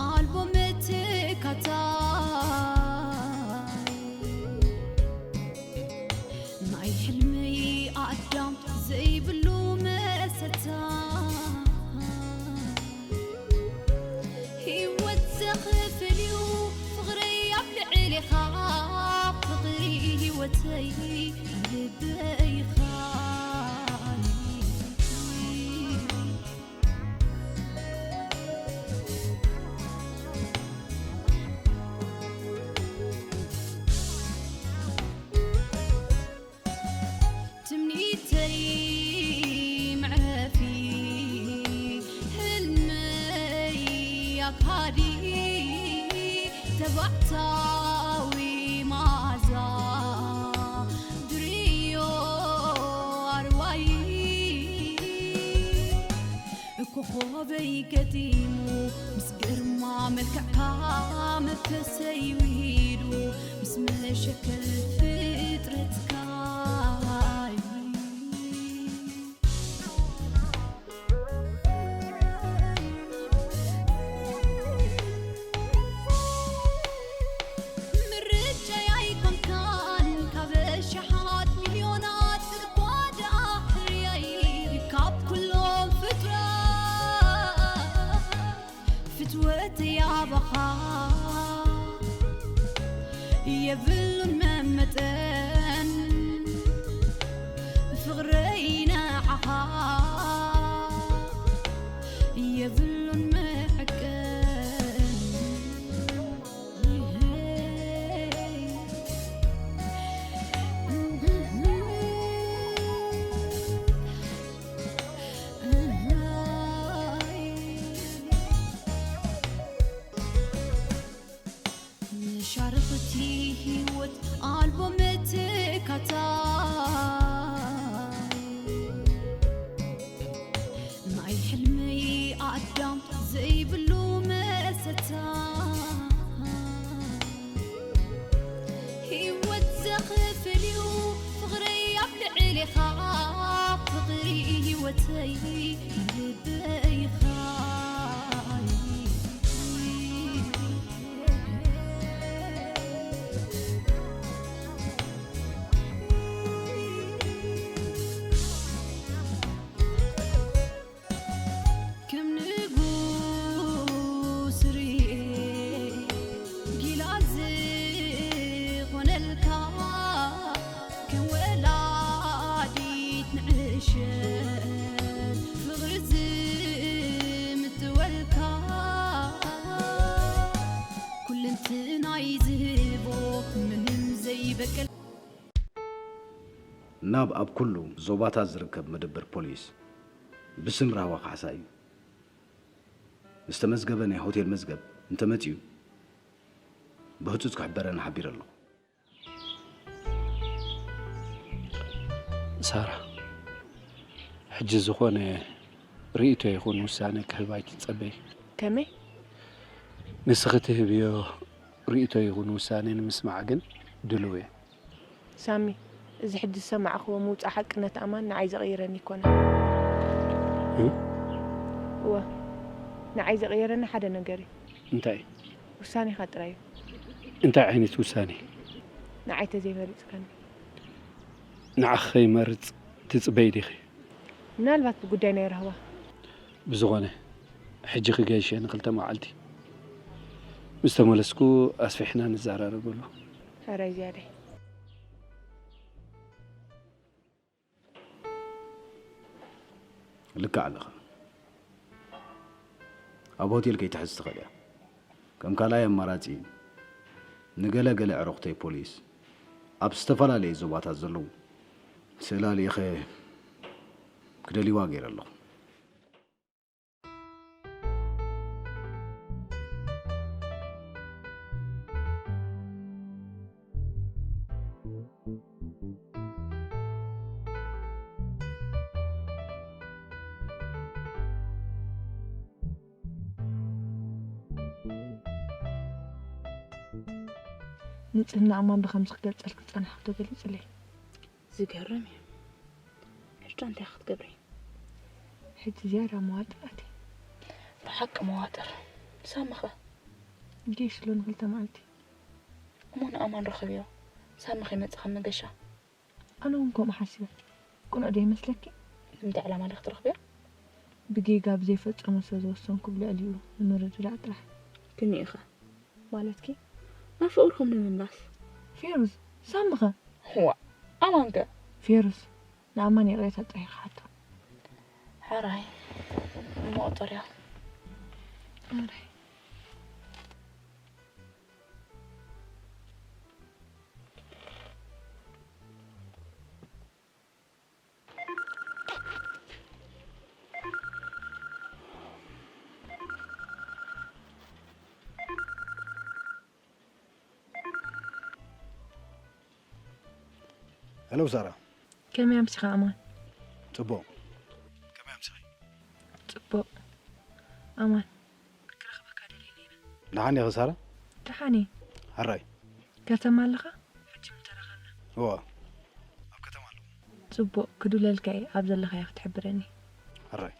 ኣልቦ መተካታይ ናይ ሕልመይ ኣዳም ዘይብሉ መሰታ ህይወት ዘኽፍል እዩ ፍቕረይ ኣብ ልዕሌኻ ፍቕሪ ህይወተይ ልበይኻ ትምኒተይ መዕረፊ ህልመይ ኣካዲ ተባዕታዊ መዓዛ ድርዮ ኣርዋይ ኮኾበይ ገጢሙ ምስ ግርማ መልክዕካ መንፈሰይ ውሂዱ ምስ መሸከል ፍጥረትካ ምርጫይ ኣይኮንካን ካብ ኣሽሓት ሚልዮናት እኳ ደኣ ሕርያይ ካብ ኩሎም ፍጡራት ፍትወተይ ኣባኻ የብሉን መመጠን ፍቕረይ ንዓኻ የብሉን መዐቀን መሻርኽቲ ህይወት ኣልቦ መተካታይ ናይ ሕልመይ ኣዳም ዘይብሉ መሰታ ህይወት ዘኽፍል እዩ ፍቕረይ ኣብ ልዕሌኻ ፍቕሪ ህይወተይ ልበይኻ ከም ንጉስ ርኤ ጊላ ዝኾነልካ ከም ወላዲት ንዕሸል ፍቕሪ ዝምጥወልካ ኩልንትናይ ዝህቦ ምንም ዘይበቅል ናብ ኣብ ኩሉ ዞባታት ዝርከብ መደበር ፖሊስ ብስም ራህዋ ካሕሳ እዩ ዝተመዝገበ ናይ ሆቴል መዝገብ እንተመጺኡ ብህጹጽ ክሕበረና ሓቢረ ኣለኹ። ሳራ፣ ሕጂ ዝኾነ ርእይቶ ይኹን ውሳነ ክህብ ኣይትጸበይ። ከመይ? ንስኺ ትህብዮ ርእይቶ ይኹን ውሳነ ንምስማዕ ግን ድሉው እየ። ሳሚ፣ እዚ ሕጂ ዝሰማዕኽዎ ምውጻእ ሓቅነት ኣማን ንዓይ ዘቕይረኒ ኣይኮነን። እ? እወ፣ ንዓይ ዘቕየረኒ ሓደ ነገር እዩ። እንታይ? ውሳኔኻ ጥራይ እዩ። እንታይ ዓይነት ውሳኔ? ንዓይ ተዘይመሪጽካኒ። ንዓኺ ከይመርጽ ትጽበዪ ዲኺ? ምናልባት ብጉዳይ ናይ ራህዋ። ብዝኾነ፣ ሕጂ ክገይሽ እየ ንኽልተ መዓልቲ። ምስ ተመለስኩ ኣስፊሕና ንዘራረበሉ። ሕራይ ዝያዳይ። ልክዕ ኣለኻ። ኣብ ሆቴል ከይትሕዝ ትኽእል እያ። ከም ካልኣይ ኣማራጺ፣ ንገለ ገለ ኣዕሩኽተይ ፖሊስ ኣብ ዝተፈላለየ ዞባታት ዘለዉ ስእላ ልኢኸ ክደልይዋ ገይረ ኣለኹ። ንጽህና ኣማን ብኸምዚ ክገልጸልኪ ዝጸናሕኩ ተገሊጹለይ። ዝገርም እዩ። ሕጂ እንታይ ክትገብሪ? ሕጂ ዝያዳ መዋጥር ኣትየ። ብሓቂ መዋጥር። ሳምኸ? ጌሽ ኣሎ ንክልተ መዓልቲ። እሞ ንኣማን ረኸብዮ። ሳሚ ከይመጽእ ካብ መገሻ። ኣነ እውን ከምኡ ሓሲበ። ቅኑዕ ዶ ይመስለኪ? ንምንታይ ዕላማ ዶ ክትረኽብዮ? ብጌጋ ብዘይፈጸሞ ስለ ዝወሰንኩ ብልዕሊኡ ንምርድዳእ ጥራሕ። ክንኢኻ? ማለትኪ? ናብ ፍቕርኹም ንምምላስ። ፌሩዝ፣ ሳምኸ? ዋእ፣ ኣማንከ? ፌሩዝ፣ ንኣማን ይቕሬታ ጥራሕ ኢኻ ሓቶ። ሕራይ እሞ ቁጠርዮ። ሕራይ። ሄሎ ሳራ። ከመይ ኣምሲኻ ኣማን? ጽቡቕ። ከመይ ኣምሲኺ? ጽቡቕ። ኣማን፣ ክረኽበካ ደልየ ነይረ። ደሓን ኢኺ ሳራ? ደሓን እየ። ሕራይ። ከተማ ኣለኻ? ሕጂ ምን ተራኸብና። እወ። ኣብ ከተማ ኣለኹ። ጽቡቕ፣ ክድውለልካ እየ፣ ኣብ ዘለኻዮ ክትሕብረኒ። ሕራይ።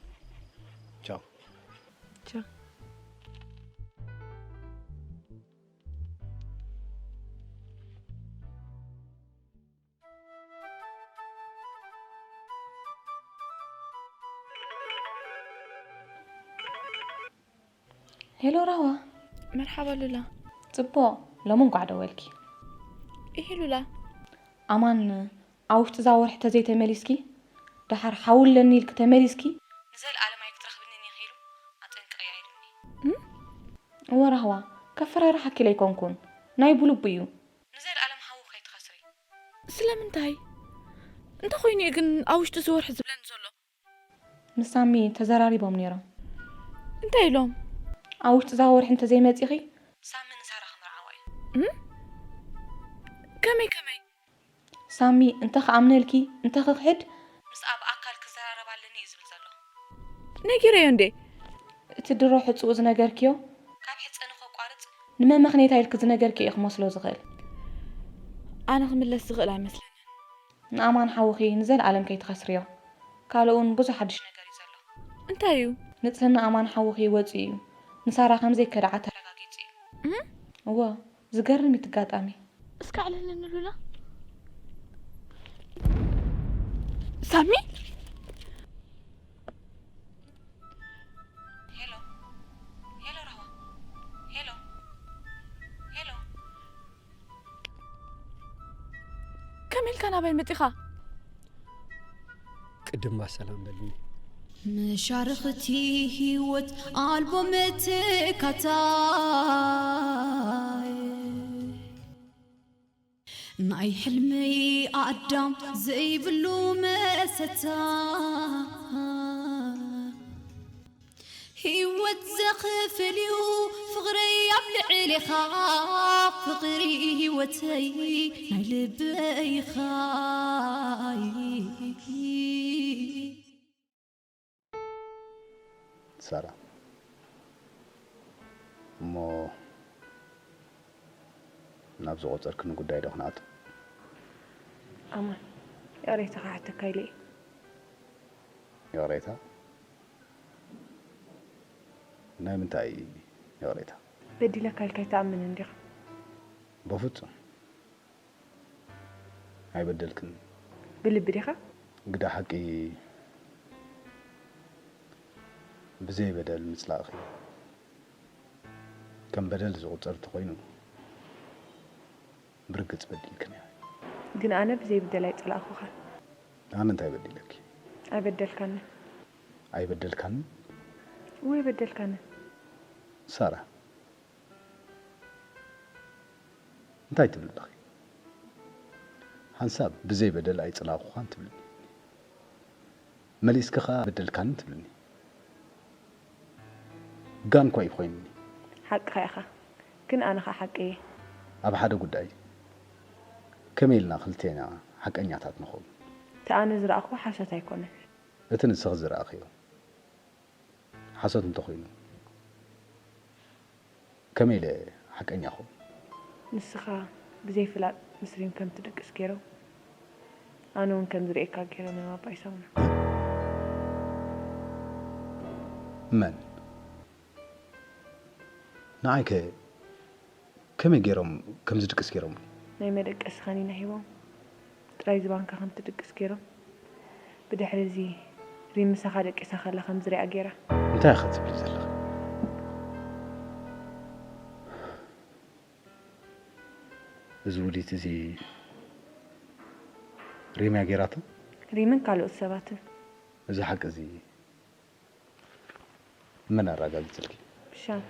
ቻው። ቻው። ሄሎ ራህዋ። መርሓባ ሉላ። ጽቡቕ፣ ሎሚ እንቋዕ ደወልኪ። ኢሂ ሉላ። ኣማን ኣብ ውሽጢ እዛ ወርሒ ተዘይተመሊስኪ፣ ደሓር ሓው ኣለኒ ኢልኪ ተመሊስኪ፣ ንዘልኣለም ኣይክትረኽብንን ኢኺ ኢሉ ኣጠንቂቑ እዩ ኢሉኒ። እም? እወ ራህዋ፣ ከፈራርሓኪ ኢለ ኣይኮንኩን፣ ናይ ብልቡ እዩ። ንዘልኣለም ሓዊ ከይትኸስሪ። ስለምንታይ? እንታይ ኮይኑ እዩ ግን ኣብ ውሽጢ እዚ ወርሒ ዝብለኒ ዘሎ? ምስ ሳሚ ተዘራሪቦም ነይሮም። እንታይ ኢሎም? ኣብ ውሽጢ እዛ ወርሒ እንተዘይመጺኺ ሳሚ ንሳራ ክምርዓዋ እዩ። እም? ከመይ ከመይ? ሳሚ እንተ ክኣምነልኪ እንተ ክኽሕድ ምስኣ ብኣካል ክዘራረብ ኣለኒ እዩ ዝብል ዘሎ። ነጊረዮ እንዴ? እቲ ድሮ ሕጽኡ ዝነገርክዮ ካብ ሕጸ ንኸቋርጽ ንመመኽኔታ ኢልኪ ዝነገርክዮ እዩ ክመስሎ ዝኽእል። ኣነ ክምለስ ዝኽእል ኣይመስለንን። ንኣማን ሓውኺ ንዘለኣለም ከይትኸስርዮ። ካልእ እውን ብዙሕ ሓድሽ ነገር እዩ ዘሎ። እንታይ እዩ? ንጽህና ኣማን ሓውኺ ወጺኡ እዩ። ንሳራ ከም ዘይከድዓ ተረጋጊጹ እዩ። እም? እወ፣ ዝገርም እዩ እቲ ኣጋጣሚ። እስከ ኣዕልለኒ ሉላ። ሳሚ? ሄሎ፣ ሄሎ ራህዋ፣ ሄሎ፣ ሄሎ። ከመይ ኢልካ ናባይ መጺኻ? ቅድማ ሰላም በልኒ። መሻርኽቲ ህይወት ኣልቦ መተካታይ ናይ ሕልመይ ኣዳም ዘይብሉ መሰታ ህይወት ዘኽፍል እዩ ፍቕረይ ኣብ ልዕሌኻ ፍቕሪ ህይወተይ ናይ ልበይኻ ሳራ እሞ ናብ ዝቆጸርክኒ ጉዳይ ዶ ክንኣቱ? ኣማን፣ ይቕሬታ ክሓተካ ኢለ እየ። ይቕሬታ? ናይ ምንታይ ይቕሬታ? በዲለካ ኢልካ ኣይትኣምንን ዲኻ? በፍጹም ኣይበደልክን። ብልቢ ዲኻ? ግዳ ሓቂ ብዘይ በደል ምጽላእኺ ከም በደል ዝቑጸር እንተኾይኑ ብርግጽ በዲልክን ኢኺ። ግን ኣነ ብዘይ በደል ኣይጸላእኩኻን። ኣነ እንታይ በዲለኪ? ኣይበደልካንን። ኣይበደልካንን? እወ ኣይበደልካንን። ሳራ እንታይ ትብሊ ኣለኺ? ሓንሳብ ብዘይ በደል ኣይጸላእኩኻን ትብልኒ፣ መሊስኪ ኸኣ በደልካኒ ትብልኒ። ጋን እኳ እዩ ኮይኑኒ። ሓቅኻ ኢኻ፣ ግን ኣነ ኸኣ ሓቀይ እየ። ኣብ ሓደ ጉዳይ ከመይ ኢልና ክልቴና ሓቀኛታት ንኸውን? እቲ ኣነ ዝረኣኽዎ ሓሶት ኣይኮነን። እቲ ንስኺ ዝረኣኽዮ ሓሶት እንተኾይኑ ከመይ ኢለ ሓቀኛ ክኸውን? ንስኻ ብዘይፍላጥ ምስ ሪም ከም ትድቅስ ገይሮም ኣነ እውን ከም ዝርእየካ ገይሮም እዮም ኣባይ ሳሙና። መን? ንዓይከ ከመይ ገይሮም ከም ዝድቅስ ገይሮም? ናይ መደቀሲ ከኒና ሂቦም ጥራይ ዝባንካ ከም ትድቅስ ገይሮም። ብድሕሪ እዚ ሪም ምሳኻ ደቂሳ ከላ ከም ዝሪኣ ገይራ። እንታይ ኢኻ ትብሊ ዘለኺ? እዚ ውዲት እዚ ሪም እያ ገይራቶ? ሪምን ካልኦት ሰባትን። እዚ ሓቂ እዚ መን ኣረጋግጽልኪ? ብሻም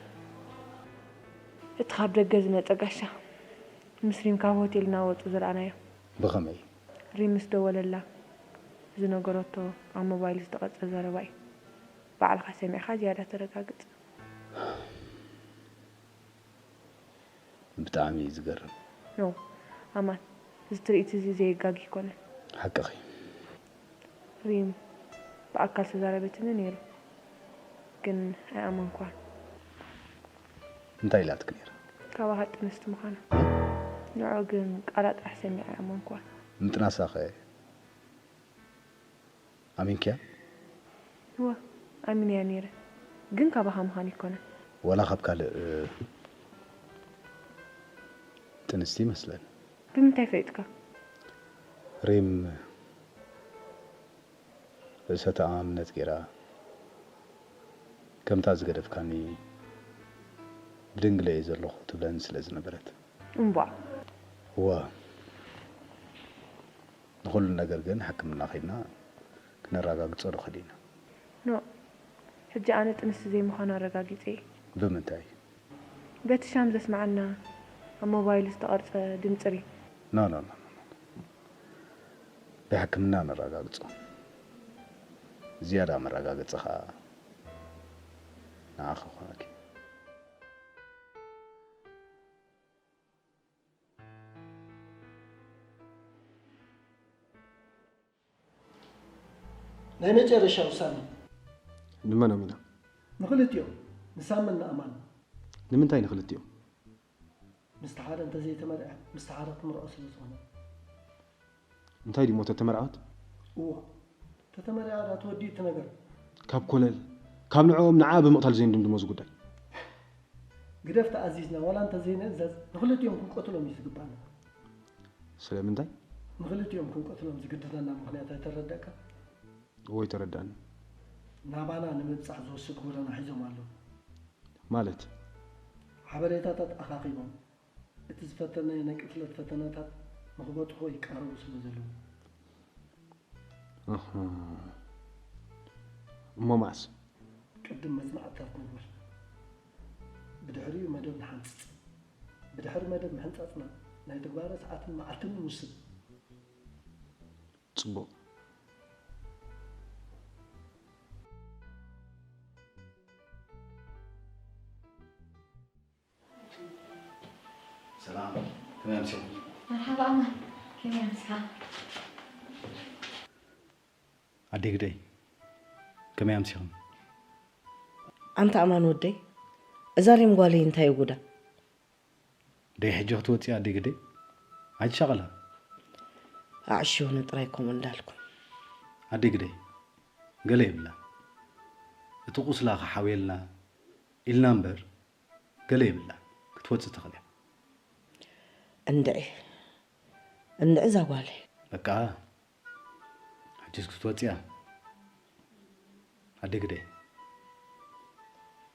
እቲ ካብ ደገ ዝመጸ ጋሻ ምስ ሪም ካብ ሆቴል እናወጹ ዝረኣናዮ። ብኸመይ? ሪም ምስ ደወለላ ዝነገረቶ ኣብ ሞባይል ዝተቐርጸ ዘረባ እዩ። ባዕልኻ ሰሚዕኻ ዝያዳ ተረጋግጽ። ብጣዕሚ እዩ ዝገርም። ኖ ኣማን፣ እዚ ትርኢት እዚ ዘየጋጊ ኣይኮነን። ሓቅኺ። ሪም ብኣካል ተዛረበትኒ ነይሩ፣ ግን ኣይኣመንኳን። እንታይ ኢላትኪ ነይራ? ካባኻ ጥንስቲ ምዃና። ንዕኡ ግን ቃላ ጥራሕ ሰሚዐ ኣይኣመንኳን። ምጥናሳኸ ኣሚንክያ? እወ ኣሚነያ ነይረ፣ ግን ካባኻ ምዃን ኣይኮነን። ዋላ ካብ ካልእ ጥንስቲ ይመስለኒ። ብምንታይ ፈሊጥካ? ሪም ርእሰ ተኣማምነት ገይራ ከምታ ዝገደፍካኒ ብድንግለ እየ ዘለኹ ትብለኒ ስለ ዝነበረት። እምቧእ። እወ። ንኹሉ ነገር ግን ሕክምና ከይድና ክነረጋግጾ ንኽእል ኢና። ኖእ፣ ሕጂ ኣነ ጥንስቲ ዘይምዃኑ ኣረጋጊጸ እየ። ብምንታይ? በቲ ሻም ዘስምዓና ኣብ ሞባይሉ ዝተቐርጸ ድምጺ ሪም። ኖ ኖ ኖ ኖ። ብሕክምና ነረጋግጾ። ዝያዳ መረጋገጺ ኸኣ ንዓኺ ክኾነኪ። ናይ መጨረሻ ውሳነ። ንመኖም ኢና? ንኽልቲኦም፣ ንሳምን ንኣማን። ንምንታይ ንኽልቲኦም? ምስቲ ሓደ እንተዘይተመርዐ ምስቲ ሓደ ክምርዖ ስለ ዝኾነ። እንታይ ድሞ ተተመርዐወት? እዋ ተተመርዐ ዳ ተወዲኡ እቲ ነገር። ካብ ኮለል ካብ ንዕኦም ንዓ ብምቕታል ዘይንድምድሞ እዚ ጉዳይ። ግደፍ ተኣዚዝና ዋላ እንተዘይንእዘዝ ንኽልቲኦም ክንቀትሎም እዩ ዝግባና። ስለምንታይ? ንኽልቲኦም ክንቀትሎም ዝግድደና ምኽንያት ኣይተረደእካ? እወ ኣይተረድኣንን። ናባና ንምብጻሕ ዝወስድ ጎደና ሒዞም ኣለዉ። ማለት? ሓበሬታታት ኣኻኺቦም እቲ ዝፈተናዮ ናይ ቅትለት ፈተነታት ንኽበጽሖ ይቃረቡ ስለ ዘለዉ። ኣሃ። እሞ መዓስ? ቅድም መጽናዕትታት ንግበር። ብድሕሪኡ መደብ ንሓንጽጽ። ብድሕሪ መደብ ምሕንጻጽና ናይ ትግባረ ሰዓትን መዓልትን ንውስን። ጽቡቕ። ሰላም፣ ከመይ ኣምሲኹም? መርሓባ ኣማን፣ ከመይ ኣምሲኻ? ኣደይ ግደይ፣ ከመይ ኣምሲኹም? ኣንታ ኣማን ወደይ፣ እዛ ሪም ጓለይ እንታይ እዩ ጉዳ? ደይ ሕጂ ክትወጺ ኣደይ ግደይ? ኣይትሻቐላ። ኣዕሽውኒ ጥራይ ከምኡ እንዳልኩም። ኣደይ ግደይ፣ ገለ የብላ። እቲ ቁስላ ክሓውየልና ኢልና እምበር ገለ የብላ። ክትወጺ ትኽእል እያ። እንድዒ እንድዒ እዛ ጓለይ። በቃ ሕጂስ ክትወጺ እያ። ኣደይ ግደይ፣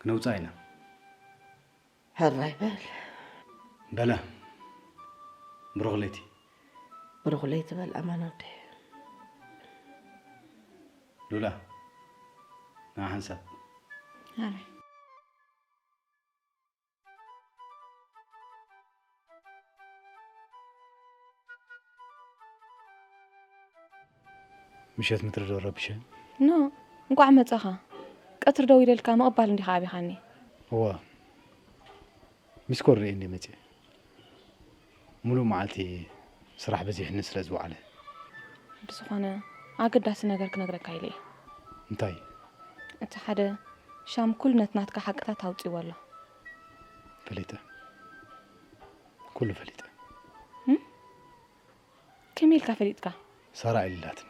ክነውጽኣ ኢና። ሕራይ በል። በለ ብሩኽ ለይቲ። ብሩኽ ለይቲ በል ኣማን ወደይ። ሉላ ንዓ ሓንሳብ። ሕራይ። ምሸት ምድሪ ዶ ረቢሸ? ኖ፣ እንቋዕ መጻኻ። ቀትሪ ደዊለልካ ምቕባል እንዲኻ ኣቢኻኒ። እዋ፣ ሚስኮል ርእየ እንድየ መጺአ። ሙሉእ መዓልቲ ስራሕ በዚሕኒ ስለ ዝወዓለ። ብዝኾነ፣ ኣገዳሲ ነገር ክነግረካ ኢለ እየ። እንታይ? እቲ ሓደ ሻም ኩሉ ነቲ ናትካ ሓቅታት ኣውጺእዎ ኣሎ። ፈሊጠ። ኩሉ ፈሊጠ። ከመይ ኢልካ ፈሊጥካ? ሳራ ኢላትኒ።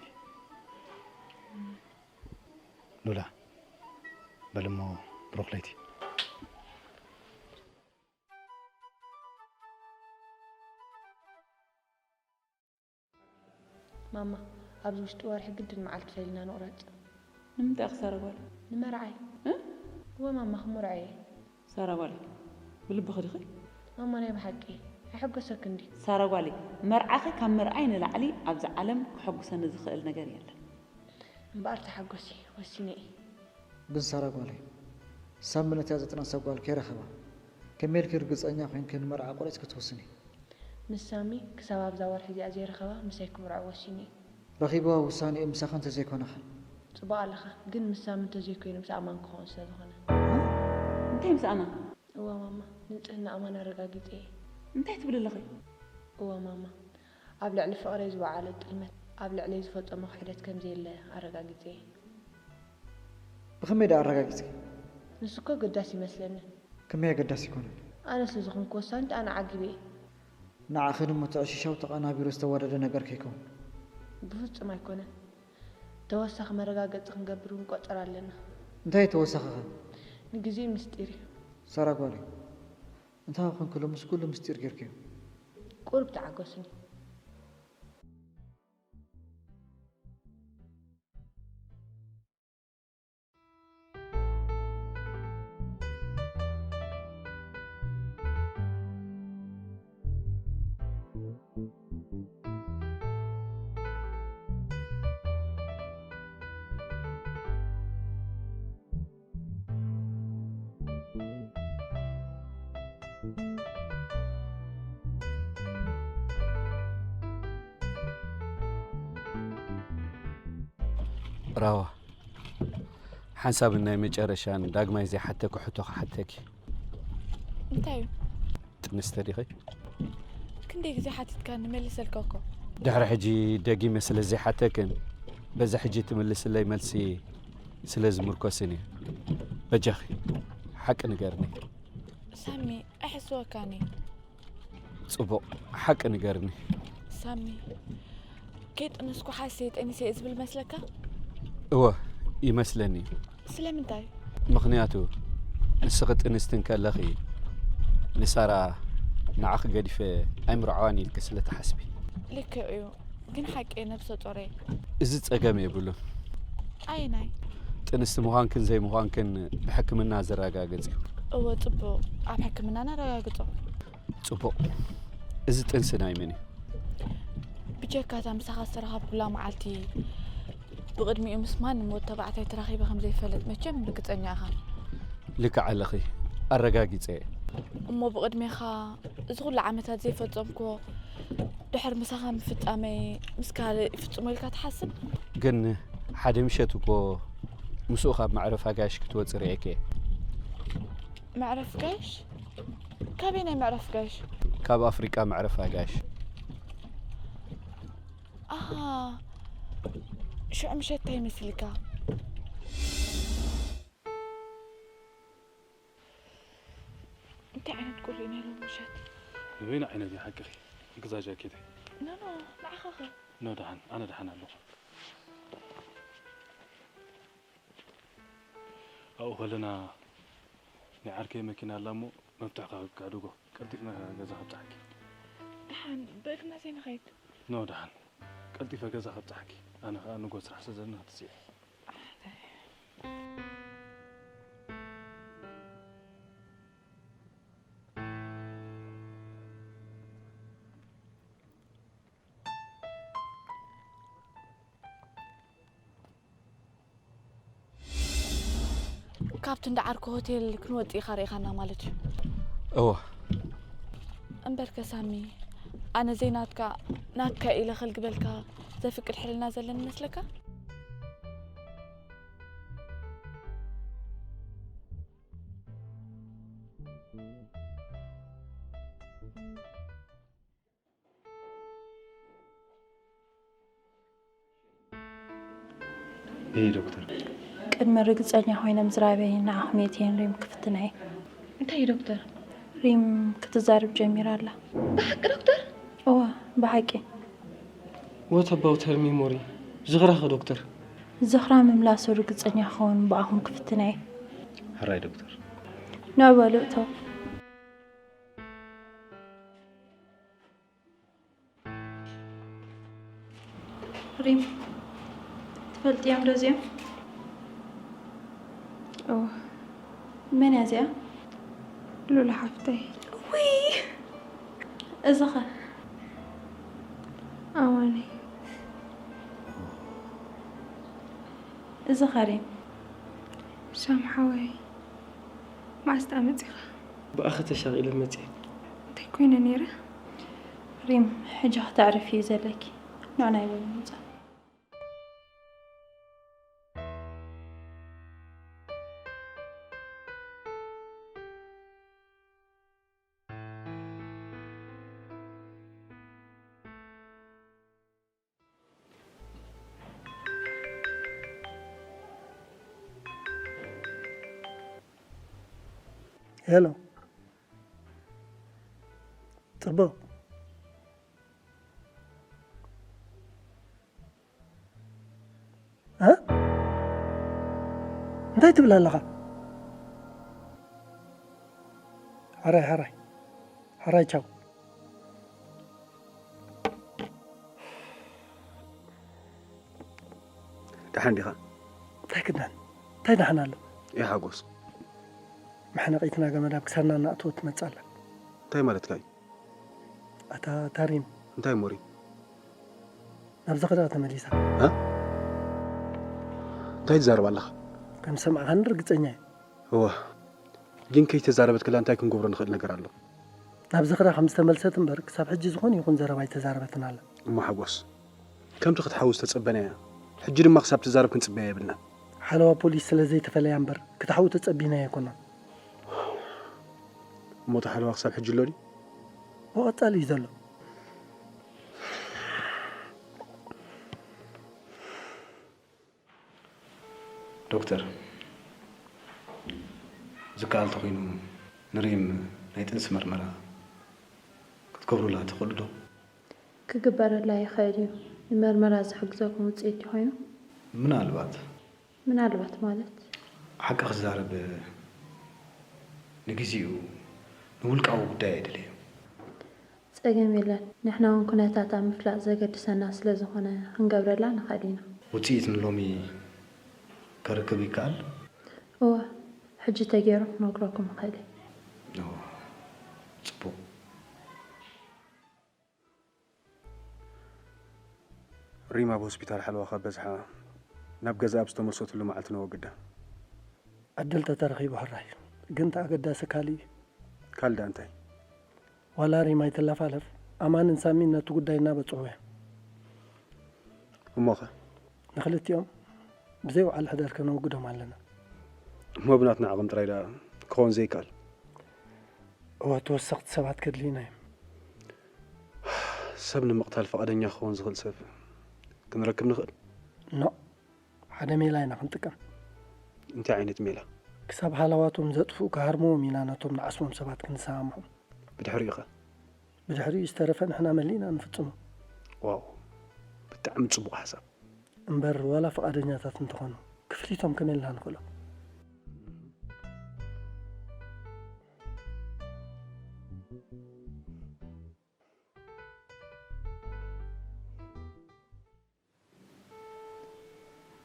ሉላ፣ በል እሞ ብሩኽ ለይቲ። ማማ፣ ኣብዚ ውሽጢ ወርሒ ግድን መዓልቲ ፈሊና ንቑረጽ። ንምንታይ ኢኺ ሳራ ጓል? ንመርዓይ። እ? እወ ማማ፣ ክምርዖ እየ። ሳራ ጓለይ፣ ብልብኺ ዲኺ? ማማ፣ ናይ ብሓቂ ኣይሐጎሰክን ድዩ? ሳራ ጓለይ፣ መርዓኺ ካብ ምርኣይ ንላዕሊ ኣብዚ ዓለም ከሐጉሰኒ ዝኽእል ነገር የለን። እምበኣር ተሓጎሲ፣ ወሲነ እየ። ግን ሳራ ጓለይ፣ ሳሚ ነታ ዘጥነሳ ጓል ከይረኸባ፣ ከመይ ኢልኪ ርግጸኛ ኮይንኪ ንመርዓ ቆሪጽኪ ትውስኒ? ምስ ሳሚ ክሳብ ኣብዛ ወርሒ እዚኣ ዘይረኸባ ምሳይ ክምርዖ ወሲኑ እዩ። ረኺብዋ ውሳኔኡ ምሳኺ እንተዘይኮነ ኸ? ጽቡቕ ኣለኻ፣ ግን ምስ ሳሚ እንተዘይኮይኑ ምስ ኣማን ክኸውን ስለ ዝኾነ። እንታይ ምስ ኣማን? እዋ ማማ፣ ንጽህና ኣማን ኣረጋጊጸ እየ። እንታይ ትብሊ ኣለኺ? እዋ ማማ፣ ኣብ ልዕሊ ፍቕረይ ዝወዓሎ ጥልመት፣ ኣብ ልዕለይ ዝፈጸሞ ክሕደት ከም ዘየለ ኣረጋጊጸ እየ። ብኸመይ ደኣ ኣረጋጊጽኪ? ንሱ እኮ ኣገዳሲ ይመስለኒ። ከመይ ኣገዳሲ ኣይኮነን? ኣነ ስለ ዝኾንኩ ወሳኒት ኣነ ዓጊበ እየ። ንዓኺ ንምትዕሽሻው ተቐናቢሩ ዝተዋደደ ነገር ከይከውን። ብፍጹም ኣይኮነን። ተወሳኺ መረጋገጺ ክንገብር እውን ቆጸራ ኣለና። እንታይ እዩ ተወሳኺ ኸ? ንግዜኡ ምስጢር እዩ። ሳራ ጓለይ፣ እንታይ ኾንኪ ሎምስ ኩሉ ምስጢር ጌርክዮ? ቁሩብ ተዓገሱኒ። ራዋ፣ ሓንሳብን ናይ መጨረሻን ዳግማይ ዘይሓተኪ ሕቶ ክሓተኪ። እንታይ እዩ? ጥንስቲ ዲኺ? ክንደይ ግዜ ሓቲትካኒ፣ መልሰልካ እኮ። ድሕሪ ሕጂ ደጊመ ስለ ዘይሓተክን በዚ ሕጂ ትምልስለይ መልሲ ስለ ዝምርኮስን እዩ። በጃኺ ሓቂ ንገርኒ። ሳሚ፣ ኣይሕስወካን እየ። ጽቡቕ፣ ሓቂ ንገርኒ። ሳሚ፣ ከይጠነስኩ ሓሲየ ጠኒሰ እየ ዝብል መስለካ? እወ፣ ይመስለኒ። ስለምንታይ? ምኽንያቱ ንስኺ ጥንስቲ እንከለኺ ንሳራ ንዓኺ ገዲፈ ኣይምርዓዋን ኢልኪ ስለ ትሓስቢ። ልክዕ እዩ፣ ግን ሓቂ እየ ነብሰ ጾር እየ። እዚ ጸገም የብሉን። ኣየናይ? ጥንስቲ ምዃንክን ዘይምዃንክን ብሕክምና ዝረጋገጽ እዩ። እወ፣ ጽቡቕ፣ ኣብ ሕክምና ነረጋግጾ። ጽቡቕ። እዚ ጥንሲ ናይ መን እዩ? ብጀካ እታ ምሳኻ ዝተራኸብኩላ መዓልቲ፣ ብቕድሚኡ ምስ ማንም ወዲ ተባዕታይ ተራኺበ ከም ዘይፈልጥ መቸም ርግጸኛ ኢኻ። ልክዕ ኣለኺ፣ ኣረጋጊጸ እየ። እሞ ብቕድሜኻ እዚ ኹሉ ዓመታት ዘይፈጸምክዎ ድሕሪ ምሳኻ ምፍጻመይ ምስ ካልእ ይፍጽሞ ኢልካ ትሓስብ? ግን ሓደ ምሸት እኮ ምስኡ ካብ መዕረፊ ኣጋይሽ ክትወጺ ርእየኪ እየ። መዕረፊ ኣጋይሽ? ካበየናይ መዕረፊ ኣጋይሽ? ካብ ኣፍሪቃ መዕረፊ ኣጋይሽ። ኣሃ፣ ሽዑ ምሸት እንታይ መሲልካ? እንታይ ዓይነት ቁሪ እዩ ነይሩ ምሸት? ንበይኑ ዓይነት እዩ ሓቅኺ። ይግዛ ጃኬተይ። ኖ፣ ኖ፣ ንዓኻ ኸ? ኖ፣ ደሓን፣ ኣነ ደሓን ኣለኹ። ኣብኡ ከለና ናይ ዓርከይ መኪና ኣላ እሞ መፍትሕኻ ክዕድጎ ቀልጢፍና ገዛ ከብጽሓኪ። ደሓን ብእግርና ዘይንኸይድ? ኖ ደሓን ቀልጢፈ ገዛ ከብጽሓኪ። ኣነ ኸኣ ንጎ ስራሕ ስለ ዘለኒ ክትስዒ። ካብቲ እንዳ ዓርኩ ሆቴል ክንወጽእ ኢኻ ርኢኻና ማለት እዩ። እወ። እምበርከ ሳሚ፣ ኣነ ዘይናትካ ናትካ ኢለ ከልግበልካ ዘፍቅድ ሕልና ዘለኒ ይመስለካ? እይ ዶክተር። ቅድሚ ርግጸኛ ኮይነ ምዝራበይ ንዓኹም እየ ሪም ክፍትና እየ። እንታይ እዩ ዶክተር? ሪም ክትዛረብ ጀሚራ ኣላ። ብሓቂ ዶክተር? እወ ብሓቂ። What about her memory? ዝኽራኸ ዶክተር? ዝኽራ ምምላሱ ርግጸኛ ክኸውን ብኣኹም ክፍትና እየ። ሕራይ ዶክተር። ንዑ በሉ እተው። ሪም፣ ትፈልጥዮም ዶ እዚኦም? እወ። መን እያ እዚኣ? ሉላ ሓፍተይ። ውይ፣ እዚ ኸ? ኣማነይ። እዚ ኸ ሪም? ሳም ሓወይ፣ መዓስ ደኣ መጺኻ? ብኣኺ ተሻቒለ መጺኤ። እንታይ ኮይነ ነይረ? ሪም፣ ሕጂ ከተዕርፊ እዩ ዘለኪ። ንዑ ናይ ቡን ምምጻእ። ሄሎ፣ ጽቡቕ። እ? እንታይ ትብል ኣለኻ? ሕራይ፣ ሕራይ፣ ሕራይ፣ ቻው። ደሓን ዲኻ? እንታይ ክዳን? እንታይ ደሓን ኣሎ? ይሓጎስ። መሕነቒትና ገመድ ኣብ ክሳድና እናእተወት ትመጽእ ኣላ። እንታይ ማለትካ እዩ? ኣታ ታሪም። እንታይ ሞሪ? ናብዛ ኸዳ ተመሊሳ። እ? እንታይ ትዛረብ ኣለኻ? ከም ዝሰማዕኻኒ ርግጸኛ እየ። እወ፣ ግን ከይተዛረበት ከላ እንታይ ክንገብሮ ንኽእል ነገር ኣሎ? ናብዚ ኸዳ ከም ዝተመልሰት እምበር ክሳብ ሕጂ ዝኾነ ይኹን ዘረባ ኣይተዛረበትን ኣላ። እሞ ሓጎስ፣ ከምቲ ክትሓዊ ዝተጸበናያ፣ ሕጂ ድማ ክሳብ ትዛረብ ክንጽበያ የብልናን። ሓለዋ ፖሊስ ስለ ዘይተፈለያ እምበር ክትሓዊ ተጸቢናያ ኣይኮናን። እሞ እቲ ሓለዋ ክሳብ ሕጂ ኣሎ ድዩ? ብቐጻሊ እዩ ዘሎ። ዶክተር፣ ዝከኣል ተኾይኑ ንሪም ናይ ጥንሲ መርመራ ክትገብሩላ ትኽእሉ ዶ? ክግበረላ ይኽእል እዩ። ንመርመራ ዝሕግዘኩም ውፅኢት ተኾይኑ? ምናልባት። ምናልባት ማለት? ሓቂ ክዛረብ ንግዚኡ ንውልቃዊ ጉዳይ ኣይደለዮ። ጸገም የለን። ንሕና እውን ኩነታታ ምፍላጥ ዘገድሰና ስለ ዝኾነ ክንገብረላ ንኽእል ኢና። ውጽኢት ንሎሚ ከርክብ ይከኣል? እወ፣ ሕጂ ተገይሩ ክነግረኩም እኽእል እየ። እወ፣ ጽቡቕ። ሪም ኣብ ሆስፒታል ሓለዋ ካብ በዝሓ ናብ ገዛ ኣብ ዝተመልሰትሉ መዓልቲ ነወግዳ። ዕድል ተተረኺቡ ሕራይ እዩ። ግን እቲ ኣገዳሲ ካልእ እዩ። ካልእ ደኣ እንታይ? ዋላ ሪም ኣይትለፋለፍ፣ ኣማንን ሳሚን ነቲ ጉዳይ እናበጽሑ እዮም። እሞኸ? ንኽልቲኦም ብዘይ ውዓል ሕደር ከነውግዶም ኣለና። እሞ ብናትና ዓቕሚ ጥራይ ደኣ ክኸውን ዘይከኣል? እወ፣ ተወሰኽቲ ሰባት ከድልዩና እዮም። ሰብ ንምቕታል ፍቓደኛ ክኸውን ዝኽእል ሰብ ክንረክብ ንኽእል? ኖእ፣ ሓደ ሜላ ኢና ክንጥቀም። እንታይ ዓይነት ሜላ? ክሳብ ሃለዋቶም ዘጥፍኡ ክሃርምዎም ኢና ነቶም ንዓስቦም ሰባት ክንሰማምዖም። ብድሕሪኡ ኸ? ብድሕሪኡ ዝተረፈ ንሕና መሊእና ንፍጽሞ። ዋው፣ ብጣዕሚ ጽቡቕ ሓሳብ። እምበር ዋላ ፍቓደኛታት እንተኾኑ ክፍሊቶም ከመይ ኢልና ንኽእሎ?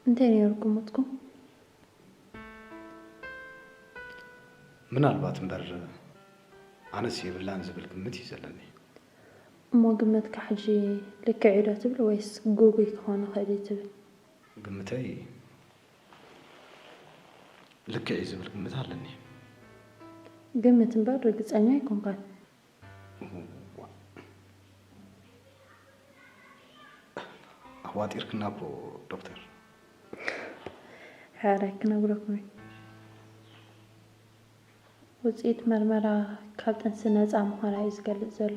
እንታይ ነይሩ ግምትኩም? ምናልባት እምበር ኣነስ የብላን ዝብል ግምት እዩ ዘለኒ። እሞ ግምትካ ሕጂ ልክዕ እዩ ዶ ትብል ወይስ ግጉይ ክኾን ይኽእል እዩ ትብል? ግምተይ ልክዕ እዩ ዝብል ግምት ኣለኒ። ግምት እምበር ርግጸኛ ኣይኮንካን። ኣዋጢርክና እኮ ዶክተር። ሕራይ ክነግረኩም እየ። ውፅኢት መርመራ ካብ ጥንሲ ነፃ ምዃና እዩ ዝገልፅ ዘሎ።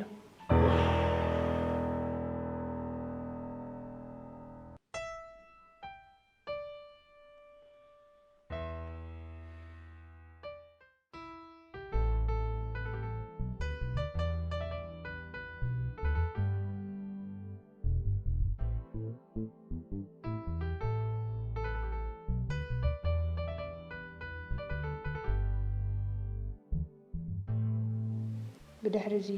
ብድሕሪ እዚ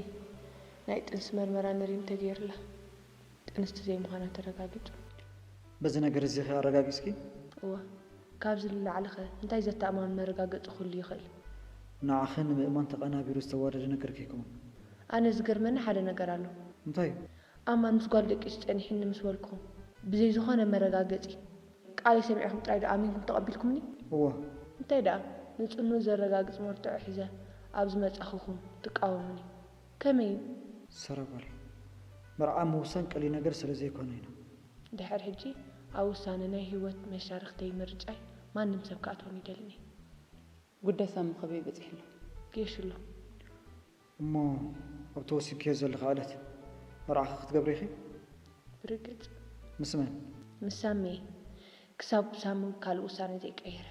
ናይ ጥንሲ መርመራ ንሪም ተገይርላ ጥንስቲ ዘይምዃና ተረጋጊጹ። በዚ ነገር እዚ ኸ ኣረጋጊጽኪ? እወ። ካብዚ ንላዕሊ ኸ እንታይ ዘተኣማምን መረጋገጺ ክህሉ ይኽእል? ንዓኺ ንምእማን ተቐናቢሩ ዝተዋደደ ነገር ከይከውን። ኣነ ዝገርመኒ ሓደ ነገር ኣሎ። እንታይ እዩ? ኣማን ምስ ጓል ደቂሱ ጸኒሕኒ ምስ በልኩኹም ብዘይ ዝኾነ መረጋገጺ ቃለይ ሰሚዕኩም ጥራይ ዶ ኣሚንኩም ተቐቢልኩምኒ? እወ። እንታይ ደኣ ንጽህንኡ ዘረጋግጽ መርትዖ ሒዘ ኣብ ዝመጻኹኹም ትቃወሙኒ? ከመይ እዩ? ሰረባል መርዓ ምውሳን ቀሊል ነገር ስለ ዘይኮነ ኢና። ድሕር ሕጂ ኣብ ውሳነ ናይ ህይወት መሻርኽተይ ምርጫይ ማንም ሰብ ክኣትወኒ ይደልኒ። ጉዳይ ሳሚ ከበይ በጺሕሎ? ጌሽሎ እሞ ኣብቲ ወሲንክዮ ዘለኻ ዕለት መርዓኺ ክትገብሪ ኢኺ? ብርግጽ ምስ መን? ምስ ሳሚ ክሳብ ሳሚ ካልእ ውሳነ ዘይቀየረ።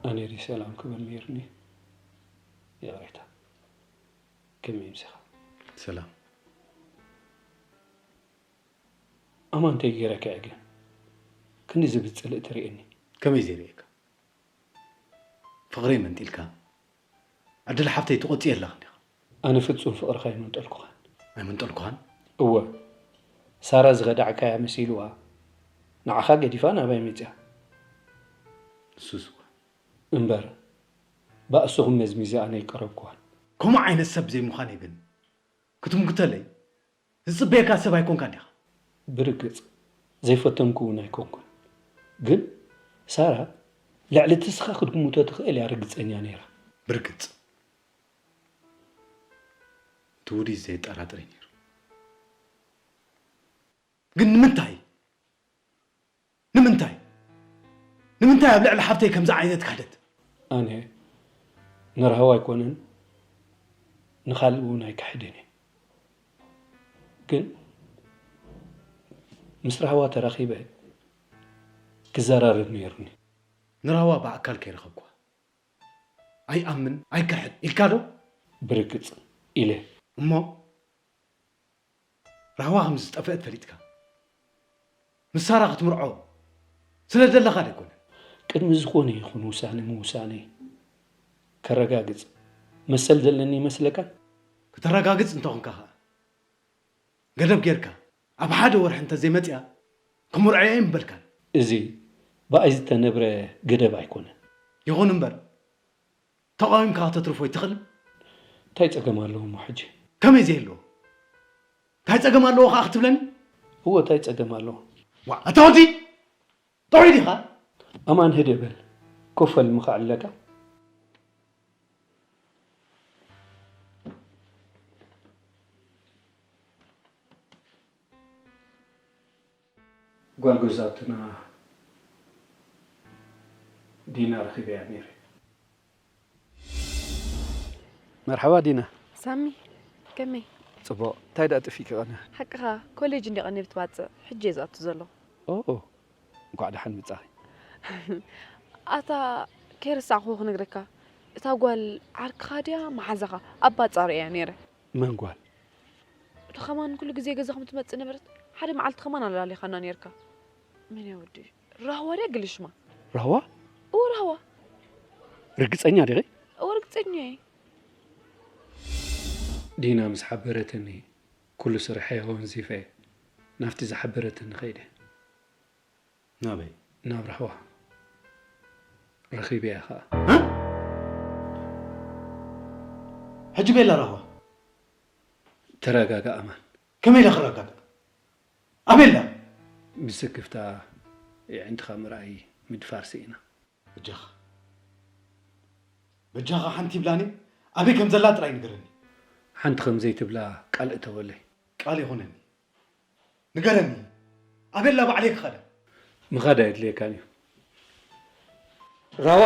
ኣነ ድየ ሰላም ክብል ነይሩኒ? ይቕሬታ። ከመይ ምሲኻ? ሰላም። ኣማን እንታይ ገይረካ እየ ግን? ክንዲ ዝብል ጽልእ ትርእየኒ? ከመይ ዘይርእየካ? ፍቕረይ መንጢልካ ዕድል ሓፍተይ ትቖጽ የላኽን ዲኻ? ኣነ ፍጹም ፍቕርኻ ኣይመንጠልኩኻን። ኣይመንጠልኩኻን? እወ። ሳራ ዝኸዳዕካያ መሲልዋ ንዓኻ ገዲፋ ናባይ መጺኣ። ንሱስ እወ። እምበር ብኣስኹም መዝሚዘ ኣነ ኣይቀረብኩዋን። ከምኡ ዓይነት ሰብ ዘይምዃነይ ግን ክትምጉተለይ ዝጽበየካ ሰብ ኣይኮንካን ዲኻ? ብርግጽ ዘይፈተንኩ እውን ኣይኮንኩን። ግን ሳራ ልዕሊ እቲ ንስኻ ክትግምቶ ትኽእል እያ ርግጸኛ ነይራ። ብርግጽ እቲ ውዲት ዘየጠራጥር እዩ ነይሩ። ግን ንምንታይ? ንምንታይ? ንምንታይ ኣብ ልዕሊ ሓፍተይ ከምዚ ዓይነት ክሕደት? ኣነ ንራህዋ ኣይኮነን ንኻልእ እውን ኣይክሕድን እየ። ግን ምስ ራህዋ ተራኺበ ክዘራረብ ነይሩኒ። ንራህዋ ብኣካል ከይረኸብኩዋ ኣይኣምን ኣይክሕድ ኢልካ ዶ? ብርግጽ ኢለ። እሞ ራህዋ ከም ዝጠፍአት ፈሊጥካ ምስ ሳራ ክትምርዖ ስለ ዘለኻ ዶ ኣይኮነን? ቅድሚ ዝኾነ ይኹን ውሳነ ምውሳነይ ከረጋግጽ መሰል ዘለኒ ይመስለካ? ከተረጋግጽ እንተኾንካ ኸኣ ገደብ ጌርካ ኣብ ሓደ ወርሒ እንተዘይመጺኣ ክምርዖ እየ ምበልካን። እዚ ብኣይ ዝተነብረ ገደብ ኣይኮነን። ይኹን እምበር ተቓዊምካ ከተትርፎ ኣይትኽእልን። እንታይ ጸገም ኣለዎ እሞ ሕጂ? ከመይ ዘየለዎ? እንታይ ጸገም ኣለዎ ከኣ ክትብለኒ? እወ እንታይ ጸገም ኣለዎ? ዋእ ኣታ ወዲ ጥዑይ ዲኻ? ኣማን ህድእ በል ኮፍ በል እሞ ከዕልለካ። ጓል ገዛትና ዲና ረኺበያ ነይረ። መርሓባ ዲና። ሳሚ ከመይ? ጽቡቕ። እንታይ ደኣ ጠፊእኪ ቀንያ? ሓቅኻ ኮሌጅ እንድየ ቀንየ ብትባጽዕ ሕጂ እየ ዝኣቱ ዘለኹ። ኦ እንኳዕ ደሓን መጻኺ። ኣታ ከይረሳዕኽዎ ክነግረካ እታ ጓል ዓርክኻ ድያ መሓዛኻ ኣብ ባጻሩ እየ ነይረ። መን ጓል? እታ ኸማን ኩሉ ግዜ ገዛ ከም ትመጽእ ነበረት። ሓደ መዓልቲ ኸማን ኣላሊኻና ኔርካ። መን እያ ወዲ? ራህዋ ድያ ገለ ሽማ? ራህዋ? እወ ራህዋ። ርግጸኛ ዲኺ? እወ ርግጸኛ እየ። ዲና ምስ ሓበረትኒ ኩሉ ስርሐይ ኣወንዚፈ ናብቲ ዝሓበረትኒ ከይደ። ናበይ? ናብ ራህዋ ረኺበያ ኸኣ። ሕጂ ቤላ ራህዋ? ተረጋጋ ኣማን። ከመይ ኢለ ክረጋጋእ? ኣበይ ኣላ? ብስክፍታ የዒንትኻ ምርኣይ ምድፋር ስኢና። በጃኻ በጃኻ ሓንቲ ይብላኒ ኣበይ ከም ዘላ ጥራይ ንገረኒ። ሓንቲ ከም ዘይትብላ ቃል እተወለይ። ቃል ይኹነኒ። ንገረኒ ኣበይ ኣላ ባዕለይ ክኸዳ። ምኻድ ኣየድልየካን እዩ። ራዋ።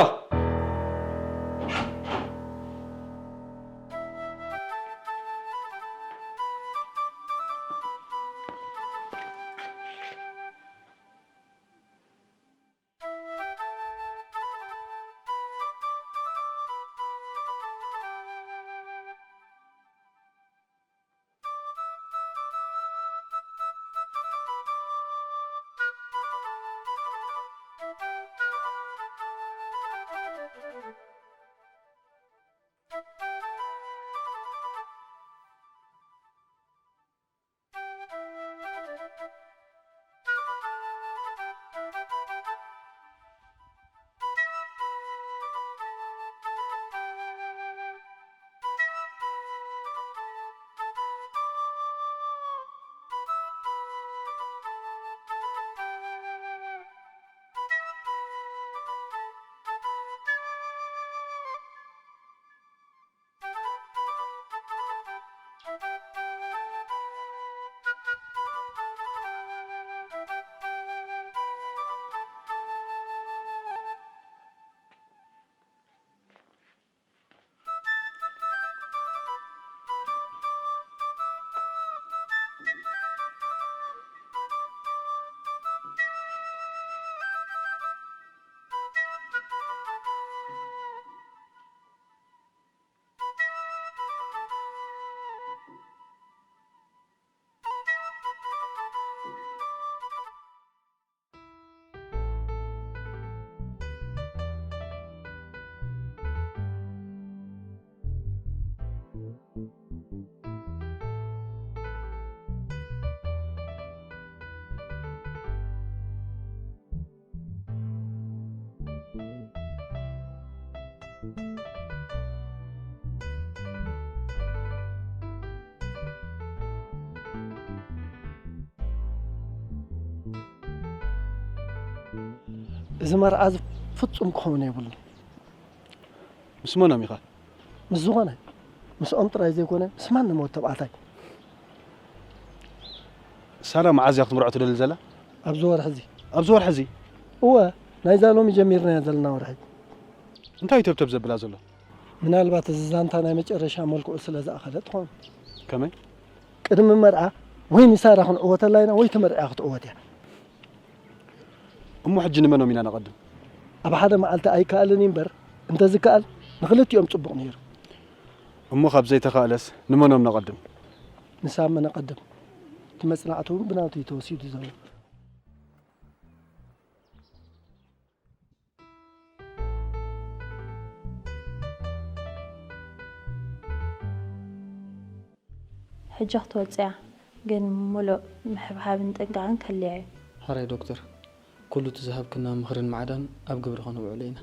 እዚ መርዓ እዚ ፍጹም ክኸውን የብሉን። ምስ መኖም ኢኻ? ምስ ዝኾነ፣ ምስኦም ጥራይ ዘይኮነ ምስ ማንም ወዲ ተባዕታይ። ሳራ መዓዝ እያ ክትምርዖ ትደሊ ዘላ? ኣብዚ ወርሒ እዚ። ኣብዚ ወርሒ እዚ? እወ፣ ናይዛ ሎሚ ጀሚርናያ ዘለና ወርሒ። እንታይ እዩ ተብተብ ዘብላ ዘሎ? ምናልባት እዚ ዛንታ ናይ መጨረሻ መልክዑ ስለ ዝኣኸለ ትኾን። ከመይ? ቅድሚ መርዓ ወይ ንሳራ ክንዕወተላ ኢና ወይ ተመርዕያ ክትዕወት እያ። እሞ ሕጂ ንመኖም ኢና ነቐድም? ኣብ ሓደ መዓልቲ ኣይከኣልን እዩ እምበር፣ እንተዝከኣል ንኽልቲኦም ጽቡቕ ነይሩ። እሞ ካብ ዘይተኻእለስ ንመኖም ነቐድም? ንሳመ ነቐድም። እቲ መጽናዕቲ እውን ብናቱ እዩ ተወሲዱ ዘሎ። ሕጂ ክትወጽእ እያ፣ ግን ምሉእ ምሕብሓብን ጥንቃቕን ከድልያ እዩ። ሕራይ ዶክተር፣ ኩሉ እቲ ዝሃብክና ምኽርን ማዕዳን ኣብ ግብሪ ከነውዕሎ ኢና።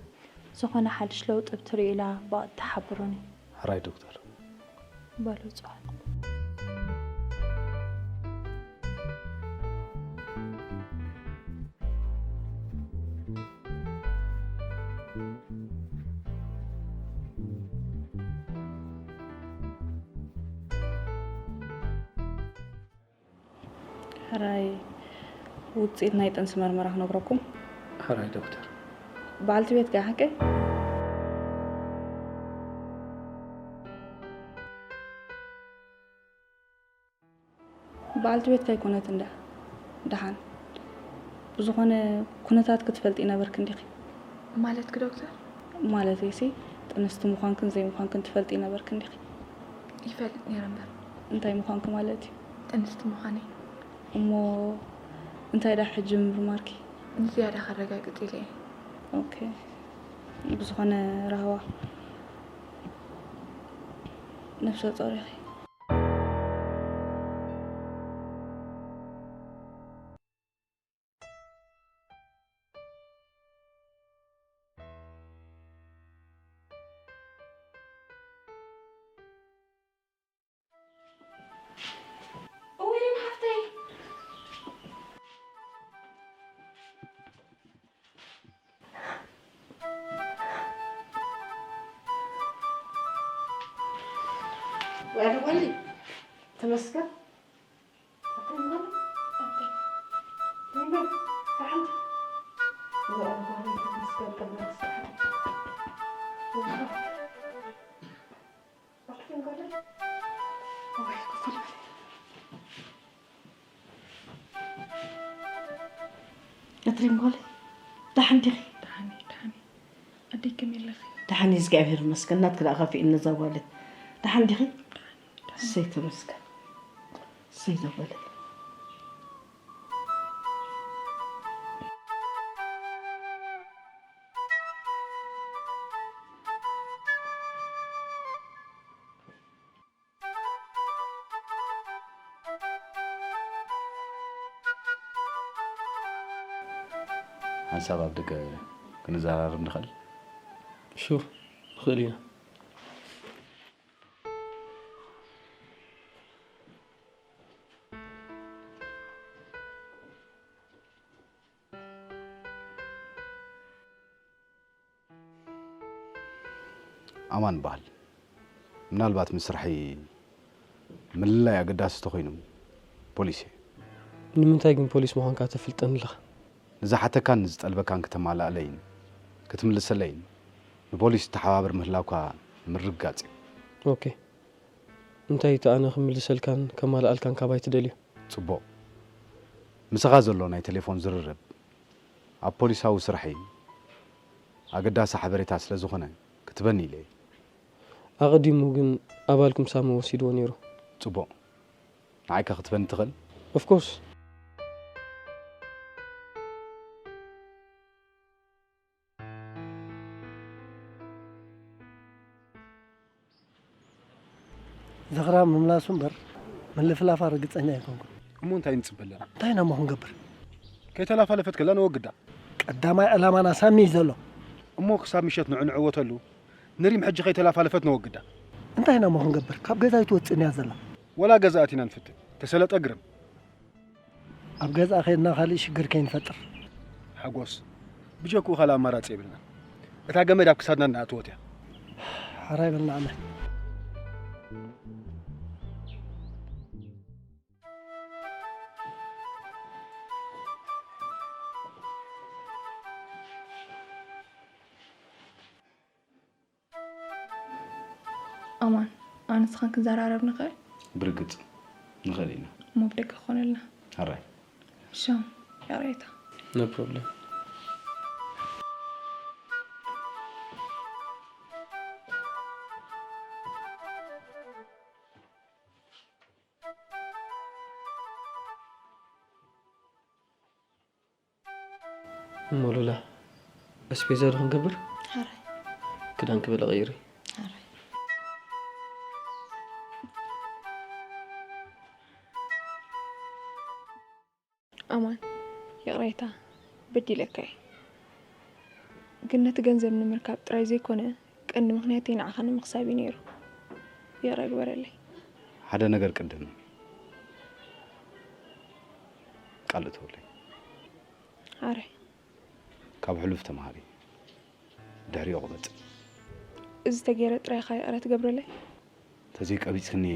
ዝኾነ ሓድሽ ለውጢ ብትርእዩላ ብቐጥታ ሓብሩኒ። ሕራይ ዶክተር። በሉ እጽዋት። ሕራይ ውፅኢት ናይ ጥንሲ መርመራ ክነግረኩም። ሕራይ ዶክተር። በዓልቲ ቤት ከ ሓቂ? በዓልቲ ቤት ከይኮነት እንዳ ደሓን ብዝኾነ ኩነታት ክትፈልጢ ነበርክ እንዲኺ። ማለትኪ ዶክተር? ማለተይሲ ጥንስቲ ምዃንክን ዘይምዃንክን ትፈልጢ ነበርክ እንዲኺ። ይፈልጥ ነይረ እምበር። እንታይ ምዃንኪ ማለት እዩ? ጥንስቲ ምዃነይ። እሞ እንታይ ደኣ ሕጂ ምምርማርኪ? ንዝያዳ ከረጋግጽ ኢለ እየ። ኦኬ። ብዝኾነ ራህዋ ነፍሰ ጾር ኢኺ። ተመስገን። እትሪም ጓለይ፣ ደሓን ዲኺ? ደሓን እየ፣ ደሓን እየ። ኣደይ ከመይ ኣለኺ? ደሓን እየ፣ እግዚኣብሔር ይመስገን። ናትኪ ደኣ ከፊእኒ እዛ ጓለይ። ደሓን ዲኺ? ደሓን እየ፣ ደሓን እየ። እሰይ ተመስገን። እሰይ እዛ ጓለይ። ሓንሳብ ኣብ ደገ ክንዘራረብ ንኽእል? ሹር፣ ንኽእል ኢና። ኣማን በሃል። ምናልባት ምስ ስርሐይ ምልላይ ኣገዳሲ ተኾይኑ ፖሊስ እየ። ንምንታይ ግን ፖሊስ ምዃንካ ተፍልጠኒ ኣለኻ? ንዝሓተካን ንዝጠልበካን ክተማልኣለይን ክትምልሰለይን ንፖሊስ ትተሓባብር ምህላውካ ምርግጋጽ እዩ። ኦኬ። እንታይ እቲ ኣነ ክምልሰልካን ከማልኣልካን ካባይ ትደልዮ? ጽቡቕ። ምሳኻ ዘሎ ናይ ቴሌፎን ዝርርብ ኣብ ፖሊሳዊ ስርሐይ ኣገዳሲ ሓበሬታ ስለ ዝኾነ ክትበኒ ኢለ እየ። ኣቐዲሙ ግን ኣባልኩም ሳሚ ወሲድዎ ነይሩ። ጽቡቕ። ንዓይከ ክትበኒ ትኽእል? Of course። ዝኽራ ምምላሱ እምበር ምልፍላፋ ርግጸኛ ኣይኮንኩን። እሞ እንታይ ንጽበ ኣለና? እንታይ ኢና እሞ ክንገብር? ከይተላፋለፈት ከላ ነወግዳ። ቀዳማይ ዕላማና ሳሚ እዩ ዘሎ። እሞ ክሳብ ምሸት ንዑ ንዕወተሉ። ንሪም ሕጂ ከይተላፋለፈት ነወግዳ። እንታይ ኢና እሞ ክንገብር? ካብ ገዛ ኣይትወጽእን እያ ዘላ። ወላ ገዛ ኣቲና ንፍትን። ተሰለጠ ግርም። ኣብ ገዛ ከድና ካልእ ሽግር ከይንፈጥር። ሓጎስ፣ ብጀክኡ ካልእ ኣማራጺ የብልና። እታ ገመድ ኣብ ክሳድና እናኣተወት እያ። ሓራይ በልና ኣመል። ኣማን፣ ኣነ ንስኻን ክንዘራረብ ንኽእል? ብርግጽ ንኽእል ኢና። እሞ ብደገ ክኾነልና። ሕራይ። ሻም፣ ይቕሬታ። No problem። እሞ ሉላ፣ ኣስቤዛ ዶ ክንገብር? ሕራይ። ክዳን ክበለ ቀይሪ። ሕራይ። ኣማን፣ ይቕሬታ፣ በዲለካ እየ። ግን ነቲ ገንዘብ ንምርካብ ጥራይ ዘይኮነ፣ ቀንዲ ምኽንያተይ ንዓኻ ንምኽሳብ እዩ ነይሩ። ይቕረ ግበረለይ። ሓደ ነገር ቅድም ቃል እተወለይ። ኣረ። ካብ ሕሉፍ ተምሃሪ። ድሕሪኡ ቁረጽ። እዚ ተገይረ ጥራይ ኢኻ ይቕረ ትገብረለይ? ተዘይቀቢጽክኒ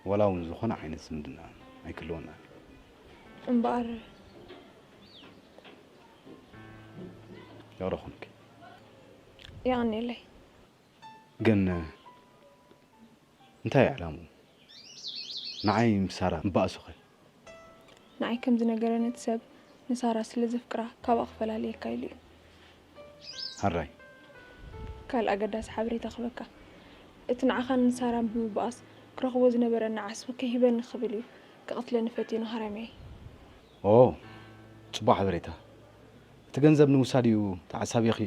ዋላ እውን ዝኾነ ዓይነት ዝምድና ኣይክልወና። እምበኣር ይቕረ ኹንኪ። የቐንየለይ። ግን እንታይ እዩ ዕላምኡ? ንዓይ ምስ ሳራ ምባእሱኸ? ንዓይ ከም ዝነገረኒ እቲ ሰብ ንሳራ ስለ ዘፍቅራ ካብኣ ክፈላልየካ ኢሉ እዩ። ሕራይ። ካልእ ኣገዳሲ ሓበሬታ ክህበካ። እቲ ንዓኻን ንሳራን ብምብኣስ ክረኽቦ ዝነበረኒ ዓስቢ ከይህበኒ ክብል እዩ ክቐትለኒ ፈቲኑ ሃረመይ። ኦ ጽቡቕ ሓበሬታ። እቲ ገንዘብ ንምውሳድ እዩ ተዓሳቢኺ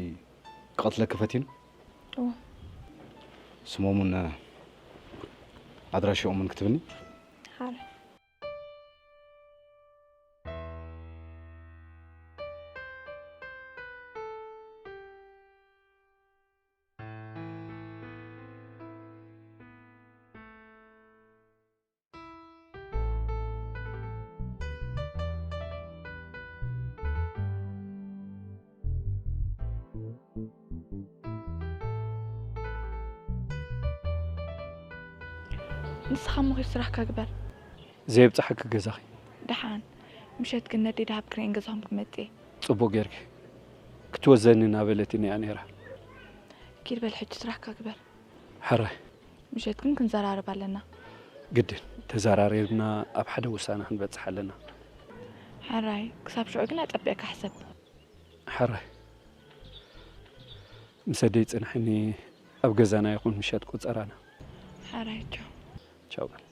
ክቐትለኪ ፈቲኑ? እወ። ስሞምን ኣድራሽኦምን ክትብኒ? ሓረ። ንስኻ እሞ ኺድ ስራሕካ ግበር። ዘየብጽሓኪ ገዛኺ። ደሓን። ምሸት ግን ነዴ ደሃብ ክርእየን ገዛኹም ክመጽእ እየ። ጽቡቕ ጌርኪ። ክትወስደኒ እናበለትኒ እያ ነይራ። ኪድ በል ሕጂ ስራሕካ ግበር። ሕራይ። ምሸት ግን ክንዘራረብ ኣለና። ግድን። ተዘራሪብና ኣብ ሓደ ውሳነ ክንበጽሕ ኣለና። ሕራይ። ክሳብ ሽዑ ግን ኣጸቢቕካ ሕሰብ። ሕራይ። ምስ ኣደይ ጽንሕኒ ኣብ ገዛና ይኹን ምሸት ቁጸራና። ሕራይ ቻው። ቻው በል።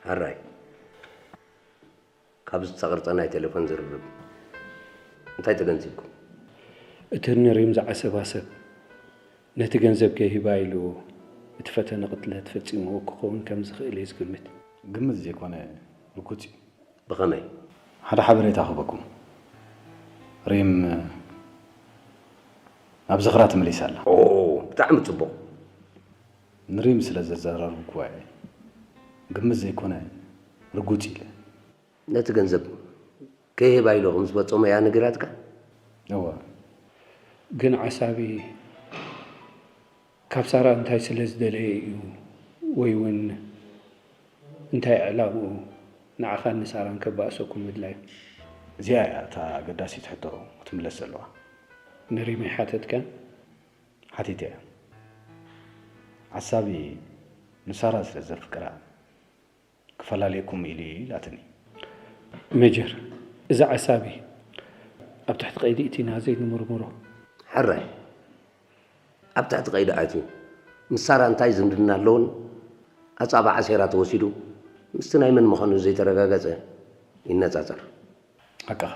ሕራይ፣ ካብ ዝተቐርጸ ናይ ቴሌፎን ዝርርብ እንታይ ተገንዚብኩም? እቲ ንሪም ዝዓሰባ ሰብ ነቲ ገንዘብ ከይህባ ኢሉ እቲ ፈተነ ቅትለት ፈጺምዎ ክኸውን ከም ዝኽእል እየ ዝግምት። ግምት ዘይኮነ ርጉጽ እዩ። ብኸመይ? ሓደ ሓበሬታ ክህበኩም። ሪም ናብ ዝኽራ ተመሊሳ ኣላ። ኦ፣ ብጣዕሚ ጽቡቕ። ንሪም ስለ ዘዘራረብኩዋ እየ ግምት ዘይኮነ ርጉጽ ኢለ። ነቲ ገንዘብ ከይህባ ኢሉ ከም ዝፈጸሞ እያ ነጊራትካ? እወ። ግን ዓሳቢ ካብ ሳራ እንታይ ስለ ዝደለየ እዩ ወይ እውን እንታይ ዕላምኡ ንዓኻን ንሳራን ከባእሰኩም ምድላዩ? እዚኣ እያ እታ ኣገዳሲት ሕቶ ክትምለስ ዘለዋ። ንሪም ኣይሓተትካን? ሓቲተያ። ዓሳቢ ንሳራ ስለ ዘፍቅራ ክፈላልየኩም ኢሉ እዩ ኢላትኒ። ሜጀር፣ እዚ ዓሳቢ ኣብ ትሕቲ ቀይዲ እቲና ዘይንምርምሮ። ሕራይ ኣብ ትሕቲ ቀይዲ ኣትዩ ምስ ሳራ እንታይ ዝምድና ኣለዎን ኣጻብዓ ሴራ ተወሲዱ ምስቲ ናይ መን ምዃኑ ዘይተረጋገጸ ይነጻጸር። ሓቅኻ።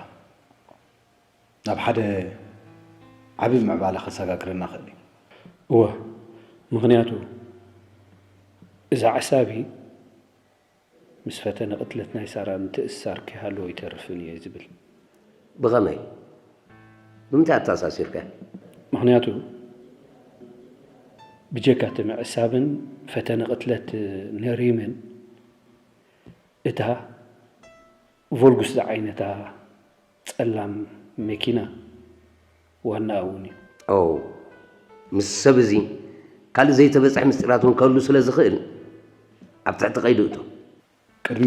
ናብ ሓደ ዓቢ ምዕባለ ከሰጋግረና ክእል እዩ። እወ፣ ምኽንያቱ እዚ ዓሳቢ ምስ ፈተነ ቅትለት ናይ ሳራ ምትእስሳር ከይሃለዎ ኣይተርፍን እየ ዝብል። ብኸመይ? ብምንታይ ኣተኣሳሲርካ? ምኽንያቱ ብጀካ እቲ ምዕሳብን ፈተነ ቅትለት ነሪምን እታ ቮልጉስ ዝዓይነታ ጸላም መኪና ዋናኣ እውን እዩ። ኦ፣ ምስ ሰብ እዚ ካልእ ዘይተበጽሐ ምስጢራት እውን ክህሉ ስለ ዝኽእል ኣብ ትሕቲ ቀይዲ እቶ። ቅድሚ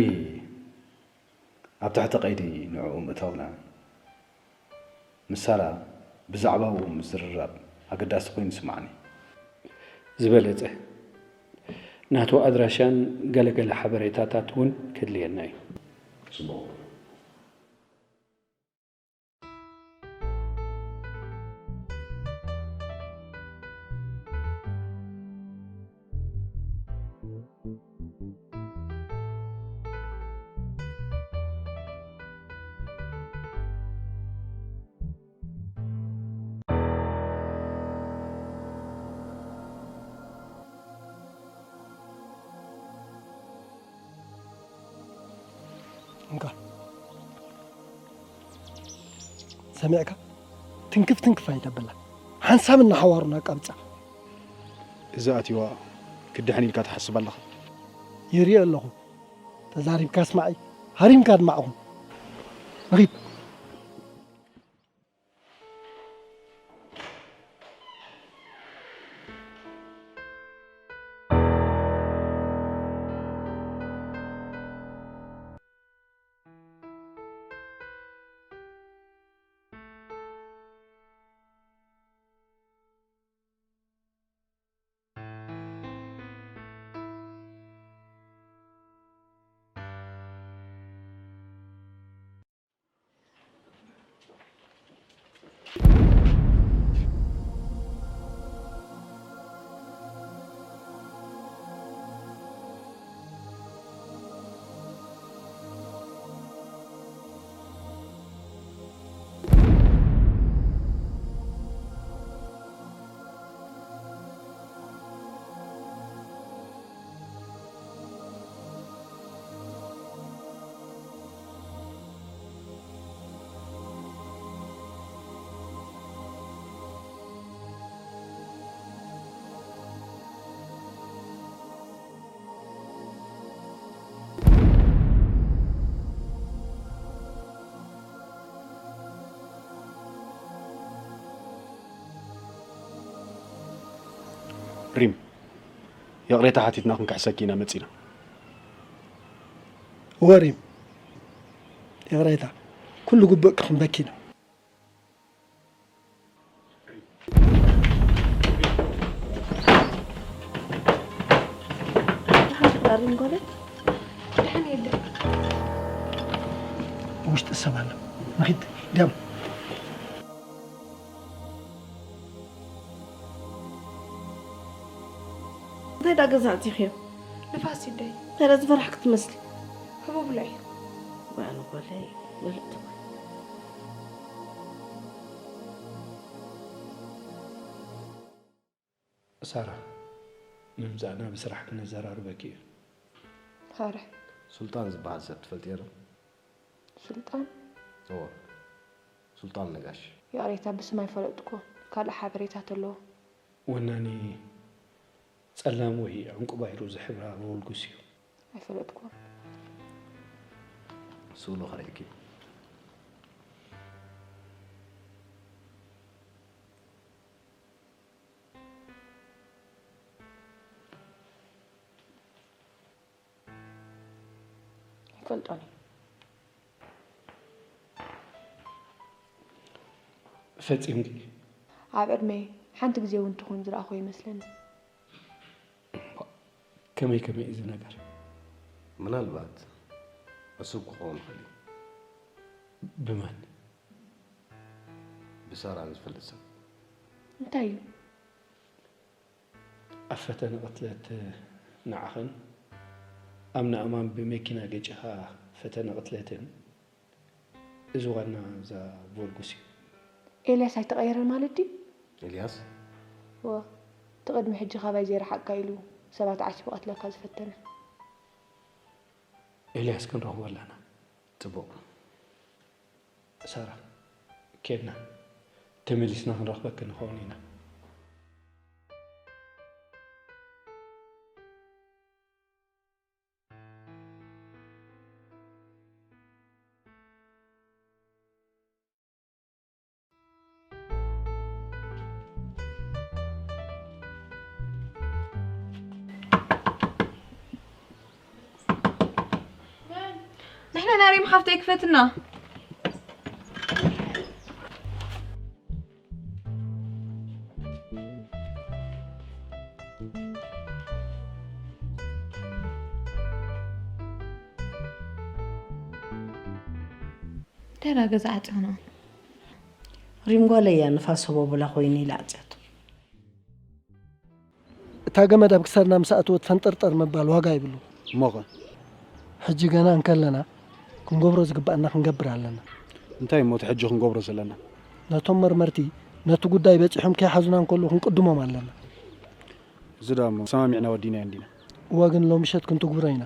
ኣብ ትሕቲ ቀይዲ ንዕኡ ምእታውና፣ ምስ ሳራ ብዛዕባኡ ምዝርራብ ኣገዳሲ ኮይኑ ይስምዓኒ። ዝበለጸ። ናቱ ኣድራሻን ገለገለ ሓበሬታታት እውን ከድልየና እዩ። ጽቡቕ። እንካ ሰሚዕካ ትንክፍ ትንክፍ ኣይተብላ። ሓንሳብ እናሓዋሩና ቀብጻ። እዚ ኣትዋ ክድሕን ኢልካ ትሓስብ ኣለኻ? ይሪኦ ኣለኹ። ተዛሪብካ ስማዒ፣ ሃሪምካ ኣድማዕኹም። ንኺድ። ሪም፣ ይቕሬታ ሓቲትና ክንክሕሰኪ ኢና መጺና። እወ ሪም፣ ይቕሬታ፣ ኩሉ ግቡእ ክኽንበኪ ኢና። ሪም ጎበዝ፣ ደሓን የለ። ውሽጢ ሰብ ኣሎ። ንኺድ፣ ዲያም። እንታይ ዳ ገዛ ኣቲኽዮ? ንፋስ ይደይ። እንታይ ዳ ዝፈራሕክ ትመስሊ? ህቡብለይ። ጓል ጓለይ ወልድ ትኾን። ሳራ፣ ምምጻእና ብስራሕ ክነዘራርበኪ እዩ። ሳርሕ። ሱልጣን ዝበሃል ሰብ ትፈልጥዮ ዶ? ሱልጣን? እዎ፣ ሱልጣን ነጋሽ። ይቕሬታ፣ ብስም ኣይፈለጥኩ። ካልእ ሓበሬታ ተለዎ? ወናኒ ጸላም ወይ ዕንቁባይሩ ዝሕብራ ቮልጉስ እዩ። ኣይፈለጥኩ። ስእሉ ከርእየኪ። ኣይፈልጦን እየ። ፈጺምኪ? ኣብ ዕድመይ ሓንቲ ግዜ እውን ትኹን ዝረኣኹ ይመስለኒ። ከመይ ከመይ እዚ ነገር? ምናልባት ዕሱብ ክኸውን ይኽእል እዩ። ብመን? ብሳራ ንዝፈልጥ ሰብ። እንታይ እዩ? ኣብ ፈተነ ቅትለት ንዓኽን ኣብ ንኣማን ብመኪና ገጭኻ ፈተነ ቅትለትን እዚ ዋና እዛ ቮልጉስ እዩ። ኤልያስ ኣይተቐየረን ማለት ድዩ? ኤልያስ ወ እቲ ቅድሚ ሕጂ ካባይ ዘይረሓቕካ ኢሉ ሰባት ዓሲቡ ቀትለካ ዝፈተነ። ኤልያስ ክንረኽቦ ኣለና። ጽቡቕ። ሳራ፣ ኬድና ተመሊስና ክንረኽበኪ ንኸውን ኢና። ንሕና ናሪም ሓፍተይ ክፈትና። እንታይ ዳ ገዛ ዓፂና? ሪም ጓለይ እያ ንፋስ ህቦ ብላ ኮይኑ ኢላ ዓፅያቶ። እታ ገመድ ኣብ ክሳድና ምስ ኣእተወት ፈንጠርጠር ምባል ዋጋ ይብሉ። እሞኸ? ሕጂ ገና እንከለና ክንገብሮ ዝግባኣና ክንገብር ኣለና። እንታይ እሞ እቲ ሕጂ ክንገብሮ ዘለና? ነቶም መርመርቲ ነቲ ጉዳይ በጺሖም ከይሓዙና እንከለዉ ክንቅድሞም ኣለና። እዚ ደኣ እሞ ሰማሚዕና ወዲናዮ እንዲና። እወ ግን ሎምሸት ክንትግብሮ ኢና።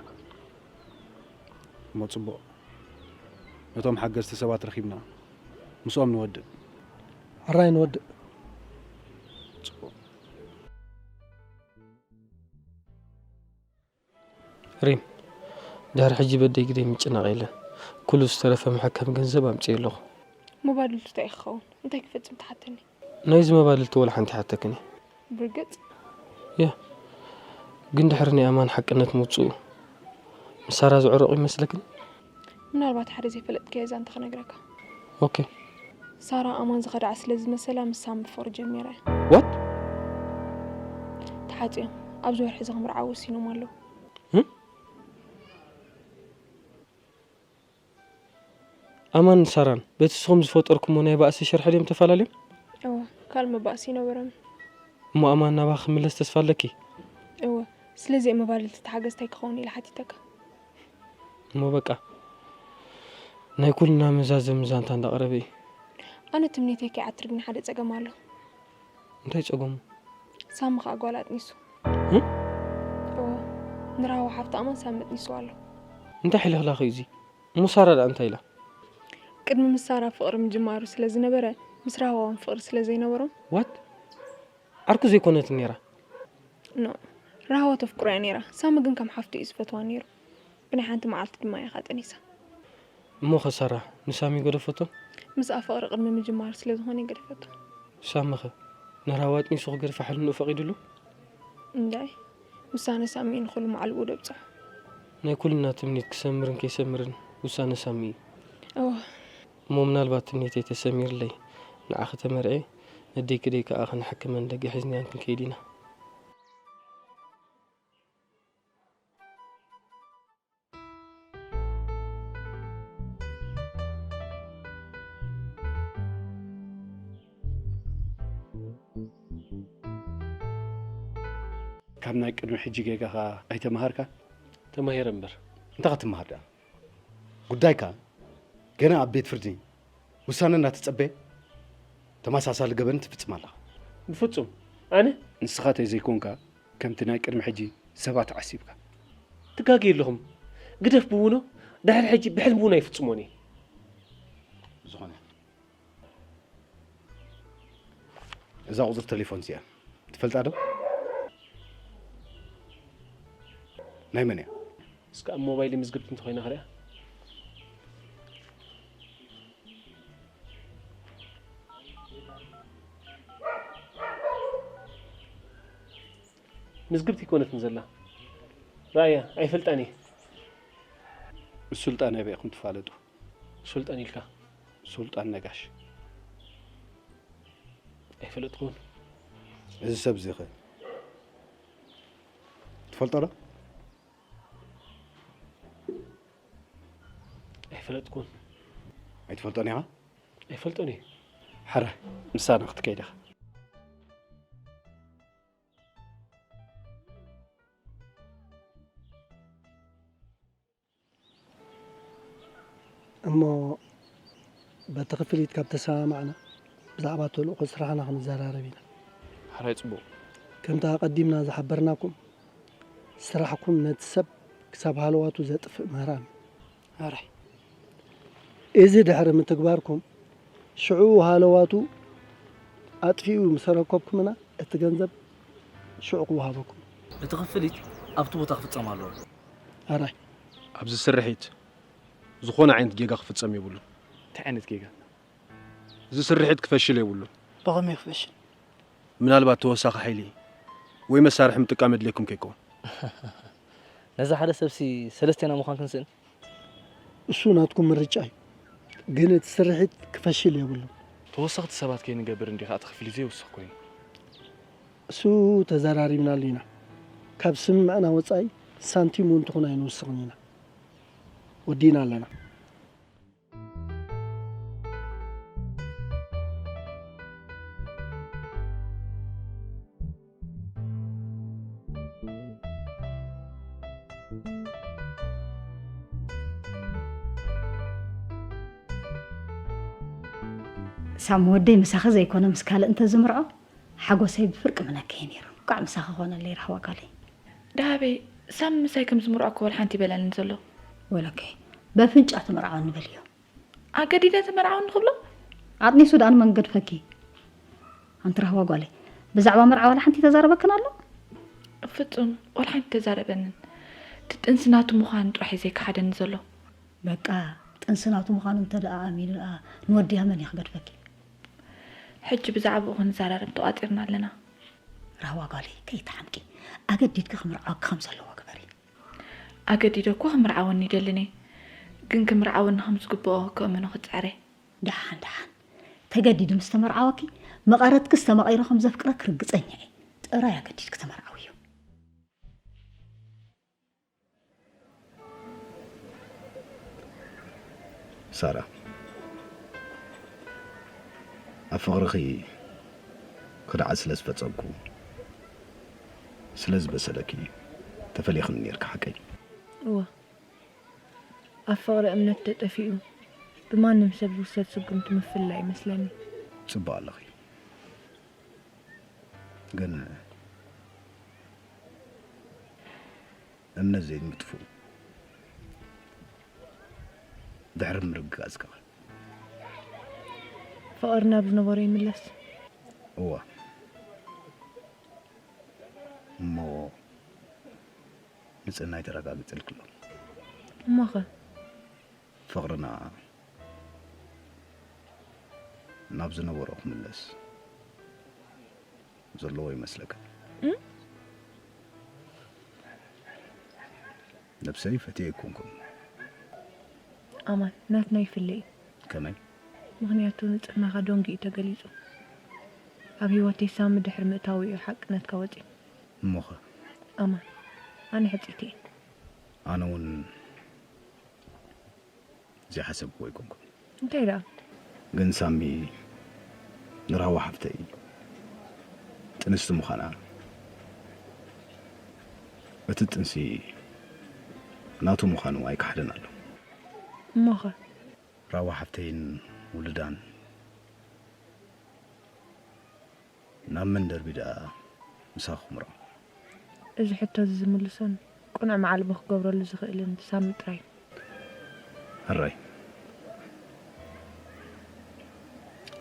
እሞ ጽቡቕ። ነቶም ሓገዝቲ ሰባት ረኺብና ምስኦም ንወድእ። ሕራይ ንወድእ። ጽቡቕ። ሪም፣ ድሕሪ ሕጂ በደይ ግደይ ምጭናቕ የለን። ኩሉ ዝተረፈ መሐከሚ ገንዘብ ኣምጽኤ ኣለኹ። መባልቱ እንታይ ክኸውን? እንታይ ክፈጽም ትሓተኒ? ናይዚ መባልቲ ወላ ሓንቲ ይሓተክን እየ። ብርግጽ? ያ፣ ግን ድሕሪ ናይ ኣማን ሓቅነት ምውጽኡ ምስ ሳራ ዝዕረቑ ይመስለክን? ምናልባት ሓደ ዘይፈለጥካዮ ዛንታ ክነግረካ። ኦኬ። ሳራ ኣማን ዝኸድዓ ስለ ዝመሰላ ምሳም ብፍቕሪ ጀሚራ እያ። ዋት? ተሓጽዮም ኣብዚ ወርሒ እዚ ክምርዓው ወሲኖም ኣለዉ። ኣማን ሳራን በቲ ንስኹም ዝፈጠርኩሞ ናይ ባእሲ ሽርሒ ድዮም ተፈላለዮም? እወ፣ ካልእ መባእሲ ይነበሮም። እሞ ኣማን ናባኺ ክምለስ ተስፋ ኣለኪ? እወ፣ ስለዚ እየ መባልልቲ ተሓገዝታይ ክኸውን ኢለ ሓቲተካ። እሞ በቃ ናይ ኩልና መዛዘሚ ዛንታ እንዳቐረበ እዩ። ኣነ ትምኒተይ ከይዓትር ግን ሓደ ጸገም ኣሎ። እንታይ ጸገሙ? ሳሚ ከኣ ጓል ኣጥኒሱ። እም? እወ፣ ንራህዋ ሓፍቲ ኣማን ሳሚ ኣጥኒስዋ ኣሎ። እንታይ ሕልኽላኽ እዩ እዚ? እሞ ሳራ ደኣ እንታይ ኢላ? ቅድሚ ምስ ሳራ ፍቕሪ ምጅማሩ ስለ ዝነበረ ምስ ራህዋ እውን ፍቕሪ ስለ ዘይነበሮም። ዋት? ዓርኩ ዘይኮነትን ነይራ? ኖ፣ ራህዋ ተፍቅሮ እያ ነይራ። ሳሚ ግን ከም ሓፍቱ እዩ ዝፈትዋ ነይሩ። ብናይ ሓንቲ መዓልቲ ድማ እያ ከኣ ጠኒሳ። እሞ ኸ ሳራ ንሳሚ ገደፈቶ? ምስኣ ፍቕሪ ቅድሚ ምጅማሩ ስለ ዝኾነ ገደፈቶ። ሳሚ ኸ ንራህዋ ኣጥኒሱ ክገድፋ ሕልንኡ ፈቒዱሉ? እንዳይ፣ ውሳነ ሳሚ እዩ ንኹሉ ማዕልኡ ደብጽሖ። ናይ ኩልና ትምኒት ክሰምርን ከይሰምርን ውሳነ ሳሚ እዩ። እወ። እሞ ምናልባት ትምኒተይ ተሰሚርለይ ንዓኺ ተመርዕየ ነደይ ክደይ ከኣ ክንሕክመን ደገ ሒዝናየን ክንከይድ ኢና። ካብ ናይ ቅድሚ ሕጂ ጌጋኻ ኣይተማሃርካን? ተማሂረ እምበር። እንታይ ክትመሃር ደኣ? ጉዳይካ ገና ኣብ ቤት ፍርዲ ውሳነ እናተጸበየ ተመሳሳሊ ገበን ትፍጽም ኣለኻ። ብፍጹም። ኣነ? ንስኻ ተዘይኮንካ ከምቲ ናይ ቅድሚ ሕጂ ሰባት ዓሲብካ። ትጋገዩ ኣለኹም። ግደፍ ብውኖ፣ ድሕሪ ሕጂ ብሕልሚ እውን ኣይፍጽሞን እየ። ዝኾነ። እዛ ቁጽሪ ቴሌፎን እዚኣ ትፈልጣ ዶ? ናይ መን እያ? እስከ ኣብ ሞባይል ምዝግብቲ እንተኾይና ክሪኣ። ምዝግብቲ ይኮነትን ዘላ። ራእያ፣ ኣይፈልጣን እየ። ሱልጣን ኣበይ ኢኹም ትፋለጡ? ሱልጣን ኢልካ? ሱልጣን ነጋሽ። ኣይፈለጥኩን። እዚ ሰብ እዚ ኸ ትፈልጦ ዶ? ኣይፈለጥኩን። ኣይትፈልጦን ኢኻ? ኣይፈልጦን እየ። ሓረ፣ ምሳና ክትከይድ ኢኻ። እሞ በቲ ክፍሊት ካብ ተሰማማዕና፣ ብዛዕባ ተልእኾ ስራሕና ክንዘራረብ ኢና። ሕራይ ጽቡቕ። ከምቲ ኣቐዲምና ዝሓበርናኩም፣ ስራሕኩም ነቲ ሰብ ክሳብ ሃለዋቱ ዘጥፍእ ምህራም እዩ። ሕራይ። እዚ ድሕሪ ምትግባርኩም፣ ሽዑ ሃለዋቱ ኣጥፊኡ ምስ ኣረከብኩምና፣ እቲ ገንዘብ ሽዑ ክወሃበኩም። እቲ ክፍሊት ኣብቲ ቦታ ክፍጸም ኣለዎ። ሕራይ። ኣብዚ ስርሒት ዝኾነ ዓይነት ጌጋ ክፍጸም የብሉን። እንታይ ዓይነት ጌጋ? እዚ ስርሒት ክፈሽል የብሉን። ብኸመይ ክፈሽል? ምናልባት ተወሳኺ ሓይሊ ወይ መሳርሒ ምጥቃም የድልየኩም ከይከውን። ነዚ ሓደ ሰብሲ ሰለስቴና ምዃን ክንስእን? እሱ ናትኩም ምርጫ እዩ። ግን እቲ ስርሒት ክፈሽል የብሉን። ተወሰኽቲ ሰባት ከይንገብር እንዲኻ እቲ ክፍሊት ዘይውስኽ ኮይኑ። እሱ ተዘራሪብናሉ ኢና። ካብ ስምምዕና ወጻኢ ሳንቲም እውን ትኹን ኣይንውስኽን ኢና። ወዲእና ኣለና። ሳሚ ወደይ ምሳኺ ዘይኮነ ምስ ካልእ እንተዝምርዖ ሓጎሰይ ብፍርቂ ምነክየ ነይሩ። እንቋዕ ምሳኺ ኾነለይ ራህዋ ጓለይ። ደሃበይ፣ ሳሚ ምሳይ ከም ዝምርዖ እኮ ወላ ሓንቲ ኣይበለንን ዘሎ። ወለከ በፍንጫ ትምርዓወኒ በልዮ። ኣገዲደ ትምርዓወኒ ክብሎ? ኣጥኒሱ ደኣ ንመን ገድፈኪ? ኣንቲ ራህዋ ጓለይ፣ ብዛዕባ መርዓ ዋላ ሓንቲ ተዛረበክን ኣሎ? ፍጹም ዋላ ሓንቲ ተዛረበንን። እቲ ጥንሲ ናቱ ምዃኑ ጥራሕ እዩ ዘይከሓደኒ ዘሎ። በቃ፣ ጥንሲ ናቱ ምዃኑ እንተ ደኣ ኣሚኑ ደኣ ንወድያ መን እዩ ክገድፈኪ? ሕጂ ብዛዕባኡ ክንዘራረብ ተቋጺርና ኣለና። ራህዋ ጓለይ፣ ከይትሓምቂ። ኣገዲድኪ ክምርዓወኪ ከም ዘለዎ ግበሪ። ኣገዲደ እኮ ክምርዓወኒ ይደልን እየ። ግን ክምርዓወኒ ከም ዝግብኦ ከእምኖ ክጽዕር እየ። ደሓን ደሓን። ተገዲዱ ምስ ተመርዓወኪ፣ መቐረትኪ ዝተመቐይሮ ከም ዘፍቅረኪ ርግጸኛ እየ። ጥራይ ኣገዲድኪ ተመርዓውዮ። ሳራ፣ ኣብ ፍቕርኺ ክድዓት ስለ ዝፈጸምኩ፣ ስለ ዝበሰለኪ፣ ተፈሊኽኒ ኔርኪ፣ ሓቀይ? እወ። ኣብ ፍቕሪ እምነት ተጠፊኡ፣ ብማንም ሰብ ዝውሰድ ስጉምቲ ምፍልላይ ይመስለኒ። ጽቡቕ ኣለኺ። ግን እምነት ዘይምጥፍኡ ድሕሪ ምርግጋጽ ከ? ፍቕሪ ናብ ዝነበሮ ይምለስ። እወ። እሞ ንጽህናይ ተረጋጊጽልኪ ኣሎ። እሞኸ? ፍቕርና ናብ ዝነበሮ ክምለስ ዘለዎ ይመስለካ? እም? ነብሰይ ፈትየ ኣይኮንኩን። ኣማን፣ ናትና ይፍለ እዩ። ከመይ? ምኽንያቱ ንጽህናኻ ደንጊዩ ተገሊጹ። ኣብ ህይወተይ ሳሚ ድሕሪ ምእታዉ እዩ ሓቂ ናትካ ወጺኡ። እሞኸ? ኣማን፣ ኣነ ሕጽይቲ እየ። ኣነ እውን ዘይሓሰብክዎ ኣይኮንኩን። እንታይ ደኣ? ግን ሳሚ ንራህዋ ሓፍተይ ጥንስቲ ምዃና፣ እቲ ጥንሲ ናቱ ምዃኑ ኣይከሓደን ኣሎ። እሞኸ? ራዋ ሓፍተይን ውልዳን ናብ መን ደርቢ ደኣ ምሳኹም ርኣ? እዚ ሕቶ እዚ ዝምልሶን ቅኑዕ መዓልቦ ክገብረሉ ዝኽእልን ሳሚ ጥራይ። ሕራይ፣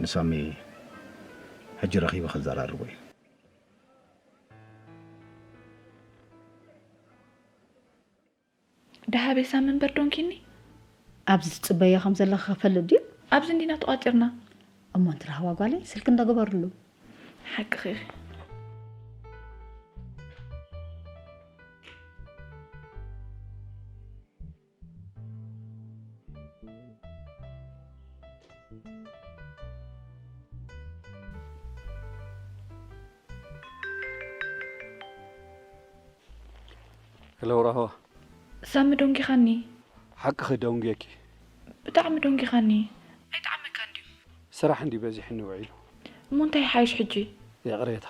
ንሳሚ ሕጂ ረኺበ ከዘራርቦ እየ። ደሃበይ ሳሚ እምበር ዶንኪኒ? ኣብዚ ትጽበዮ ከም ዘለኺ ክፈልጥ ድዩ? ኣብዚ እንዲና ተቋጺርና። እሞ እንትራህዋ ጓለይ ስልኪ እንዳገበርሉ። ሓቅኺ ኢኺ። ሄሎ ራህዋ። ሳሚ ደንጊኻኒ። ሓቅኺ ደንጊየኪ። ብጣዕሚ ደንጊኻኒ። ኣይጠዓመካን ድዩ? ስራሕ እንዲ በዚሕኒ ውዒሉ። እሞ እንታይ ይሓይሽ ሕጂ? ይቕሬታ።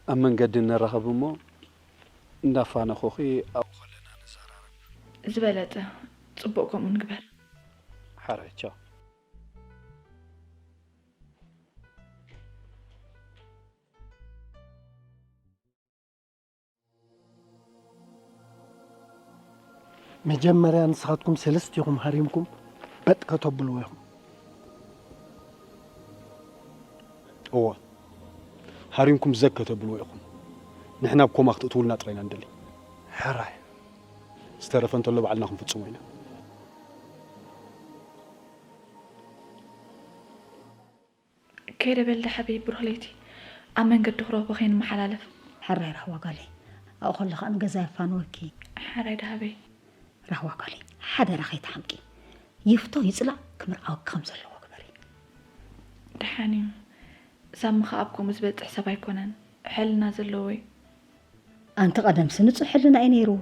ኣብ መንገዲ ንራኸብ እሞ እንዳፋነኹኺ ኣብኡ ከለና ንዘራረብ። ዝበለጸ። ጽቡቕ ከምኡ ንግበር። ሓራይ ቻው። መጀመርያ ንስኻትኩም ሰለስቲኹም ሃሪምኩም በጥ ከተብልዎ ኢኹም። እወ፣ ሃሪምኩም ዘግ ከተብልዎ ኢኹም። ንሕና ኣብ ኮማ ክትእትውልና ጥራይ ኢና ንደሊ። ሕራይ። ዝተረፈ እንተሎ ባዕልና ክንፍጽሞ ኢና። ከይደ በል ደሓበይ ብሩኽ ለይቲ ኣብ መንገዲ ክረኽቦ ከይንመሓላለፍ። ሕራይ ራህዋ ጓለይ ኣብኡ ከሎ ከዓ ንገዛ የፋንወኪ። ሕራይ ደሃበይ። ራህዋ ጓለይ ሓደራ ከይትሓምቂ። ይፍቶ ይፅላእ ክምርዓወኪ ከም ዘለዎ ግበሪ። ደሓን እዩ። ሳሚ ከዓ ኣብ ከምኡ ዝበፅሕ ሰብ ኣይኮነን። ሕልና ዘለዎ እዩ። ኣንቲ ቀደምሲ ንፁህ ሕልና እዩ ነይርዎ።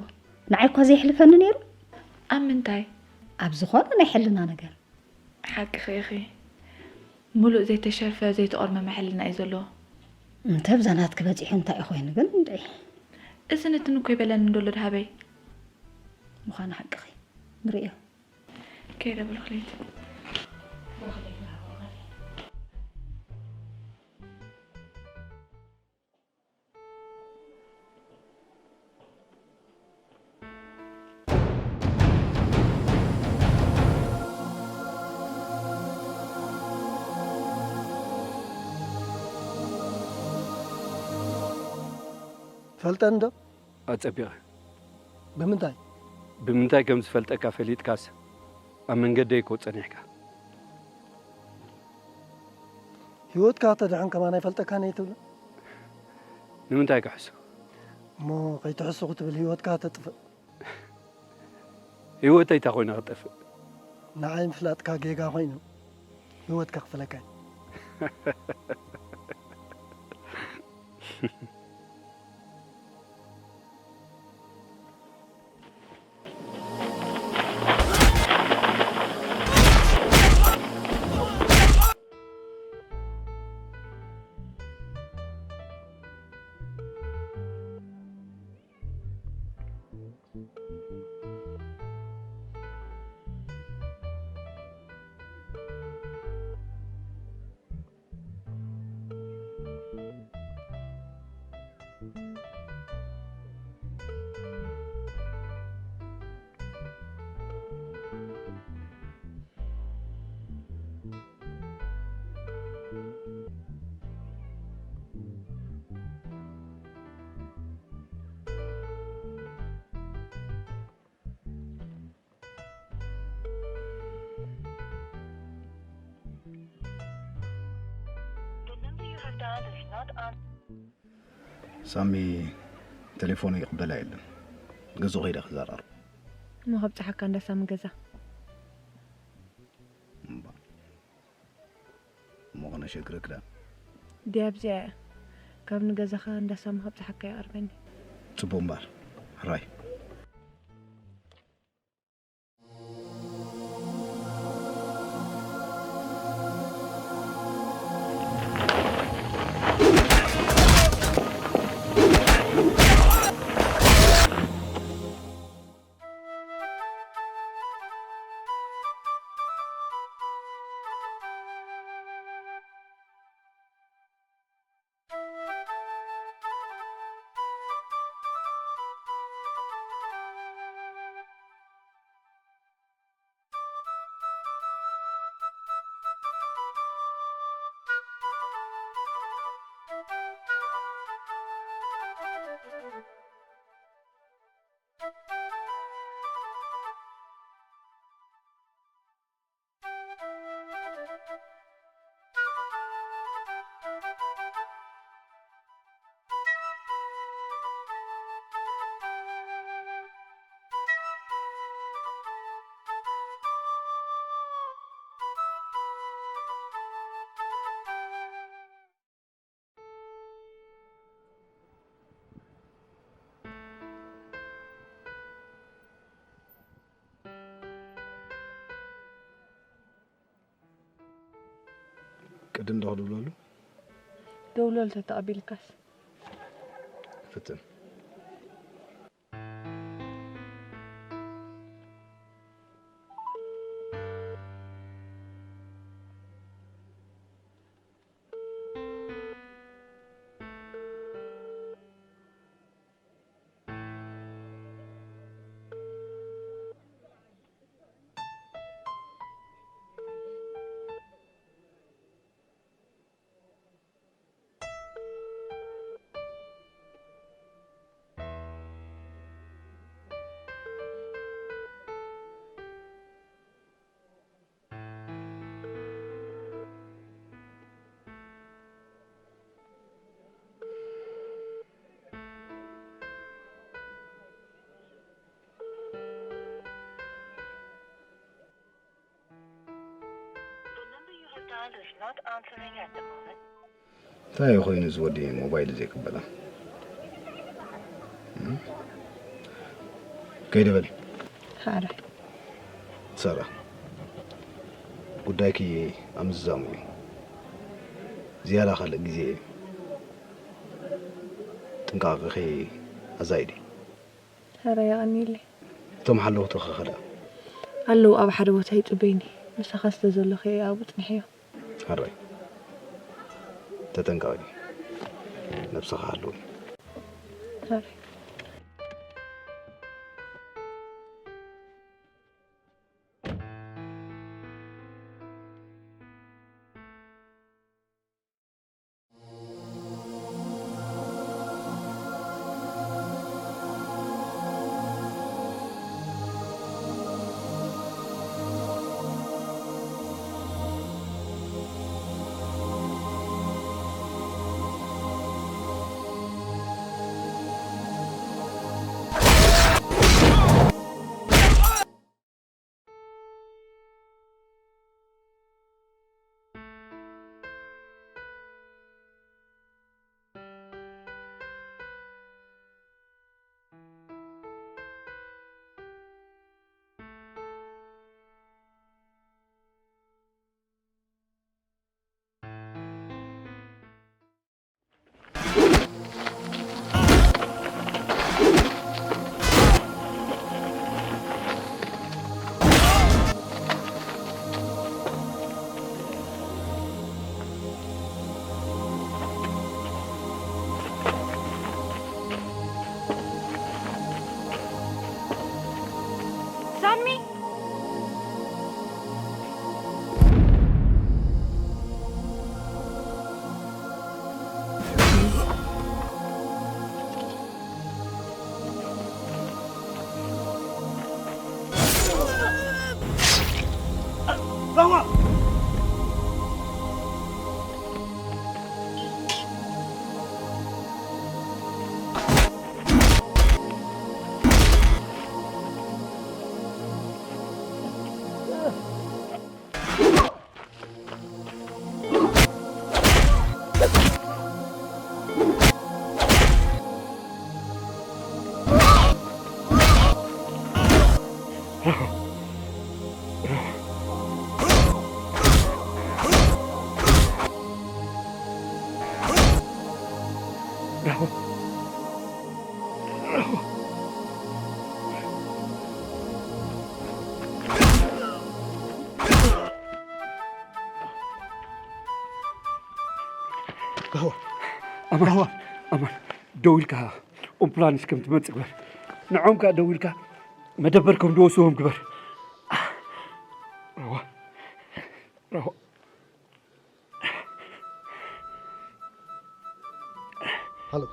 ንዓይ እኳ ዘየሕልፈኒ ነይሩ። ኣብ ምንታይ? ኣብ ዝኾነ ናይ ሕልና ነገር። ሓቅኺ ኢኺ። ሙሉእ ዘይተሸርፈ ዘይተቖርመመ ሕልና እዩ ዘለዎ። እንተ ብዛ ናትኪ በጺሑ እንታይ እዩ ኮይኑ ግን እንድዒ። እዚ ንትን እኮ ይበለኒ እንዶ ኣሎ ደሃበይ። ምዃኑ ሓቅኺ። ንርእዮ። ከይደ ብሩኽለይቲ። ፈልጠኒ ዶ? ኣጸቢቐ። ብምንታይ? ብምንታይ ከም ዝፈልጠካ ፈሊጥካስ ኣብ መንገደይ እኮ ጸኒሕካ። ህይወትካ ክተድሕን ከማን ኣይፈልጠካን እየ ትብሎ? ንምንታይ ክሕሱ? እሞ ከይትሕሱ ክትብል ህይወትካ ተጥፍእ። ህይወተይ እንታይ ኮይና ክጠፍእ? ንዓይ ምፍላጥካ ጌጋ ኮይኑ ህይወት ከኽፍለካ እዩ። ሳሚ ተሌፎኑ ይቕበላ የለን። ገዝኡ ከይደ ክዘራረብ። እሞ ከብጽሓካ እንዳ ሳሚ ገዛ። እምባ እሞ ከነሸግረክ ዳ። ድያ ኣብዚኣ እያ። ካብ ንገዛኻ እንዳ ሳሚ ከብጽሓካ ይቐርበኒ። ጽቡቕ እምበኣር። ሕራይ። ቅድም ዶ ክድውለሉ? ደውለሉ ተተቐቢልካስ። ፍትን። እንታይ ኮይኑ ዝወዲ ሞባይል ዘይቅበላ? ከይደ በሊ። ሓራይ ሰራ ጉዳይኪ ኣምዝዛሙ እዩ። ዝያዳ ካልእ ግዜ ጥንቃቐኺ ኣዛይዲ። ሓራይ የቐንየለይ። እቶም ሓለውትኺ ኸ ደኣ? ኣለዉ ኣብ ሓደ ቦታ ይጽበዩኒ። ምሳኻ ስለ ዘለኹ እየ ኣብኡ ጽኒሐዮ። ሓራይ ተጠንቀቒ። ነብስኻ ሓልዊ። ሓራይ ኣማን ኣማን ደው ኢልካ ኦምፕላንስ ከም ትመጽእ ግበር። ንዖም ከኣ ደው ኢልካ መደበር ከም ድወስዎም ግበር። ራዋ ራዋ ሃሎ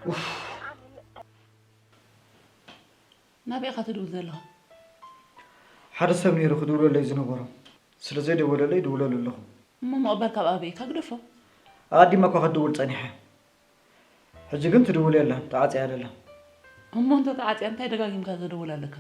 ኡፍ። ናበይ ኢኻ ትድውል ዘለኻ? ሓደ ሰብ ነይሩ ክድውለለይ ዝነበሮ። ስለ ዘይደወለለይ ድውለሉ ኣለኹ። እሞ ምቕባል ካብ ኣበይ ኢካ ግደፎ። ኣቐዲማ እኳ ክትድውል ጸኒሐ። ሕጂ ግን ትድውል የላን፣ ተዓጽያ ኣላ። እሞ እንተ ተዓጽያ እንታይ ደጋጊምካ ዘደውል ኣለካ?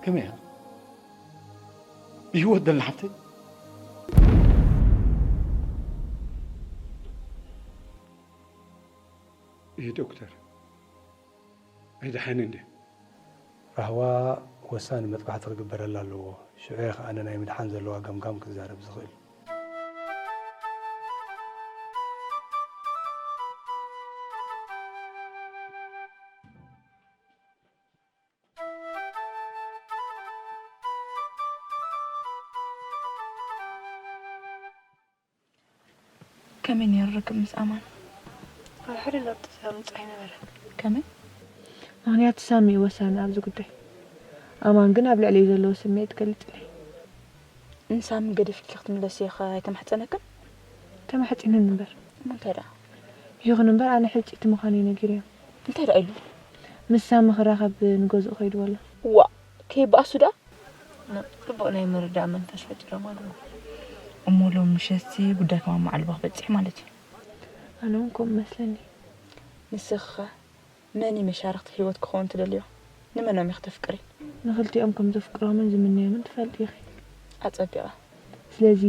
ከመይ እያ? ብህይወት ደላ ሓፍተይ? ይህ ዶክተር ኣይደሓንን ድዩ? ራህዋ ወሳኒ መጥባሕቲ ክግበረላ ኣለዎ። ሽዑ እየ ከኣ ንናይ ምድሓን ዘለዋ ገምጋም ክዛረብ ዝኽእል። ከመይ ነይሩ ርክብ ምስ ኣማን? ኣብ ሓደ ለውጢ ዘምጽእ ኣይነበረን። ከመይ? ምኽንያቱ ሳሚ እዩ ወሳኒ ኣብዚ ጉዳይ። ኣማን ግን ኣብ ልዕለይ ዘለዎ ስምዒት ገሊጹለይ። ንሳሚ ገደፍኪ ክትምለስዮ ኸ ኣይተማሕጸነክን? ተማሕጺኑኒ እምበር። እሞ እንታይ ደኣ? ይኹን እምበር ኣነ ሕጽይቲ ምዃነይ ነጊረዮ። እንታይ ደኣ ኢሉ? ምስ ሳሚ ክራኸብ ንገዝኡ ከይዱ ኣሎ። ዋእ! ከይበኣሱ ደኣ? ጽቡቕ ናይ ምርዳእ መንፈስ ፈጢሮም ኣለዉ። እሞ ሎም ምሸትሲ ጉዳይ ከማማዕልቦ ክበጽሕ ማለት እዩ። ኣነ እውን ከምኡ መስለኒ። ንስኺ ኸ መን እዩ መሻርኽቲ ህይወት ክኸውን ትደልዮ? ንመኖም ኢኺ ተፍቅሪ? ንኽልቲኦም ከም ዘፍቅሮምን ዝምነዮምን ትፈልጢ ኢኺ። ኣጸቢቐ። ስለዚ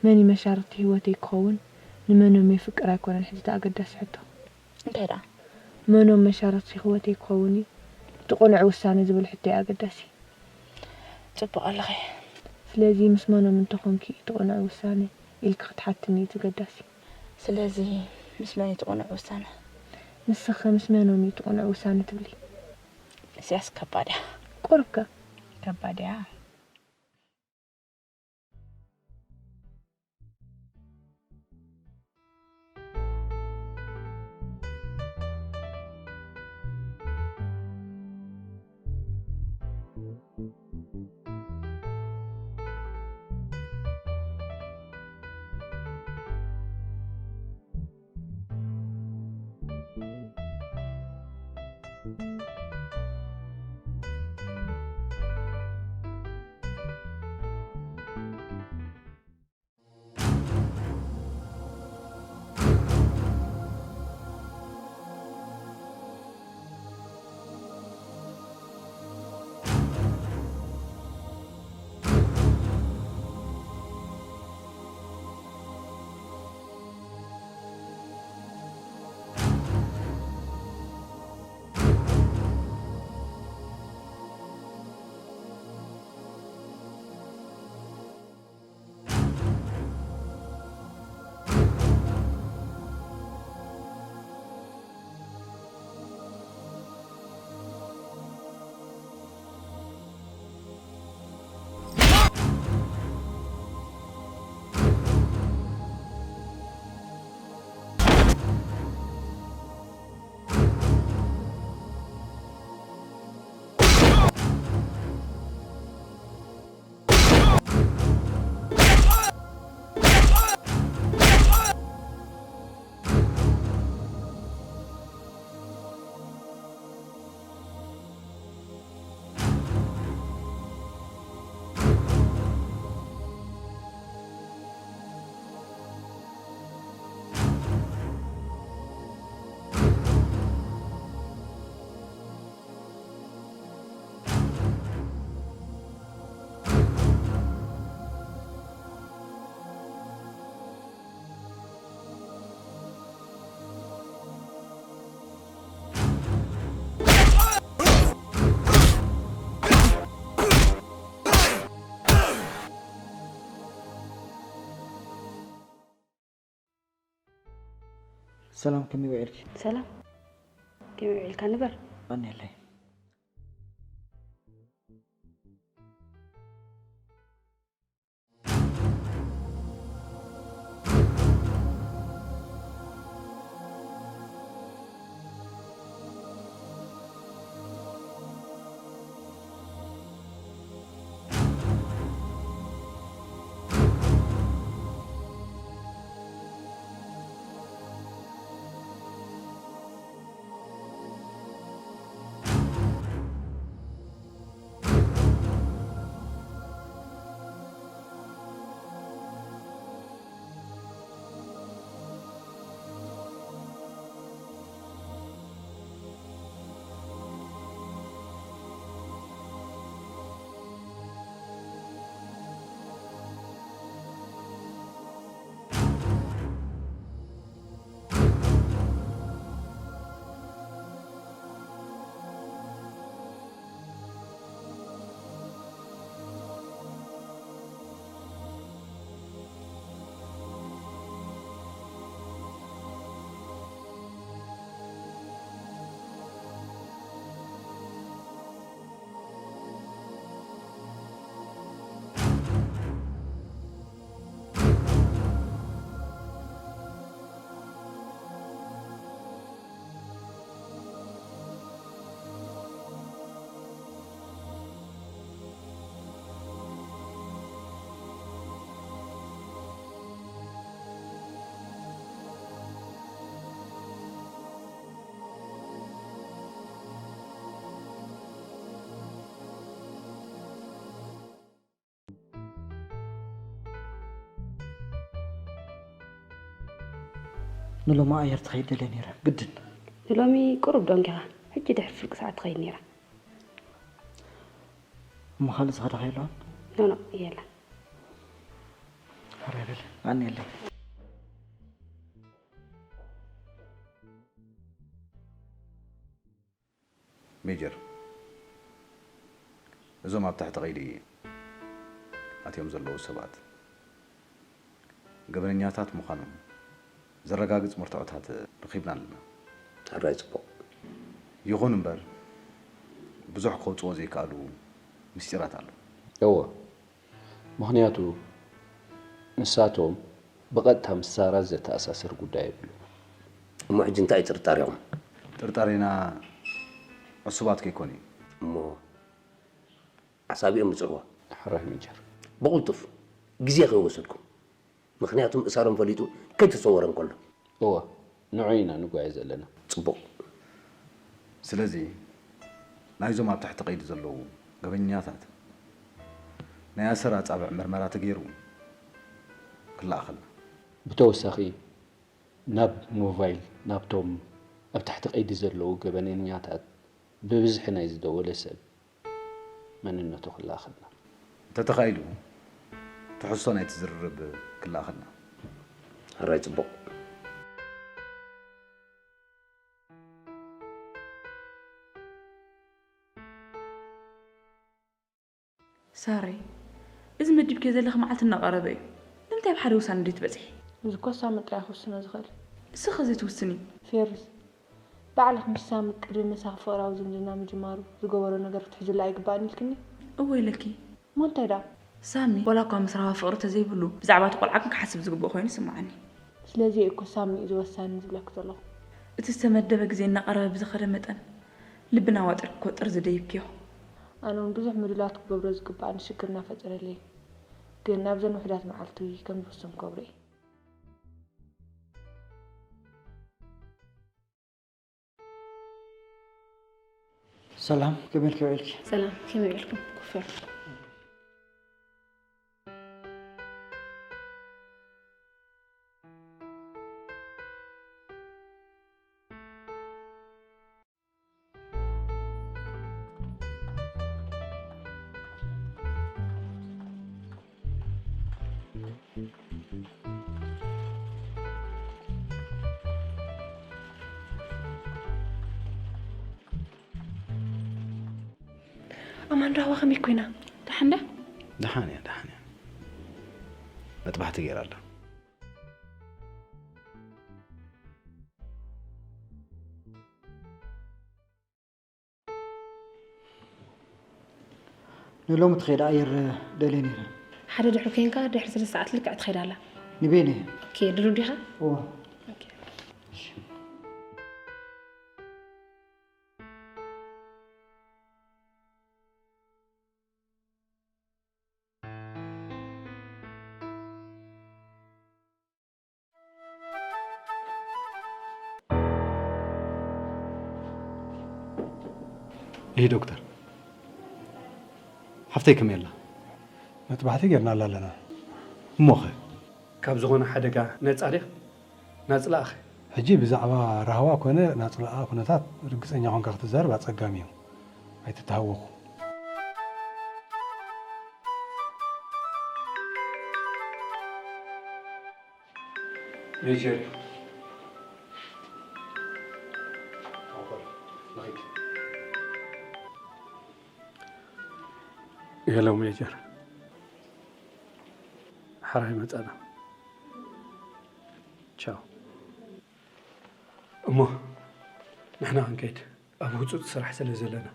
መን እዩ መሻርኽቲ ህይወተይ ክኸውን፣ ንመኖም የፍቅር ኣይኮነን ሕጂ እቲ ኣገዳሲ ሕቶ። እንታይ ደኣ? መኖም መሻርኽቲ ህይወተይ ክኸውን እዩ፣ እቲ ቅኑዕ ውሳነ ዝብል ሕቶ እዩ ኣገዳሲ። ጽቡቕ ኣለኺ። ስለዚ ምስ መኖም እንተኾንኪ እቲ ቅኑዕ ውሳነ ኢልኪ ክትሓትኒ እዩ እቲ ገዳሲ። ስለዚ ምስ መን እዩ እቲ ቅኑዕ ውሳነ? ንስኺ ምስ መኖም እዩ እቲ ቅኑዕ ውሳነ ትብሊ? እዚኣስ ከባድ እያ። ቁሩብ ከ? ከባድ እያ። ሰላም፣ ከመይ ውዒልኪ? ሰላም፣ ከመይ ውዒልካ ንበር? ቀንየለይ። ንሎሚ ኣየር ትኸይድ ደልየ ነይረ፣ ግድን። ንሎሚ ቁሩብ ደንጊኻ፣ ሕጂ ድሕሪ ፍርቂ ሰዓት ትኸይድ ነይራ። እሞ ካልእ ዝኸዳ ከየለዋን? ኖ፣ ኖ፣ የላ። ሕራይ በል፣ ኣንየለይ። ሜጀር፣ እዞም ኣብ ትሕቲ ቀይዲ ኣትዮም ዘለዉ ሰባት ገበነኛታት ምዃኖም ዘረጋግጽ መርትዖታት ረኺብና ኣለና። ሕራይ ጽቡቕ። ይኹን እምበር፣ ብዙሕ ከውጽኦ ዘይከኣሉ ምስጢራት ኣለዉ። እወ፣ ምኽንያቱ ንሳቶም ብቐጥታ ምስ ሳራ ዘተኣሳስር ጉዳይ የብሉን። እሞ ሕጂ እንታይ እዩ ጥርጣሬኹም? ጥርጣሬና ዕሱባት ከይኮኑ እዩ። እሞ ኣሳቢኦም ምጽዕዎ። ሕራይ ሜጀር። ብቕልጡፍ ግዜ ከይወሰድኩም። ምኽንያቱ ምእሳሮም ፈሊጡ ከይተሰወረ እንከሎ። እወ፣ ንዑ ኢና ንጓየ ዘለና። ጽቡቕ። ስለዚ ናይዞም ኣብ ትሕቲ ቀይዲ ዘለዉ ገበኛታት ናይ ኣሰር ኣጻብዕ መርመራ ተገይሩ ክለኣኸልና። ብተወሳኺ ናብ ሞባይል ናብቶም ኣብ ትሕቲ ቀይዲ ዘለዉ ገበነኛታት ብብዝሒ ናይ ዝደወለ ሰብ መንነቱ ክለኣኸልና። እንተተኻኢሉ ትሕዝቶ ናይቲ ዝርርብ ክለኣኸልና። ሕራይ ጽቡቕ። ሳረይ፣ እዚ መዲብክዮ ዘለኺ መዓልቲ እናቐረበ እዩ። ንምንታይ ኣብ ሓደ ውሳነ ደይትበጽሒ? እዚ እኮ ሳሚ ጥራይ ክውስኖ ዝኽእል። ንስኺ ከ ዘይትውስኒ? ፌሩዝ፣ ባዕልኺ ምስ ሳሚ ቅድሚ ምሳኺ ፍቕራዊ ዝምድና ምጅማሩ ዝገበሮ ነገር ክትሕዝሉ ኣይግባእን ኢልክኒ? እወ ኢለኪ። እሞ እንታይ ደኣ? ሳሚ፣ ዋላ እኳ ምስራኻ ፍቕሪ ተዘይብሉ፣ ብዛዕባ እቲ ቆልዓ ግን ክሓስብ ዝግብኦ ኮይኑ ይስምዓኒ። ስለዚ እየ እኮ ሳሚ እዩ ዝወሳኒ ዝብለኪ ዘለኹ። እቲ ዝተመደበ ግዜ እናቐረበ ብዝኸደ መጠን፣ ልብና ዋጢርክዮ ጥርዚ ደይብክዮ። ኣነ እውን ብዙሕ ምድላዋት ክገብሮ ዝግብኣኒ ሽግር እናፈጠረለይ እዩ። ግን ኣብዘን ውሑዳት መዓልቲ ከም ዝውስን ክገብሮ እየ። ሰላም፣ ከመይ ኢልኪ ውዒልኪ? ሰላም፣ ከመይ ውዒልኩም? ኮፍ በሉ። ኣማን፣ ራህዋ ከመይ ኮይና? ደሓን ዳ? ደሓን እያ፣ ደሓን እያ። መጥባሕቲ ገይራ ኣላ። ንሎሚ ትኸይድ ኣየር ደልየ ነይረ። ሓደ ድሕሪ ኮንካ ድሕሪ ሰለስተ ሰዓት ልክዕ ትኸይድ ኣላ። ንበይነይ? ኦኬ፣ ድሩብ ዲኻ? እወ። ኦኬ። እሺ። ይሄ ዶክተር፣ ሓፍተይ ከመይ ኣላ? መጥባሕቲ ጌርናላ ኣለና። እሞኸ? ካብ ዝኾነ ሓደጋ ነጻ ዲኻ? ናጽላኣኸ? ሕጂ ብዛዕባ ራህዋ ኮነ ናጽላኣ ኩነታት ርግጸኛ ኮንካ ክትዛረብ ኣጸጋሚ እዩ። ኣይትተሃወኹ። ሜጀር፣ ንኺድ። ሄሎ ሜጀር፣ ሓራይ መጻና። ቻው። እሞ ንሕና ክንከይድ፣ ኣብ ህጹጽ ስራሕ ስለ ዘለና።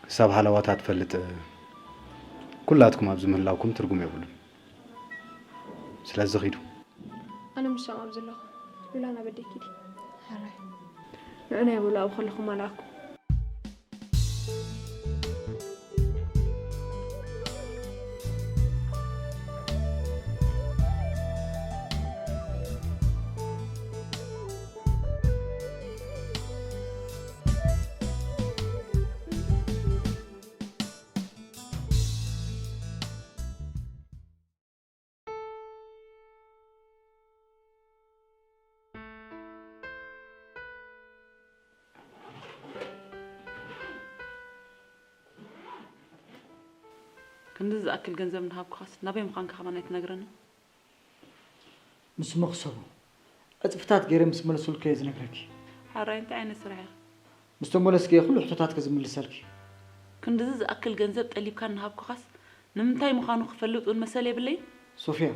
ክሳብ ሃለዋታ ትፈልጥ፣ ኩላትኩም ኣብዚ ምህላውኩም ትርጉም የብሉን። ስለዚ ኺዱ። ኣነ ምሳኦም ኣብ ዘለኹ፣ ሉላ ናብ ኣደይ ኪዲ። ሕራይ። ንዑ ናይ በሉ ኣብኡ ከለኹም ኣልኣኩም። ክንዲ ዝኣክል ገንዘብ እናሃብኩኻስ ናበይ ምዃንካ ከማን ኣይትነግረንን? ንስሞ ክሰቡ ዕጽፍታት ገይረ ምስ መለሱልኪ እየ ዝነግረኪ። ሓራይ እንታይ ዓይነት ስራሕ ኢኻ? ምስ ተመለስኪ እየ ኩሉ ሕቶታትኪ ዝምልሰልኪ። ክንድዚ ዝኣክል ገንዘብ ጠሊብካ እናሃብኩኻስ ንምንታይ ምዃኑ ክፈልጥ እውን መሰል የብለይን? ሶፍያ፣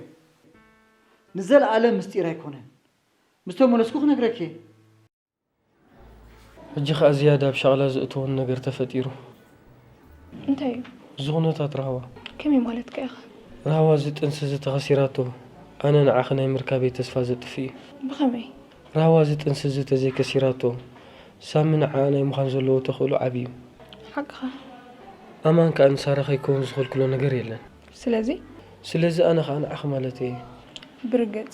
ንዘለኣለም ምስጢር ኣይኮነን። ምስ ተመለስኩ ክነግረኪ እየ። ሕጂ ኸኣ ዝያዳ ኣብ ሻቕላ ዘእትወኒ ነገር ተፈጢሩ። እንታይ እዩ? እዚ ኩነታት ራህዋ። ከመይ ማለትካ ኢኻ? ራህዋ እዚ ጥንሲ እዚ ተኸሲራቶ፣ ኣነ ንዓኺ ናይ ምርካበይ ተስፋ ዘጥፍእ እዩ። ብኸመይ? ራህዋ እዚ ጥንሲ እዚ ተዘይከሲራቶ፣ ሳሚ ንዓኣ ናይ ምዃን ዘለዎ ተኽእሎ ዓቢ እዩ። ሓቅኻ። ኣማን ከኣ ንሳራ ከይከውን ዝኽልክሎ ነገር የለን። ስለዚ? ስለዚ ኣነ ኸኣ ንዓኺ ማለተይ እየ። ብርግጽ፣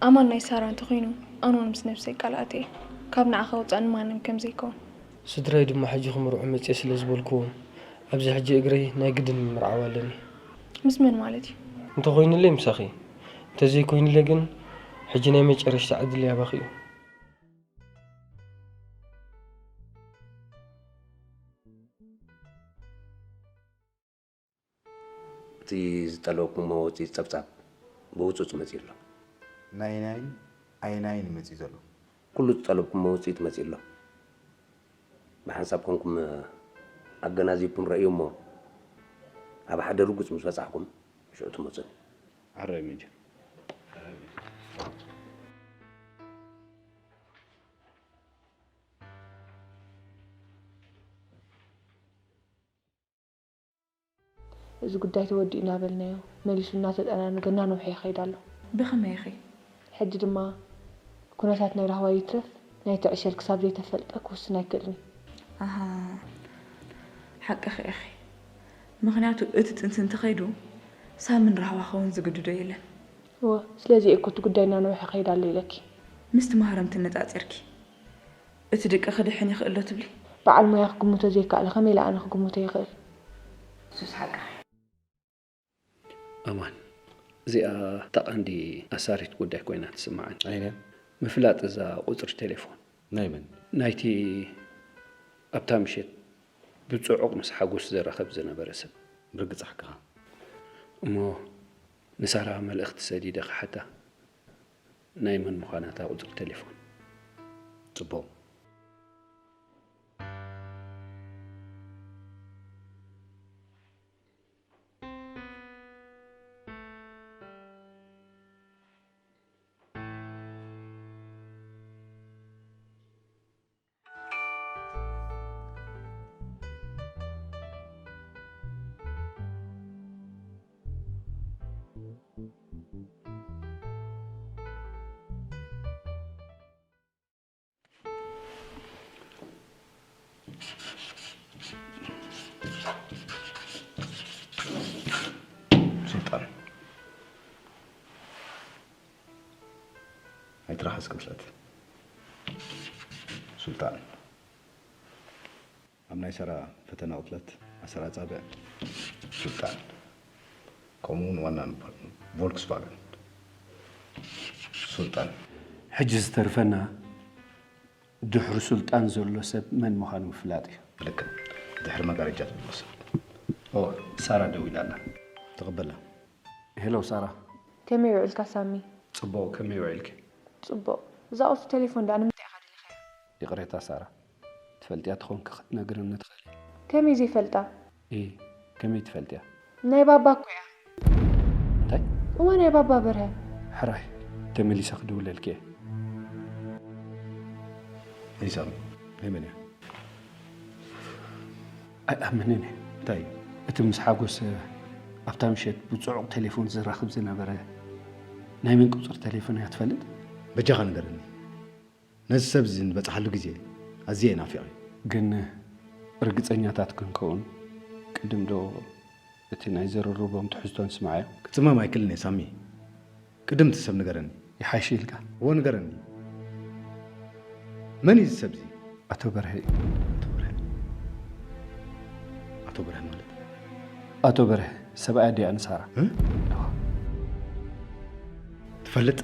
ኣማን ናይ ሳራ እንተኾይኑ፣ ኣነ እውን ምስ ነብሰይ ቃል ኣትየ፣ ካብ ንዓኻ ወጻእ ንማንም ከም ዘይከውን። ስድራይ ድማ ሕጂ ክምርዑ መጽየ ስለ ዝበልኩዎም፣ ኣብዚ ሕጂ እግረይ ናይ ግድን ምምርዓው ኣለኒ። ምስ መን ማለት እዩ? እንተኾይኑለይ ምሳኺ፣ እንተዘይኮይኑለይ ግን፣ ሕጂ ናይ መጨረሽታ ዕድለይ ኣባኺ እዩ። እቲ ዝጠለብኩሞ ውፅኢት ፀብፃብ ብህፁፅ መፂኡ ኣሎ። ናይ ናይን ኣየናይን እዩ መፂኡ ዘሎ? ኩሉ ዝጠለብኩሞ ውፅኢት መፂኡ ኣሎ። ብሓንሳብ ኮንኩም ኣገናዚብኩም ረእዩ እሞ ኣብ ሓደ ርጉፅ ምስ በፃሕኩም ሽዑ ትመፁኒ። ኣረ ሜጀር። እዚ ጉዳይ ተወዲኡ እናበልናዮ፣ መሊሱ እናተጠናነገ እናነውሐ ይኸይድ ኣሎ። ብኸመይ ኢኺ? ሕጂ ድማ ኩነታት ናይ ራህዋ ይትረፍ፣ ናይቲ ዕሸል ክሳብ ዘይተፈልጠ ክውስን ኣይክእልን እዩ። ኣሃ፣ ሓቅኺ ኢኺ። ምኽንያቱ እቲ ጥንሲ እንተኸይዱ፣ ሳምን ራህዋ ክኸውን ዝግድዶ የለን። እወ፣ ስለዚ እየ እኮ እቲ ጉዳይ እናነውሐ ይኸይድ ኣሎ ኢለኪ። ምስቲ ማህረምቲ ኣነጻጺርኪ፣ እቲ ደቂ ክድሕን ይኽእል ዶ ትብሊ? በዓል ሞያ ክግምቶ ዘይከኣለ ከመይ ኢለ ኣነ ክግምቶ ይኽእል? እሱስ ሓቅኺ። ኣማን፣ እዚኣ እታ ቀንዲ ኣሳሪት ጉዳይ ኮይና ትስምዓኒ። ኣየንያ? ምፍላጥ እዛ ቁጽሪ ቴሌፎን። ናይ መን? ናይቲ ኣብታ ምሸት ብጽዑቕ ምስ ሓጎስ ዝራኸብ ዝነበረ ሰብ። ብርግጽ ሓቅኻ። እሞ ንሳራ መልእኽቲ ሰዲደ ክሓታ ናይ መን ምዃና እታ ቁጽሪ ቴሌፎን። ጽቡቕ። ሱልጣን፣ ኣይትረሓስ ቅትለት። ሱልጣን፣ ኣብ ናይ ሰራ ፈተና ቅትለት ኣሰር ኣጻብዕ። ሱልጣን፣ ከምኡውን ዋና ንበር ቮልክስቫገን። ሱልጣን። ሕጂ ዝተርፈና ድሕሪ ሱልጣን ዘሎ ሰብ መን ምዃኑ ምፍላጥ እዩ። ልክዕ። ድሕሪ መጋረጃ ዘሎ ሰብ። ኦ፣ ሳራ ደው ኢላ ኣላ። ተቐበላ። ሄሎ ሳራ። ከመይ ውዒልካ ሳሚ? ጽቡቕ፣ ከመይ ውዒልኪ? ጽቡቕ። እዛ ቁጽሪ ቴሌፎን ደኣ ንምንታይ ኢኻ ደሊኻያ? ይቕሬታ ሳራ። ትፈልጥያ ተኾንኪ ክትነግርኒ ትኽእሊ። ከመይ ዘይፈልጣ? እ፣ ከመይ ትፈልጥያ? ናይ ባባ እኮ እያ። እንታይ? እወ፣ ናይ ባባ በርሀ። ሕራይ፣ ተመሊሰ ክድውለልኪ እየ። ሂሳም፣ ናይ መን እያ? ኣይኣምንን እየ። እንታይ? እቲ ምስ ሓጎስ ኣብታ ምሸት ብጽዑቕ ቴሌፎን ዝራኽብ ዝነበረ ናይ መን ቁጽሪ ቴሌፎን እያ ትፈልጥ? በጃኻ ንገረኒ። ነዚ ሰብ እዚ ንበጽሓሉ ግዜ ኣዝየ እየ ናፊቐ። ግን ርግጸኛታት ክንከውን ቅድም ዶ እቲ ናይ ዘረርቦም ትሕዝቶ ንስምዓዮ? ክጽመም ኣይክእልን እየ ሳሚ። ቅድም እቲ ሰብ ንገረኒ። ይሓይሽ ኢልካ? እወ ንገረኒ። መን እዩ እዚ ሰብ እዚ? ኣቶ በርሀ እዩ። ኣቶ በርሀ? ኣቶ በርሀ ማለት? ኣቶ በርሀ ሰብኣያ ድያ ንሳራ? እ? እወ። ትፈልጥ?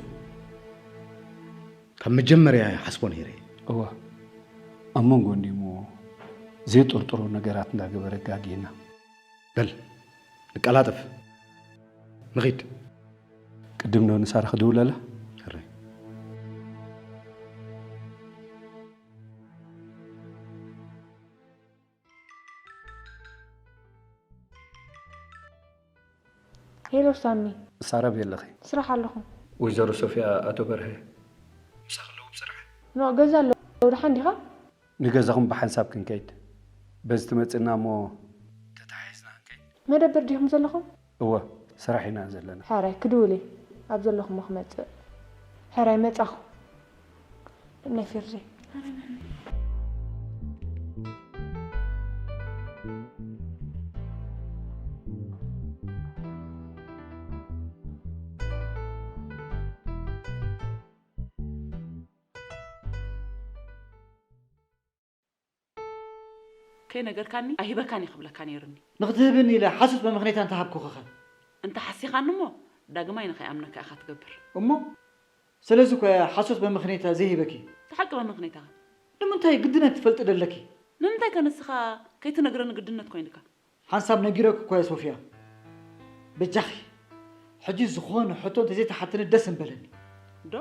ካብ መጀመርያ ይሓስቦ ነይረ። እወ፣ ኣብ መንጎ እንዲሞ ዘይጥርጥሮ ነገራት እንዳገበረ ጋግየና። በል፣ ቀላጥፍ። ንኺድ። ቅድም ዶ ንሳራ ክድውለላ? ሕራይ። ሄሎ ሳሚ። ሳራ፣ ኣበይ ኣለኺ? ስራሕ ኣለኹ። ወይዘሮ ሶፊያ፣ ኣቶ በርሀ ምሳኺ ኣለዉ ብስራሕ? ኖ፣ ገዛ ኣለዉ። ደሓን ዲኻ? ንገዛኹም ብሓንሳብ ክንከይድ። በዚ ትመጽእና እሞ ተተሓሒዝና ክንከይድ። መደበር ዲኹም ዘለኹም? እወ፣ ስራሕ ኢና ዘለና። ሕራይ ክድውል እየ። ኣብ ዘለኹሞ ክመጽእ። ሕራይ መጻኹ። ናይ ፌርዜ። ከይነገርካኒ ኣይህበካን እየ ክብለካ ነይሩኒ። ንኽትህብኒ ኢለ ሓሶት ብምኽንያት እንተሃብኩኺኸ? እንተ ሓሲኻኒ እሞ ዳግማይ ንኸይኣምነካ ኢኻ ትገብር። እሞ ስለዚ እኮ እየ ሓሶት ብምኽንያት ዘይህበኪ። እቲ ሓቂ ብምኽንያት ኢኻ። ንምንታይ ግድነት ትፈልጢ ደለኪ? ንምንታይ ከ ንስኻ ከይትነግረኒ ግድነት ኮይንካ? ሓንሳብ ነጊረኪ እኮ እየ ሶፊያ። በጃኺ ሕጂ ዝኾነ ሕቶ እንተዘይትሓትኒ ደስ ምበለኒ። ዶ?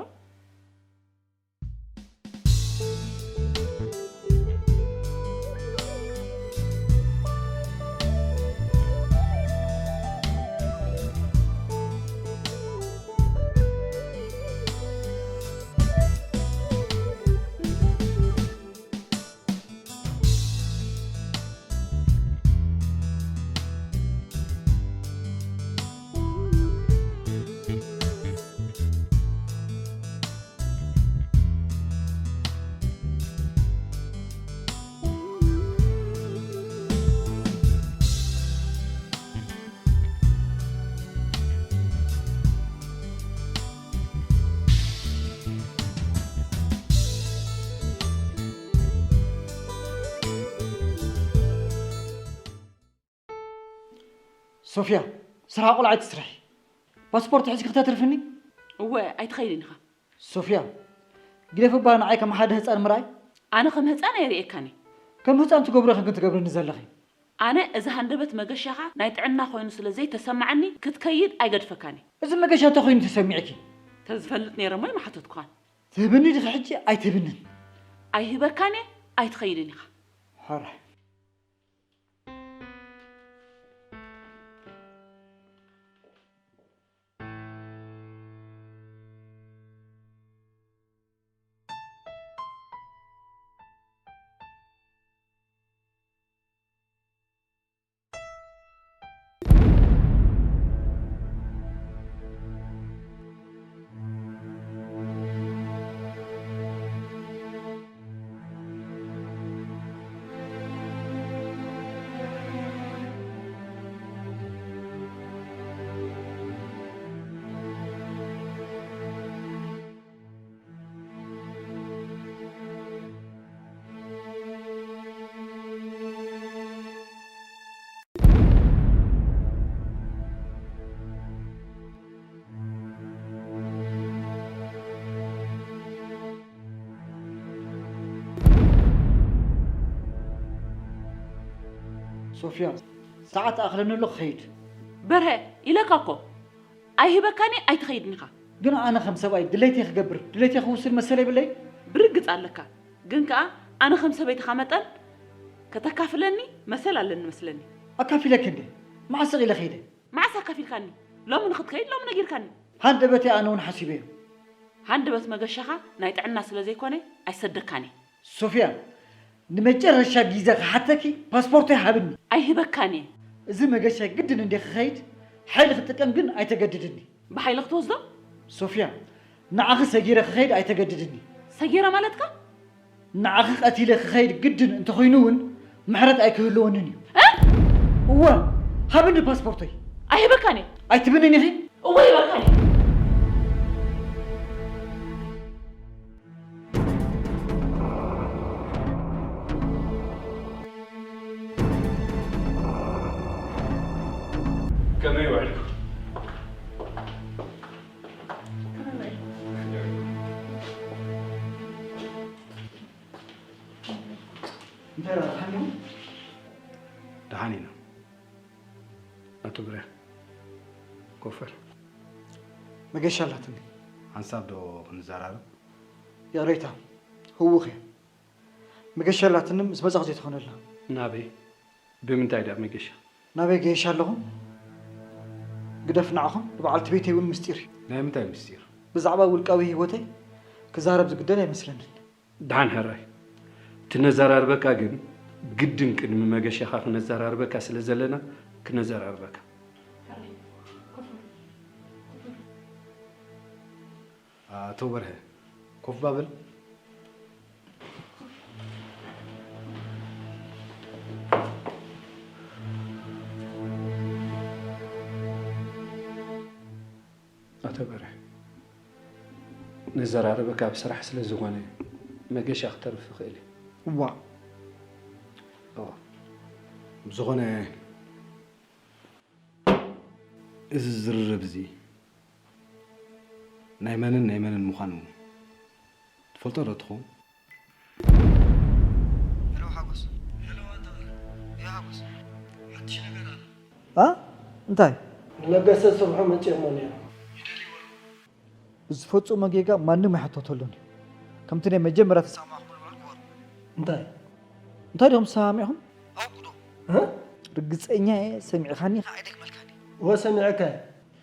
ሶፊያ፣ ስራሕ ቆልዓ ኣይትስርሒ። ፓስፖርት ሒዝኪ ክተትርፍኒ? እወ፣ ኣይትኸይድን ኢኻ። ሶፊያ፣ ግደፊ እባ ንዓይ ከም ሓደ ህፃን ምርኣይ። ኣነ ከም ህፃን ኣይርእየካን እየ። ከም ህፃን ትገብሮ ኢኺ ግን ትገብርኒ ዘለኺ። ኣነ እዚ ሃንደበት መገሻኻ ናይ ጥዕና ኮይኑ ስለ ዘይተሰማዓኒ ክትከይድ ኣይገድፈካን እየ። እዚ መገሻ እንታይ ኮይኑ ተሰሚዕኪ? ተዝፈልጥ ነይረ እሞ ኣይምሓተትኩኻን። ትህብኒ ዲኺ ሕጂ ኣይትህብንን? ኣይህበካን እየ፣ ኣይትኸይድን ኢኻ። ሕራይ። ሶፊያ፣ ሰዓት ኣኽለኒ ኣሎ፣ ክኸይድ። በርሀ፣ ኢለካ እኮ። ኣይህበካን እየ፣ ኣይትኸይድን ኢኻ። ግን ኣነ ከም ሰብኣይ ድሌተይ ክገብር፣ ድሌተይ ክውስን መሰል የብለይ? ብርግጽ ኣለካ። ግን ከኣ ኣነ ከም ሰበይትኻ መጠን ከተካፍለኒ መሰል ኣለኒ መስለኒ። ኣካፊለኪ እንዴ? መዓስ ስቕ ኢለ ከይደ? መዓስ ኣካፊልካኒ? ሎሚ ንኽትከይድ ሎሚ ነጊርካኒ። ሃንደበተይ ኣነ እውን ሓሲበዮ። ሃንደበት መገሻኻ ናይ ጥዕና ስለ ዘይኮነ ኣይሰደካን እየ። ሶፊያ፣ ንመጨረሻ ግዜ ክሓተኪ ፓስፖርተይ ሃብኒ። ኣይህበካን እየ። እዚ መገሻ ግድን እንዴ ክኸይድ ሓይሊ ክጥቀም ግን ኣይተገድድኒ። ብሓይሊ ክትወስዶ? ሶፊያ፣ ንዓኺ ሰጊረ ክኸይድ ኣይተገድድኒ። ሰጊረ ማለትካ? ንዓኺ ቀቲለ ክኸይድ ግድን እንተኾይኑ እውን ምሕረት ኣይክህልወንን እዩ። እ? እወ፣ ሃብኒ ፓስፖርተይ። ኣይህበካን እየ። ኣይትብንን ኢኺ? እወ፣ ይህበካን እየ። ከመይ ውዒልኩም? እንታይ ደኣ፣ ደሓን ኢኹም? ደሓን ኢና። ኣቶ ብርሃን፣ ኮፈር። መገሻ ኣላትኒ። ሓንሳብ ዶ ክንዘራረብ? ይቕሬታ፣ ህዉኽ እየ። መገሻ ኣላትኒ፣ ምስ መጻኹ ዘይትኾነልና። ናበይ? ብምንታይ ደኣ መገሻ? ናበይ ገይሻ ኣለኹ? ግደፍ ንዓኹም፣ ንበዓልቲ ቤተይ እውን ምስጢር እዩ። ናይ ምንታይ ምስጢር? ብዛዕባ ውልቃዊ ህይወተይ ክዛረብ ዝግደል ኣይመስለንን። ደሓን ሕራይ፣ ትነዘራርበካ ግን ግድን ቅድሚ መገሻኻ ክነዘራርበካ ስለ ዘለና ክነዘራርበካ። ኣቶ በርሀ፣ ኮፍ ባብል። ኣቶ በርሀ፣ ነዘራርበካ ኣብ ስራሕ ስለ ዝኾነ መገሻ ክተርፍ ይኽእል እዩ። እዋ። እዋ። ብዝኾነ እዚ ዝርርብ እዚ ናይ መንን ናይ መንን ምዃኑ ትፈልጦ ዶ ትኸውን? ሄሎ ሓጎስ። ሄሎ ኣንተበረ። ያ ሓጎስ። ሓድሽ ነገር ኣሎ። ኣ? እንታይ? ንለገሰ ስርሑ መጺኦሞ ነይሩ። ብዝፈጽሞ ጌጋ ማንም ኣይሕተተሉን እዩ። ከምቲ ናይ መጀመርያ ተሰማማዕኹምሉ በዓል ግበሩ። እንታይ? እንታይ ዲኹም ተሰማሚዕኹም? ኣውቅዶ። እ? ርግጸኛ እየ፣ ሰሚዕኻኒ ኸዓ ኣይደግመልካን እየ። እወ ሰሚዐካ እየ።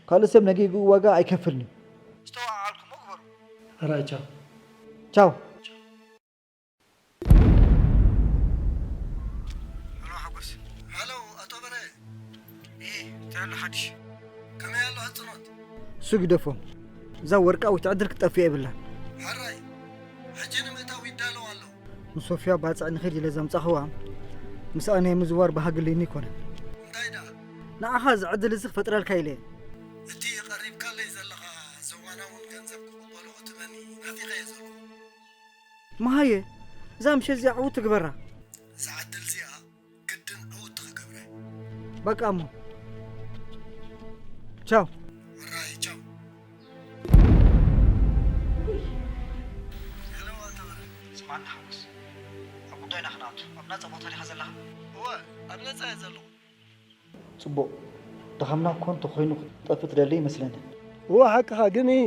ካልእ ሰብ ነጌግኡ ዋጋ ኣይከፍልን እዩ። ዝተወዓዓልኩሞ ግበሩ። ሕራይ ቻው። ቻው። ሄሎ ሓጎስ። ሄሎ ኣቶ በረ። ኢ፣ እንታይ ኣሎ ሓድሽ? ከመይ ኣሎ ህጽኖት? እሱ ግደፎ። እዛ ወርቃዊት ዕድል ክትጠፍእ የብላን። ሕራይ፣ ሕጂ ንምእታው ይዳለው ኣሎ። ንሶፍያ ባጽዕ ንኺድ ኢለ ዘምጻኽዋ፣ ምስኣ ናይ ምዝዋር ባህጊ ኣለኒ ኣይኮነን። እንታይ ደኣ? ንዓኻ እዚ ዕድል እዚ ክፈጥረልካ ኢለ እየ። እቲ ቀሪብካለይ ዘለኻ ዘዋናውን ገንዘብ ክቕበሎ ክትመኒ ናፊቐ እየ ዘለኹ። መሃየ፣ እዛ ምሸት እዚኣ ዕውት ትግበራ። እዛ ዕድል እዚኣ ግድን ዕውት ክገብረ። በቃ እሞ። ቻው። ሕራይ፣ ቻው። ሄሎ፣ ኣንተበረ። ስማዕኒ ሓጎስ፣ ኣብ ጉዳይና ክንኣቱ፣ ኣብ ናጻ ቦታ ዲኻ ዘለኻ? እወ፣ ኣብ ነጻ እየ ዘለኹ። ጽቡቕ። ድኻምና እኮ እንተኾይኑ ክትጠፍእ ትደሊ ይመስለኒ። እወ፣ ሓቅኻ፣ ግን ኢ።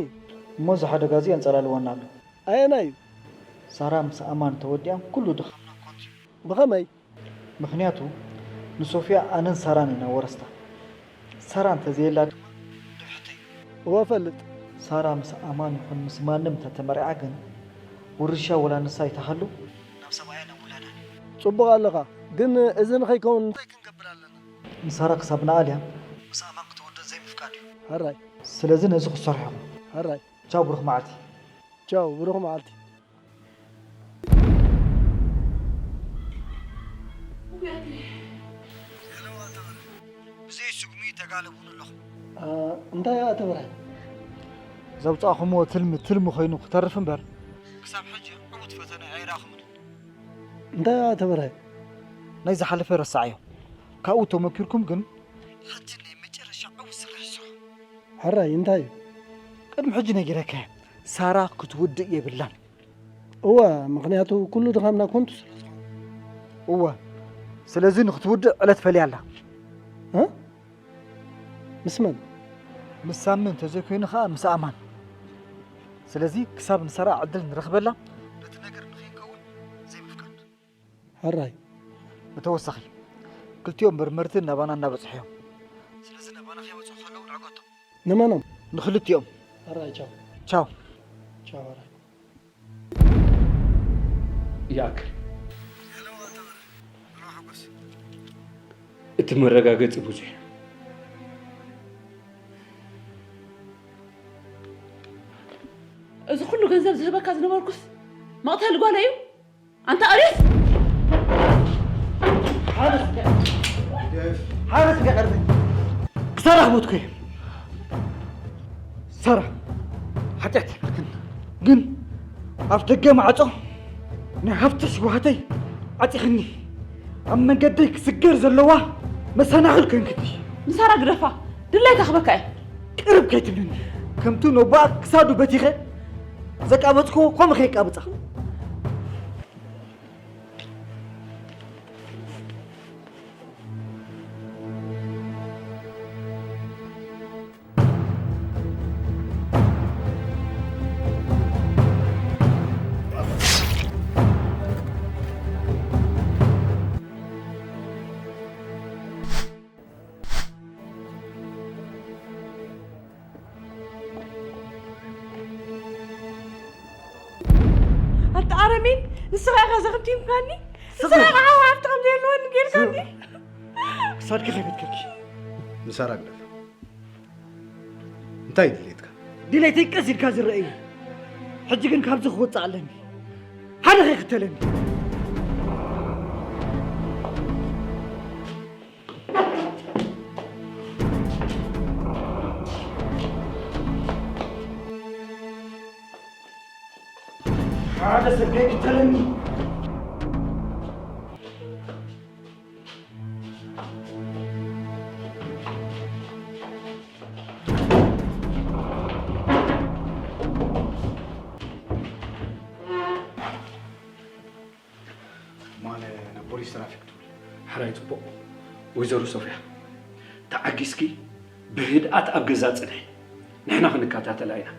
እሞ እዚ ሓደጋ እዚ ኣንጸላልወና ኣሎ። ኣየናይ እዩ? ሳራ ምስ ኣማን ተወዲኣም ኩሉ ድኻምና ኮንቱ እዩ። ብኸመይ? ምኽንያቱ ንሶፍያ ኣነን ሳራን ኢና ወረስታ። ሳራ እንተዘየላ ድማ ንብሕተይ እዩ። እወ እፈልጥ። ሳራ ምስ ኣማን ይኹን ምስ ማንም እንተተመርዓ ግን ውርሻ ወላ ንሳ ኣይትሃሉ ናብ ሰብኣያን ናብ ውላዳን እዩ። ጽቡቕ ኣለኻ፣ ግን እዚ ንኸይከውን እንታይ ክንገብር ኣለና? ንሳራ ክሳብ ንኣልያ ምስ ኣማን ክትወደድ ዘይምፍቃድ እዩ። ሕራይ። ስለዚ ነዚ ክትሰርሑ ኢኹም። ሕራይ። ቻው ብሩኽ መዓልቲ። ቻው ብሩኽ መዓልቲ። ብዘይ ስጉሚ ተጋለቡን ኣለኹም። ኣ፣ እንታይ ኣቶ ብርሃን? ዘውጻእኹምዎ ትልሚ ትልሚ ኮይኑ ክተርፍ እምበር፣ ክሳብ ሕጂ ዕዉት ፈተነ ኣይረኣኹምን። እንታይ ኣቶ ብርሃን? ናይ ዝሓለፈ ረሳዕዮ። ካብኡ ተመኪርኩም ግን፣ ሕጂ ናይ መጨረሻ ዕዉት ስራሕ ስርሑ። ሕራይ፣ እንታይ እዩ? ቅድሚ ሕጂ ነጊረካ እየ። ሳራ ክትውድእ የብላን። እወ፣ ምኽንያቱ ኩሉ ድኻምና ኮንቱ ስለ ዝኾነ። እወ፣ ስለዚ ንክትውድእ ዕለት ፈልያ ኣላ። እ? ምስ መን? ምስ ሳሚ እንተዘይኮይኑ ኸኣ ምስ ኣማን። ስለዚ ክሳብ ንሳራ ዕድል ንረኽበላ፣ ነቲ ነገር ንኸይከውን ዘይምፍቃድ። ሕራይ። ብተወሳኺ፣ ክልቲኦም መርመርቲ ናባና እናበጽሑ እዮም። ስለዚ ናባና ከይመጹ ከለዉ ንዕገቶም። ንመኖም? ንክልቲኦም። ሕራይ፣ ቻው። ቻው። ቻው፣ ሕራይ። ይኣክል። ሄሎ፣ ኣንተ በረ። ሄሎ፣ ሓጎስ። እቲ መረጋገጺ ብዙሕ እዩ። እዚ ኩሉ ገንዘብ ዝህበካ ዝነበርኩስ መቕተሊ ጓለይ እዩ? ኣንታ ኣሪስ! ሓረስ ገ-፣ ሓረስ ገ-፣ ክሳራ ክሞትኩ እየ። ሳራ፣ ሓጢኣት ኣይብልክን። ግን ኣብ ደገ ማዕጾ ናይ ሃብቲ ሽውሃተይ ዓጺኽኒ። ኣብ መንገደይ ክስገር ዘለዋ መሰናኽል ኮይንክኒ። ንሳራ ግደፋ፣ ድላይካ ክበካ እየ። ቅርብ ከይትብልኒ። ከምቲ ነቦኣ ክሳዱ በቲኸ ዘቃበጽክዎ ከምኡ ከየቃብጻ። ኣሚን፣ ንስኻ ኢኻ ዘኽቲምካኒ። ንስኻ ኢኻ ሓው ሃብቲ ከም ዘየለወኒ ጌርካኒ። ክሳድኪ ከይበትከልኪ። ንሳራ ግደፍ። እንታይ ድሌትካ? ድሌተይ ቀስ ኢልካ ዝረአ እዩ። ሕጂ ግን ካብዚ ክወጽእ ኣለኒ። ሓደ ከይክተለኒ። ሓደ ሰብ ከይክተለኒ። ማነ ናብ ፖሊስ ትራፊክ ትብል። ሕራይ ጽቡቕ። ወይዘሮ ሶፍያ፣ ተዓጊስኪ ብህድኣት ኣብ ገዛ ጽንሒ። ንሕና ክንከታተላ ኢና።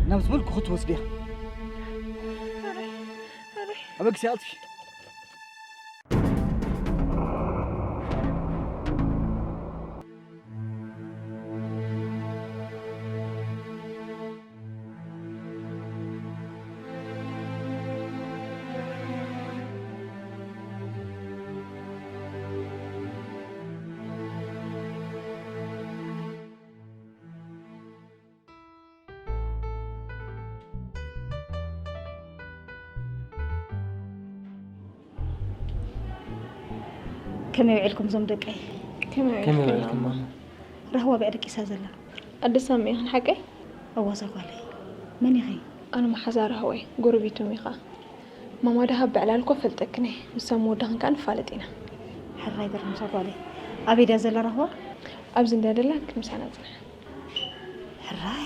ናብ ዝበልኩ ክትወስድያ። ኣበግሲ ኣጥፊ። ከመይ ውዒልኩም እዞም ደቀይ? ከመይ ከመይ ውዒልኩም? ውዒልኩም ማማ? ራህዋ ብኣ ደቂሳ ዘላ። ኣደ ሳሚ ኢኽን ሓቀይ? እዋ እዛ ጓለይ። መን ኢኺ? ኣነ መሓዛ ራህወይ፣ ጎረቤቶም ኢኻ። ማማ ደሃብ ብዕላል እኮ ፈልጠክን እየ። ምስ ሳሚ ወድኽን ከኣ ንፋለጥ ኢና። ሕራይ በርምሳ ጓለይ። ኣበይ ድያ ዘላ ራህዋ? ኣብዚ እንድያ ደላ፣ ክንምሳና ጽንሕ። ሕራይ።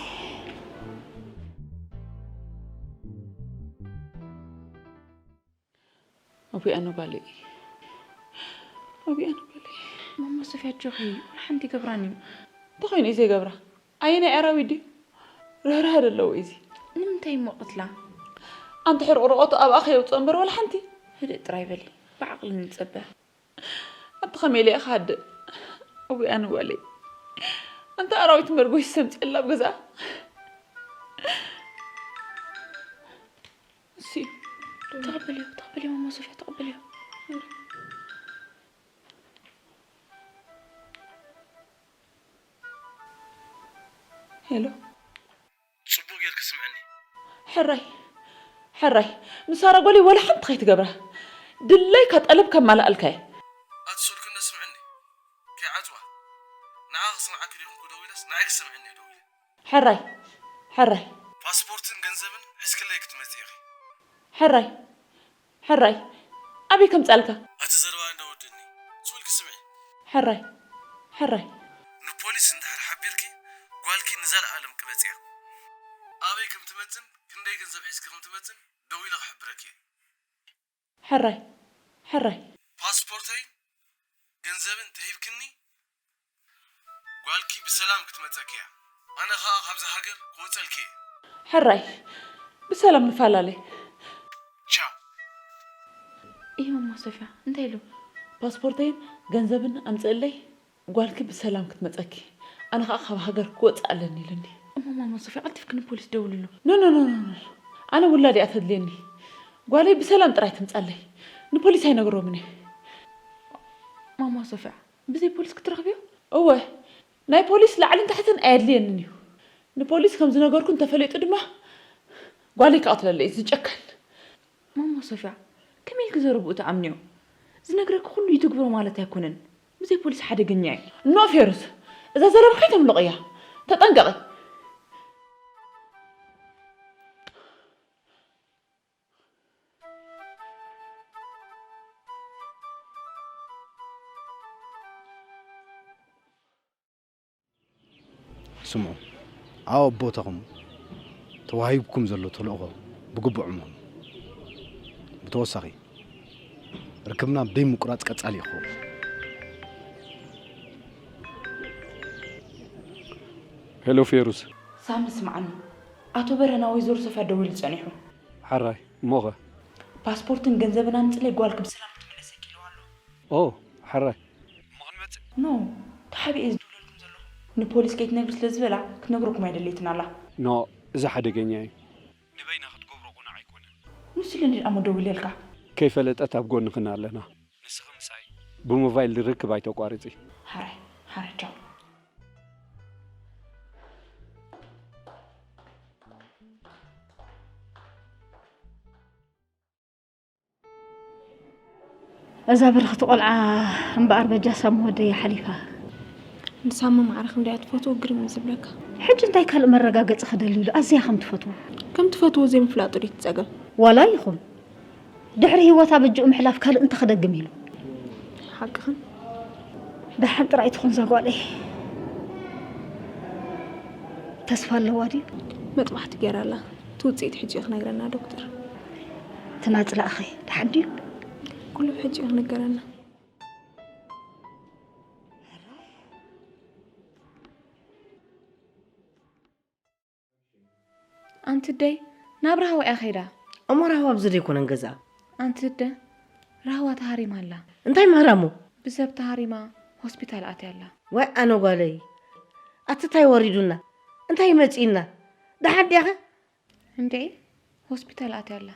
ኣቡይ ኣነ ጓለይ። ኣቡይ ኣነ ጓለይ። ማማ ሶፍያ ኣጆኺ፣ ወላ ሓንቲ ይገብራን እዩ። እንታይ ኮይኑ እዩ ዘይገብራ? ኣየናይ ኣራዊት ድዩ? ርህራህ ደለዎ እዩ እዚ። ንምንታይ እሞ ቅትላ? ኣንቲ ሕርቕርቐቱ ኣብኣ ከየውፅኦ እምበር ወላ ሓንቲ። ህድእ ጥራይ በሊ፣ ብዓቕሊ ንፀበ። ኣቲ ከመይ ኢለ ኢኻ ሃድእ? ኣቡይ ኣነ ጓለይ። ኣንቲ ኣራዊት መርጎ ይሰምፅላ ኣብ ገዛ። እሲ፣ ተቐበልዮ፣ ተቐበልዮ፣ ማማ ሶፍያ፣ ተቐበልዮ። ሄሎ። ጽቡቕ ጌርኪ ስምዕኒ። ሕራይ፣ ሕራይ፣ ንሳራ ጓለይ ወላ ሓንቲ ከይትገብራ። ድለይካ ጠለብ ከማልኣልካ እየ። ኣቲ ሶልክነ ስምዕኒ። ከይዓጽዋ። ንዓ ክስምዓኪ ደይኮንኩ ደዊለስ፣ ንዓይ ክስምዕኒ እየ ደዊለ። ሕራይ፣ ሕራይ። ፓስፖርትን ገንዘብን ሒዝክለይ ክትመጺ ኢኺ። ሕራይ፣ ሕራይ። ኣበይ ከምጻልካ? ኣቲ ዘረባ እንዳወደኒ። ሶልኪ ስምዒ። ሕራይ፣ ሕራይ። ንፖሊስ እንድሕር ሓቢርኪ፣ ጓልኪ ንዘለኣለም ቅበጽያ። ኣበይ ከም ትመጽን ክንደይ ገንዘብ ሒዝኪ ከም ትመጽን ደዊለ ክሕብረኪ እየ። ሕራይ፣ ሕራይ። ፓስፖርተይ ገንዘብን ተሂብክኒ፣ ጓልኪ ብሰላም ክትመጸኪ እያ። ኣነ ኸኣ ካብዚ ሃገር ክወጸልኪ እየ። ሕራይ፣ ብሰላም ንፈላለ። ቻው። እየ ማማ ሶፍያ፣ እንታይ ኢሉ? ፓስፖርተይን ገንዘብን ኣምጽእለይ፣ ጓልኪ ብሰላም ክትመጸኪ። ኣነ ኸኣ ካብ ሃገር ክወጽእ ኣለኒ ኢሉኒ። እሞ ማማ ሶፍያ፣ ቀልጢፍኪ ንፖሊስ ደውልሉ። ኖ፣ ኖ፣ ኖ፣ ኖ፣ ኖ። ኣነ ውላድ እያ ተድልየኒ። ጓለይ ብሰላም ጥራይ ትምጻለይ። ንፖሊስ ኣይነግሮምን እየ። ማማ ሶፍያ፣ ብዘይ ፖሊስ ክትረኽብዮ? እወ፣ ናይ ፖሊስ ላዕልን ታሕትን ኣየድልየንን እዩ። ንፖሊስ ከም ዝነገርኩ እንተፈሊጡ ድማ ጓለይ ክቐትለለይ እዩ፣ እዚ ጨካን። ማማ ሶፍያ፣ ከመይ ኢልኪ ዘረብኡ ትኣምንዮ? ዝነግረኪ ኩሉ ይትግብሮ ማለት ኣይኮነን። ብዘይ ፖሊስ ሓደገኛ እዩ። ኖ ፌሩዝ፣ እዛ ዘረባ ከይተምልቕያ። ተጠንቀቒ። ስምዑ፣ ኣብ ቦታኹም ተዋሂብኩም ዘሎ ተልእኾ ብግቡእ ዕመሙ። ብተወሳኺ ርክብና ብደይ ምቁራጽ ቀጻሊ ይኸውን። ሄሎ ፌሩዝ። ሳሚ ስምዓኒ፣ ኣቶ በረና ወይዘሮ ሶፍያ ደዊሉ ጸኒሑ። ሓራይ እሞኸ? ፓስፖርትን ገንዘብን ኣምጽለይ ጓልክ ብሰላም ክትምለሰኪ ኢልዋ ኣሎ። ኦ ሓራይ። እሞ ክንመጽእ? ኖ፣ ተሓቢኤ ዝድውለልኩም ዘለኹ። ንፖሊስ ከይትነግሪ ስለ ዝበላ ክትነግረኩም ኣይደለይትን ኣላ። ኖ፣ እዚ ሓደገኛ እዩ። ንበይና ክትገብሮ ቁኑዕ ኣይኮነን። ንሱ ኢለ እንዲ ኣሞ ደዊለልካ። ከይፈለጠት ኣብ ጎንኽን ኣለና። ንስኺ ምሳይ ብሞባይል ርክብ ኣይተቋርጺ። ሓራይ ሓራይ ቻው። እዛ ብርኽቲ ቆልዓ እምበኣር በጃ ሳሚ ወደያ ሓሊፋ። ንሳሚ ማዕረ ክንደያ ትፈትዎ ግርም ዝብለካ። ሕጂ እንታይ ካልእ መረጋገጺ ክደልዩሉ ኣዝያ ከም ትፈትዎ? ከም ትፈትዎ ዘይምፍላጡ ድዩ እቲ ጸገም? ዋላ ይኹን ድሕሪ ህይወታ በጅኡ ምሕላፍ ካልእ እንተ ክደግም ኢሉ። ሓቅኽን። ደሓን ጥራይ ትኹን እዛ ጓለይ። ተስፋ ኣለዋ ድዩ? መጥባሕቲ ገይራ ኣላ። እቲ ውፅኢት ሕጂ እዩ ክነግረና ዶክተር። እቲ ናፅላእኸ ደሓን ድዩ? ኩሉ ሕጂ እዩ ክነገረና። ኣንቲ ደይ ናብ ራህዋ እያ ኸይዳ። እሞ ራህዋ ኣብዚ ደይኮነን ገዛ? ኣንቲ ደ ራህዋ ተሃሪማ ኣላ። እንታይ ምህራሙ? ብሰብ ተሃሪማ ሆስፒታል ኣትያ ኣላ። ወይ ኣነ ጓለይ፣ ኣቲ እንታይ ወሪዱና? እንታይ መጺእና? ደሓን ዲያኸ? እንድዒ ሆስፒታል ኣትያ ኣላ።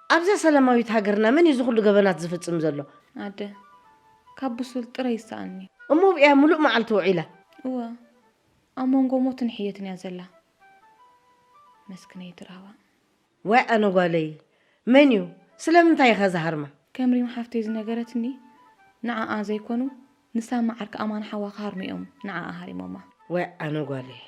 ኣብዛ ሰላማዊት ሃገርና መን እዩ እዚ ኩሉ ገበናት ዝፍጽም ዘሎ? ኣደ፣ ካብ ብሱል ጥረ ይሰኣኒ። እሞ ብእያ ሙሉእ መዓልቲ ውዒላ? እወ፣ ኣብ መንጎ ሞትን ሕየትን እያ ዘላ። መስክነይቲ ራህዋ። ዋይ ኣነ ጓለይ፣ መን እዩ? ስለምንታይ ኢኻ ዝሃርማ? ከም ሪም ሓፍተይ ዝነገረትኒ፣ ንዓኣ ዘይኮኑ፣ ንሳሚ ዓርኪ ኣማን ሓዋ ክሃርሙ እዮም ንዓኣ ሃሪሞማ። ዋይ ኣነ ጓለይ።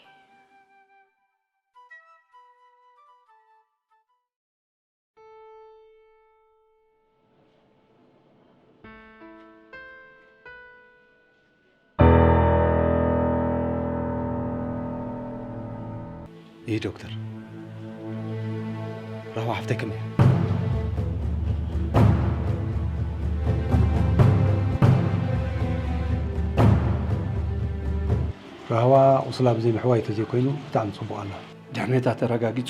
ይህ ዶክተር፣ ራህዋ ሓፍተይ ከመይ እያ? ራህዋ ቁስላ ብዘይ ምሕዋይ ተዘይኮይኑ ብጣዕሚ ጽቡቕ ኣላ። ድሕነታ ተረጋጊጹ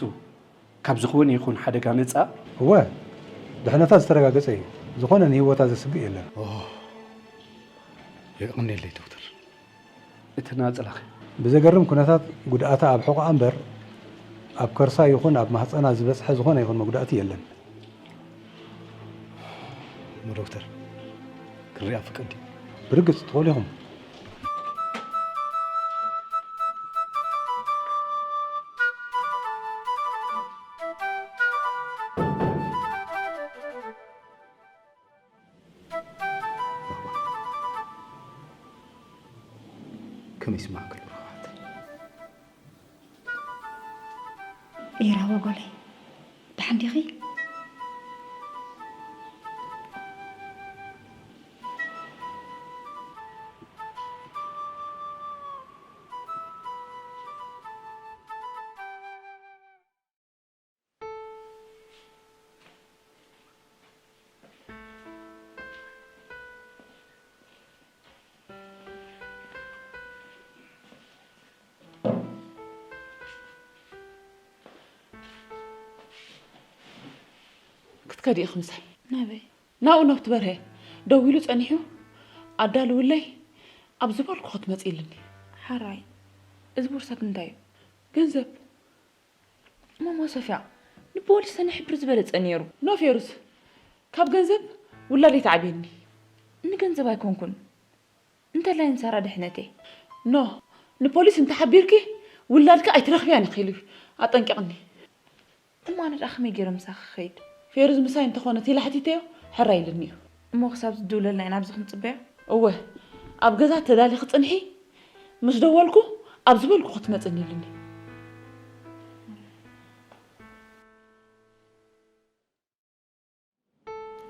ካብ ዝኾነ ይኹን ሓደጋ ነጻ? እወ፣ ድሕነታ ዝተረጋገጸ እዩ። ዝኾነ ንህይወታ ዘስግእ የለን። ኦ፣ የቐንየለይ ዶክተር። እቲ ናጽላኸ? ብዘገርም ኩነታት ጉድኣታ ኣብ ሕቖኣ እምበር ኣብ ከርሳ ይኹን ኣብ ማህጸና ዝበጽሐ ዝኾነ ይኹን መጉዳእቲ የለን። እሞ ዶክተር፣ ክንሪኣ ፍቀድ ድዩ? ብርግጽ ትኽእሉ ኢኹም። ከመይ ይስማዕክ ኣሎ ራህዋት? ኤራዋ ጓለይ፣ ደሓን ዲኺ? ክትከዲ ኢኺ ምሳይ። ናበይ? ናብኡ ናብ ትበርሀ ደዊሉ ጸኒሑ ኣዳልውለይ ኣብ ዝበልኩ ክትመጺ ኢልኒ። ሓራይ፣ እዚ ቦርሳክ እንታይ እዩ? ገንዘብ። ማማ ሶፍያ፣ ንፖሊስ ሰነ ሕብሪ ዝበለጸ ነይሩ። ኖ ፌሩዝ፣ ካብ ገንዘብ ውላደይ ተዓብየኒ። ንገንዘብ ኣይኮንኩን፣ እንተላይ ንሳራ ድሕነተይ። ኖ፣ ንፖሊስ እንተሓቢርኪ ውላድኪ ኣይትረኽብያን ኢኺ ኢሉ ኣጠንቂቕኒ። እሞ ኣነ ደኣ ከመይ ገይረ ምሳኺ ክኸይድ? ፌሩዝ ምሳይ እንተኾነት ኢለ ሓቲተዮ፣ ሕራይ ኢሉኒ እዩ። እሞ ክሳብ ዝድውለልና ኢና ኣብዚ ክንጽበዮ? እወ፣ ኣብ ገዛ ተዳሊኺ ጽንሒ፣ ምስ ደወልኩ ኣብ ዝበልኩ ክትመጽኒ ኢሉኒ።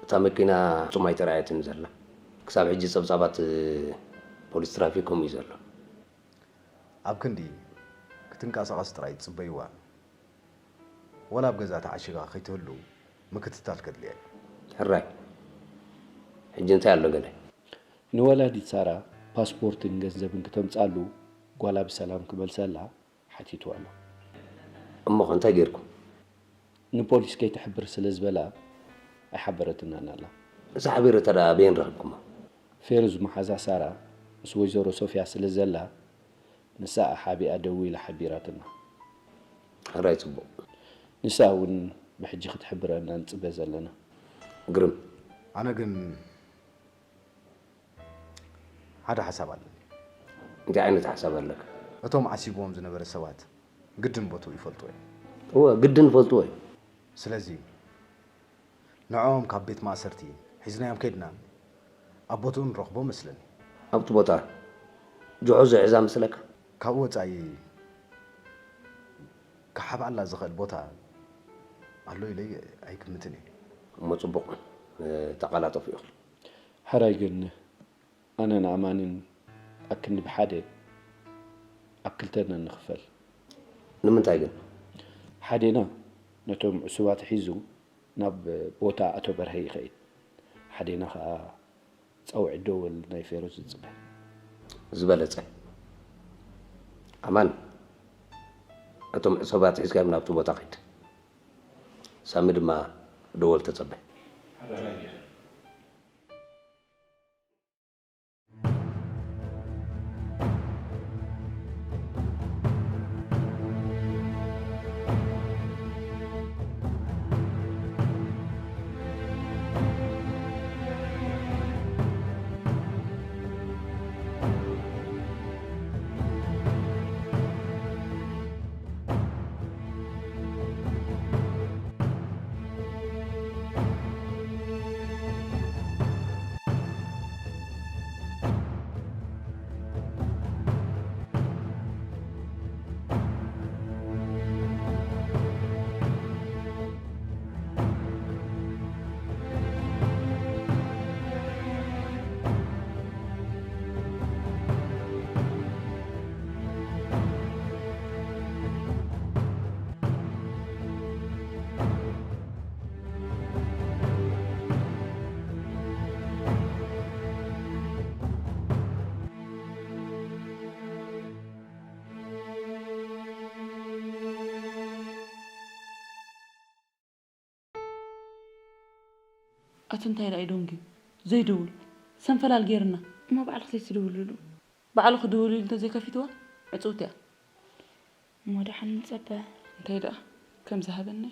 እታ መኪና ፍጹም ኣይተራእየትን ዘላ። ክሳብ ሕጂ ጸብጻባት ፖሊስ ትራፊክ ከምኡ እዩ ዘሎ። ኣብ ክንዲ ክትንቀሳቐስ ጥራይ ትጽበይዋ። ወላ ኣብ ገዛ ተዓሺጋ ከይትህሉ ምክትታል ከድልያ እዩ። ሕራይ። ሕጂ እንታይ ኣሎ ገለ? ንወላዲት ሳራ ፓስፖርትን ገንዘብን ክተምጻሉ ጓላ ብሰላም ክመልሰላ ሓቲትዋ ኣሎ። እሞ እንታይ ጌርኩም? ንፖሊስ ከይትሕብር ስለ ዝበላ ኣይሓበረትናን ኣላ። እዛ ሓቢረታ ደኣ ኣበየን ረኺብኩማ? ፌሩዝ መሓዛ ሳራ ምስ ወይዘሮ ሶፍያ ስለ ዘላ ንሳ ሓቢኣ ደዊላ ሓቢራትና። ሕራይ ጽቡቕ። ንሳ እውን ብሕጂ ክትሕብረና ንጽበ ዘለና። ግርም። ኣነ ግን ሓደ ሓሳብ ኣለኒ። እንታይ ዓይነት ሓሳብ ኣለካ? እቶም ዓሲብዎም ዝነበረ ሰባት ግድን ቦትኡ ይፈልጡ እዮም። እወ፣ ግድን ይፈልጥዎ እዮም። ስለዚ ንዕኦም ካብ ቤት ማእሰርቲ ሒዝናዮም ከይድና ኣብ ቦትኡ ንረኽቦ መስለኒ። ኣብቲ ቦታ ጅሆ ዝሕዛ መስለካ? ካብኡ ወጻኢ ክሓብኣላ ዝኽእል ቦታ ኣሎ ኢለ ኣይግምትን እየ። እሞ ጽቡቕ፣ ተቓላጠፉ ኢኹም። ሕራይ ግን ኣነን ኣማንን ኣክንዲ ብሓደ ኣብ ክልተ ኢና ንኽፈል። ንምንታይ ግን? ሓዴና ነቶም ዕሱባት ሒዙ ናብ ቦታ ኣቶ በርሀ ይኸይድ። ሓዴና ኸኣ ጸውዒ ደወል ናይ ፌሮዝ ይጽበ። ዝበለጸ። ኣማን፣ እቶም ዕሱባት ሒዝካዮም ናብቲ ቦታ ኺድ። ሳሚ ድማ ደወል ተጸበ። ኣቲ እንታይ ደኣ እዩ ደንጉዩ? ዘይድውል። ሰንፈላል ገይርና። እሞ ባዕልኺ ዘይትድውልሉ? ባዕሉ ክድውል ኢሉ እንተዘይከፊትዋ፣ ዕጽውቲ እያ። እሞ ደሓን ንጸበ። እንታይ ደኣ ከም ዝሃበኒ?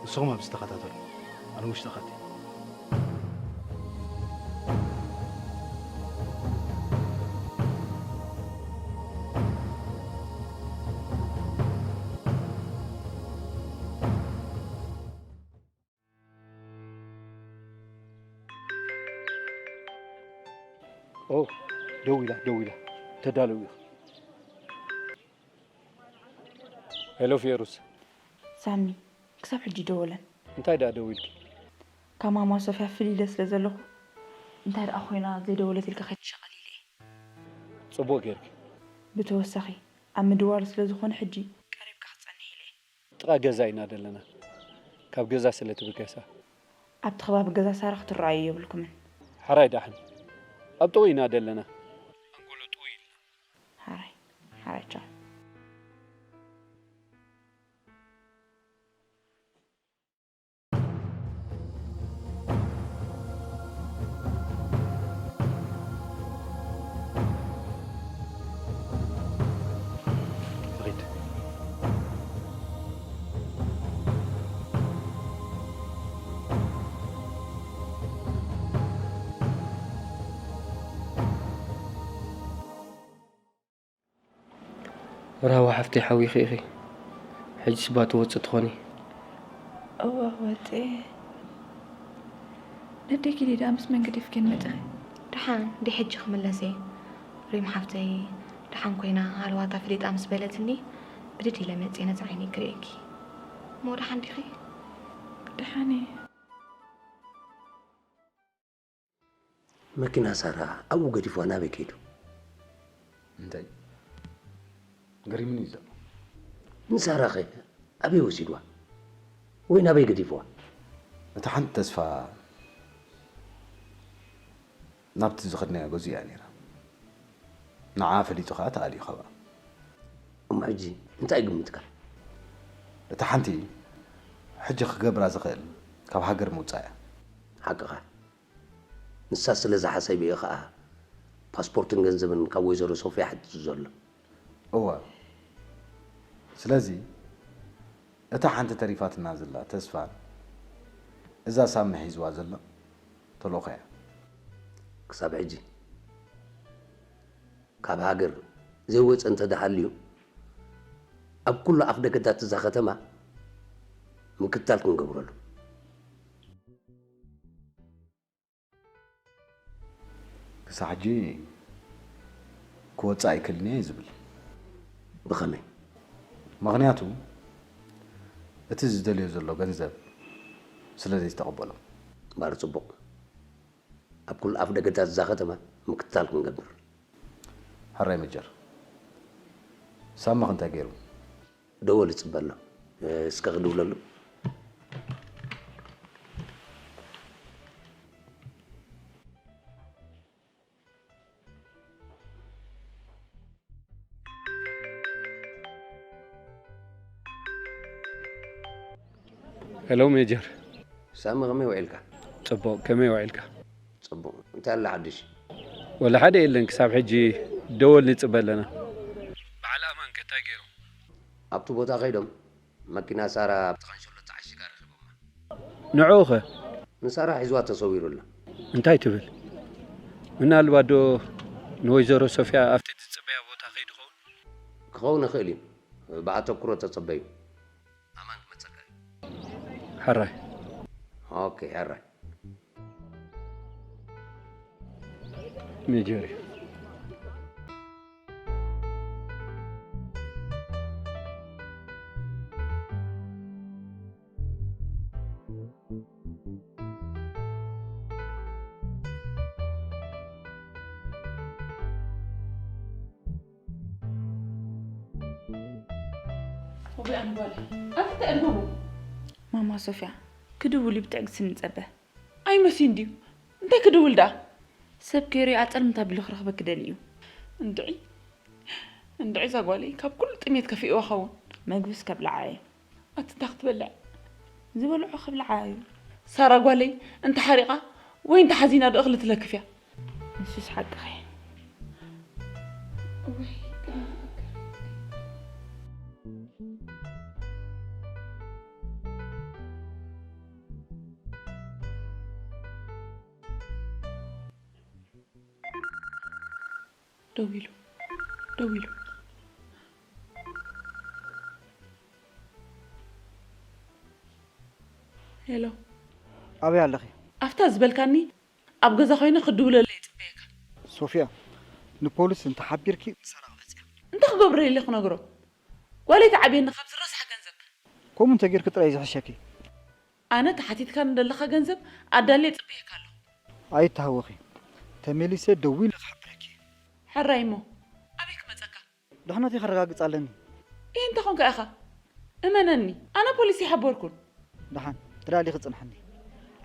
ንስኹም ኣብዚ ተኸታተሉ፣ ኣነ ውሽጢ ከኣቲ። ኦ፣ ደው ኢላ፣ ደው ኢላ። ተዳለዉ ኢኹም። ሄሎ ፌሩዝ። ሳሚ፣ ክሳብ ሕጂ ደወለን። እንታይ ደኣ ደው ኢልኪ? ካብ ማማ ሶፍያ ፍልይ ኢለ ስለ ዘለኹ፣ እንታይ ደኣ ኮይና ዘይደወለት ኢልካ ከይትሸቐል ኢለ እየ። ጽቡቕ ጌርኪ። ብተወሳኺ፣ ኣብ ምድዋሉ ስለ ዝኾነ ሕጂ ቀሪብካ ክትጸንሕ ኢለ እየ። ጥቓ ገዛ ኢና ደለና። ካብ ገዛ ስለ ትብገሳ። ኣብቲ ከባቢ ገዛ ሳራ ክትረኣዩ የብልኩምን። ሓራይ ደሓን። ኣብ ጥቕኡ ኢና ደለና። ኣንጎሎ ጥውይ ኢልና። ሓራይ። ሓራይ ቻው። ራህዋ ሓፍተይ ሓዊኺ ኢኺ። ሕጂስ እባ ትወጽእ ትኾኒ። እወ ክወጽእ እየ። ነደይ ኪዲ ደኣ ምስ መን ገዲፍክየን መጺኺ? ደሓን ድየ ሕጂ ክምለስ እየ። ሪም ሓፍተይ ደሓን ኮይና ሃለዋታ ፈሊጣ ምስ በለትኒ ብድድ ኢለ መጺኤ ነቲ ዓይነይ ክርእየኪ። እሞ ደሓን ዲኺ? ደሓን እየ። መኪና ሳራ ኣብኡ ገዲፍዋ ናበይ ከይዱ? እንታይ ገሪሙኒ እዩ ዘሎ። ንሳራ ኸ ኣበይ ወሲድዋ? ወይ ናበይ ገዲፍዋ? እታ ሓንቲ ተስፋ ናብቲ ዝኸድናዮ ገዝኡ እያ ነይራ። ንዓ ፈሊጡ ኸዓ ተኣልዩ ኸብኣ። እሞ ሕጂ እንታይ ግምትካ? እታ ሓንቲ ሕጂ ክገብራ ዝኽእል ካብ ሃገር ምውፃእ እያ። ሓቅኻ። ንሳ ስለ ዝሓሰብ እየ ኸዓ ፓስፖርትን ገንዘብን ካብ ወይዘሮ ሶፍያ ሓቲቱ ዘሎ። እወ። ስለዚ እታ ሓንቲ ተሪፋትና ዘላ ተስፋ እዛ ሳሚ ሒዝዋ ዘሎ ተልእኾ እያ። ክሳብ ሕጂ ካብ ሃገር ዘይወፀ እንተደሃልዩ ኣብ ኩሉ ኣፍ ደገታት እዛ ከተማ ምክትታል ክንገብረሉ። ክሳብ ሕጂ ክወፅእ ኣይክእልን እየ ዝብል። ብኸመይ? ምኽንያቱ እቲ ዝደልዮ ዘሎ ገንዘብ ስለ ዘይተቐበሎ። እምበኣር ፅቡቕ። ኣብ ኩሉ ኣፍ ደገታት እዛ ከተማ ምክትታል ክንገብር። ሕራይ መጀር። ሳምኽ እንታይ ገይሩ? ደወል ይፅበ ኣሎ። እስከ ክድውለሉ። ሄሎ ሜጀር። ሳሚ ከመይ ውዒልካ? ጽቡቕ፣ ከመይ ውዒልካ? ጽቡቕ። እንታይ ኣሎ ሓድሽ? ወላ ሓደ የለን፣ ክሳብ ሕጂ ደወል ንጽበ ኣለና። በዓል ኣማን ከ እንታይ ገይሩ? ኣብቲ ቦታ ከይዶም መኪና ሳራ ኣብቲ ካንሸሎ ተዓሺጋ ረኺቦማ። ንዕኡ ኸ? ንሳራ ሒዝዋ ተሰዊሩ ኣሎ። እንታይ ትብል? ምናልባት ዶ ንወይዘሮ ሶፊያ ኣብቲ ትጽበያ ቦታ ከይዱ ኸውን? ክኸውን ይኽእል እዩ። ብኣተኩሮ ተጸበዩ። ኣማን ክመጸካ እዩ። ሕራይ። ኦኬ፣ ሕራይ። ሜጀር እዩ። ወበይ ኣንጓል ኣቲ ተዕልበቡ ማማ ሶፊያ ክድውል እዩ ብትዕግስቲ ንጸበ። ኣይመሲን ድዩ? እንታይ ክድውል ደኣ? ሰብ ከይሪኦ ኣጸልምታ ቢሉ ክረኽበኪ ደልዩ እዩ። እንድዒ እንድዒ እዛ ጓለይ ካብ ኩሉ ጥሜት ከፊእዋ ኸውን። መግብስ ከብልዓ እየ። ኣቲ እንታይ ክትበልዕ? ዝበልዖ ከብልዓ እዩ። ሳራ ጓለይ እንተ ሓሪቓ ወይ እንተ ሓዚና ዶ እኽሊ ትለክፍ እያ? ንሱስ ሓቅኺ። ደው ኢሉ ደው ኢሉ። ሄሎ። ኣበይ ኣለኺ? ኣብታ ዝበልካኒ ኣብ ገዛ ኮይነ ክድውለለይ ይጽበየካ። ሶፊያ፣ ንፖሊስ እንተሓቢርኪ ንሳራ ክመጽእ እያ። እንታይ ክገብረለይ ክነግሮ? ጓለይ ትዓብየኒ ካብዚ ረሳሕ ገንዘብ። ከምኡ እንተጌርኪ ጥራይ እዩ ዝሕሸኪ። ኣነ ተሓቲትካኒ ዘለኻ ገንዘብ ኣዳልየ ጽበየካ ኣለኹ። ኣይተሃወኺ፣ ተመሊሰ ደዊለ ክሕብረኪ እየ። ሕራይ እሞ ኣበይ ክመጸካ? ድሕነተይ ከረጋግጽ ኣለኒ። እየ እንተ ኾንካ ኢኻ እመነኒ፣ ኣነ ፖሊስ ኣይሓበርኩን። ደሓን ተዳሊኺ ጽንሓኒ።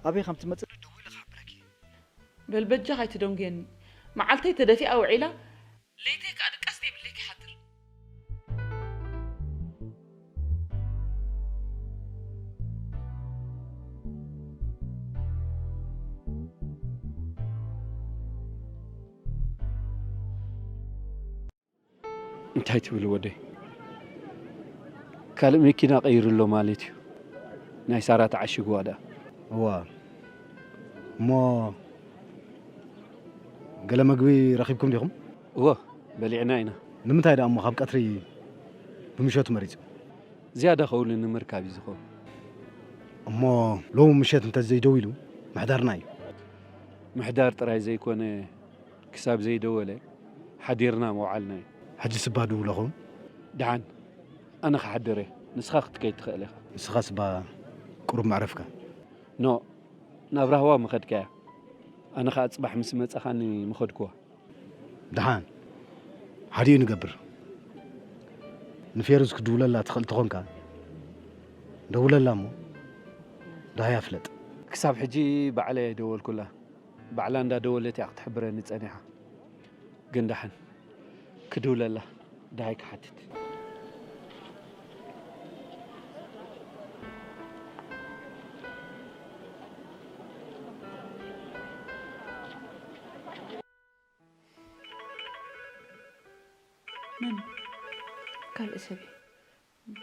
ኣበይ ከም ትመጽእ ደዊለ ክሕብረኪ እየ። በል በጃኻ ኣይትደንጉየኒ። መዓልተይ ተደፊኣ ውዒላ ለይተይ ከኣ ድቃስ ደይብለይ ክሓድር። እንታይ ትብል ወደይ? ካልእ መኪና ቀይሩ ኣሎ ማለት እዩ። ናይ ሳራ ተዓሽግዋ ደኣ። እዋ እሞ ገለ መግቢ ረኺብኩም ዲኹም? እወ በሊዕና ኢና። ንምንታይ ደኣ እሞ ካብ ቀትሪ ብምሸቱ መሪጹ። ዝያዳ ከውሊ ንምርካብ እዩ ዝኸውን። እሞ ሎሚ ምሸት እንተዘይደዊሉ ምሕዳርና እዩ። ምሕዳር ጥራይ ዘይኮነ፣ ክሳብ ዘይደወለ ሓዲርና መውዓልና እዩ። ሕጂ ስባ ድውሎ ኸውን? ደሓን፣ ኣነ ክሓድር እየ፣ ንስኻ ክትከይድ ትኽእል ኢኻ። ንስኻ ስባ ቁሩብ መዕረፍካ። ኖ፣ ናብ ራህዋ ምኸድካያ። ኣነ ኸኣ ጽባሕ ምስ መጻኻኒ ምኸድኩዋ። ደሓን፣ ሓዲኡ ንገብር። ንፌሩዝ ክድውለላ ትኽእል ተኾንካ፣ ደውለላ እሞ ደሃያ ፍለጥ። ክሳብ ሕጂ ባዕለይ ኣይደወልኩላ። ባዕላ እንዳደወለት እያ ክትሕብረኒ ጸኒሓ። ግን ደሓን ክድውለላ ደሃይ ክሓትት። መን? ካልእ ሰብ እዩ።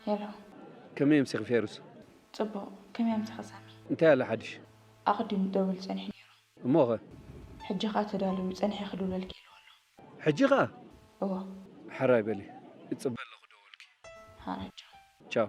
ሄሎ። ከመይ ኣምሲኺ ፌሩዝ? ጽቡቕ። ከመይ ኣምሲኺ ሳሚ? እንታይ ኣሎ ሓድሽ? ኣቐዲሙ ደውል ጸኒሑ ነይሩ። እሞኸ? ሕጂ ኸኣ ተዳለዊ ጸኒሐ ክድውለልኪ ኢልዎ ኣሎ። ሕጂ ኸኣ? እዎ። ሕራይ በሊ። እጽበ ኣለኹ ደወልኪ። ሓራጃ። ቻው።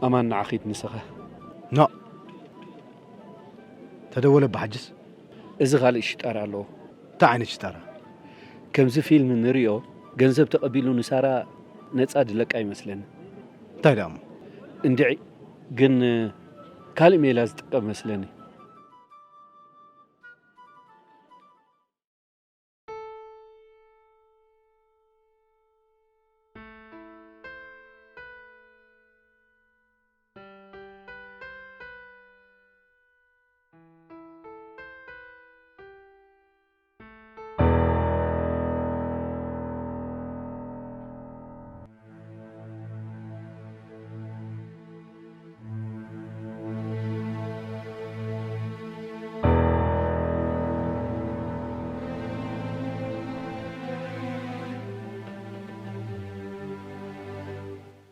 ኣማን ንዓ ኺድ ንስኻ። ኖ፣ ተደወለ ብሓጅስ። እዚ ካልእ ሽጣራ ኣለዎ። እንታይ ዓይነት ሽጣራ? ከምዚ ፊልም ንሪኦ፣ ገንዘብ ተቐቢሉ ንሳራ ነጻ ድለቃ ይመስለኒ። እንታይ ደኣ እሞ? እንድዒ፣ ግን ካልእ ሜላ ዝጥቀም መስለኒ።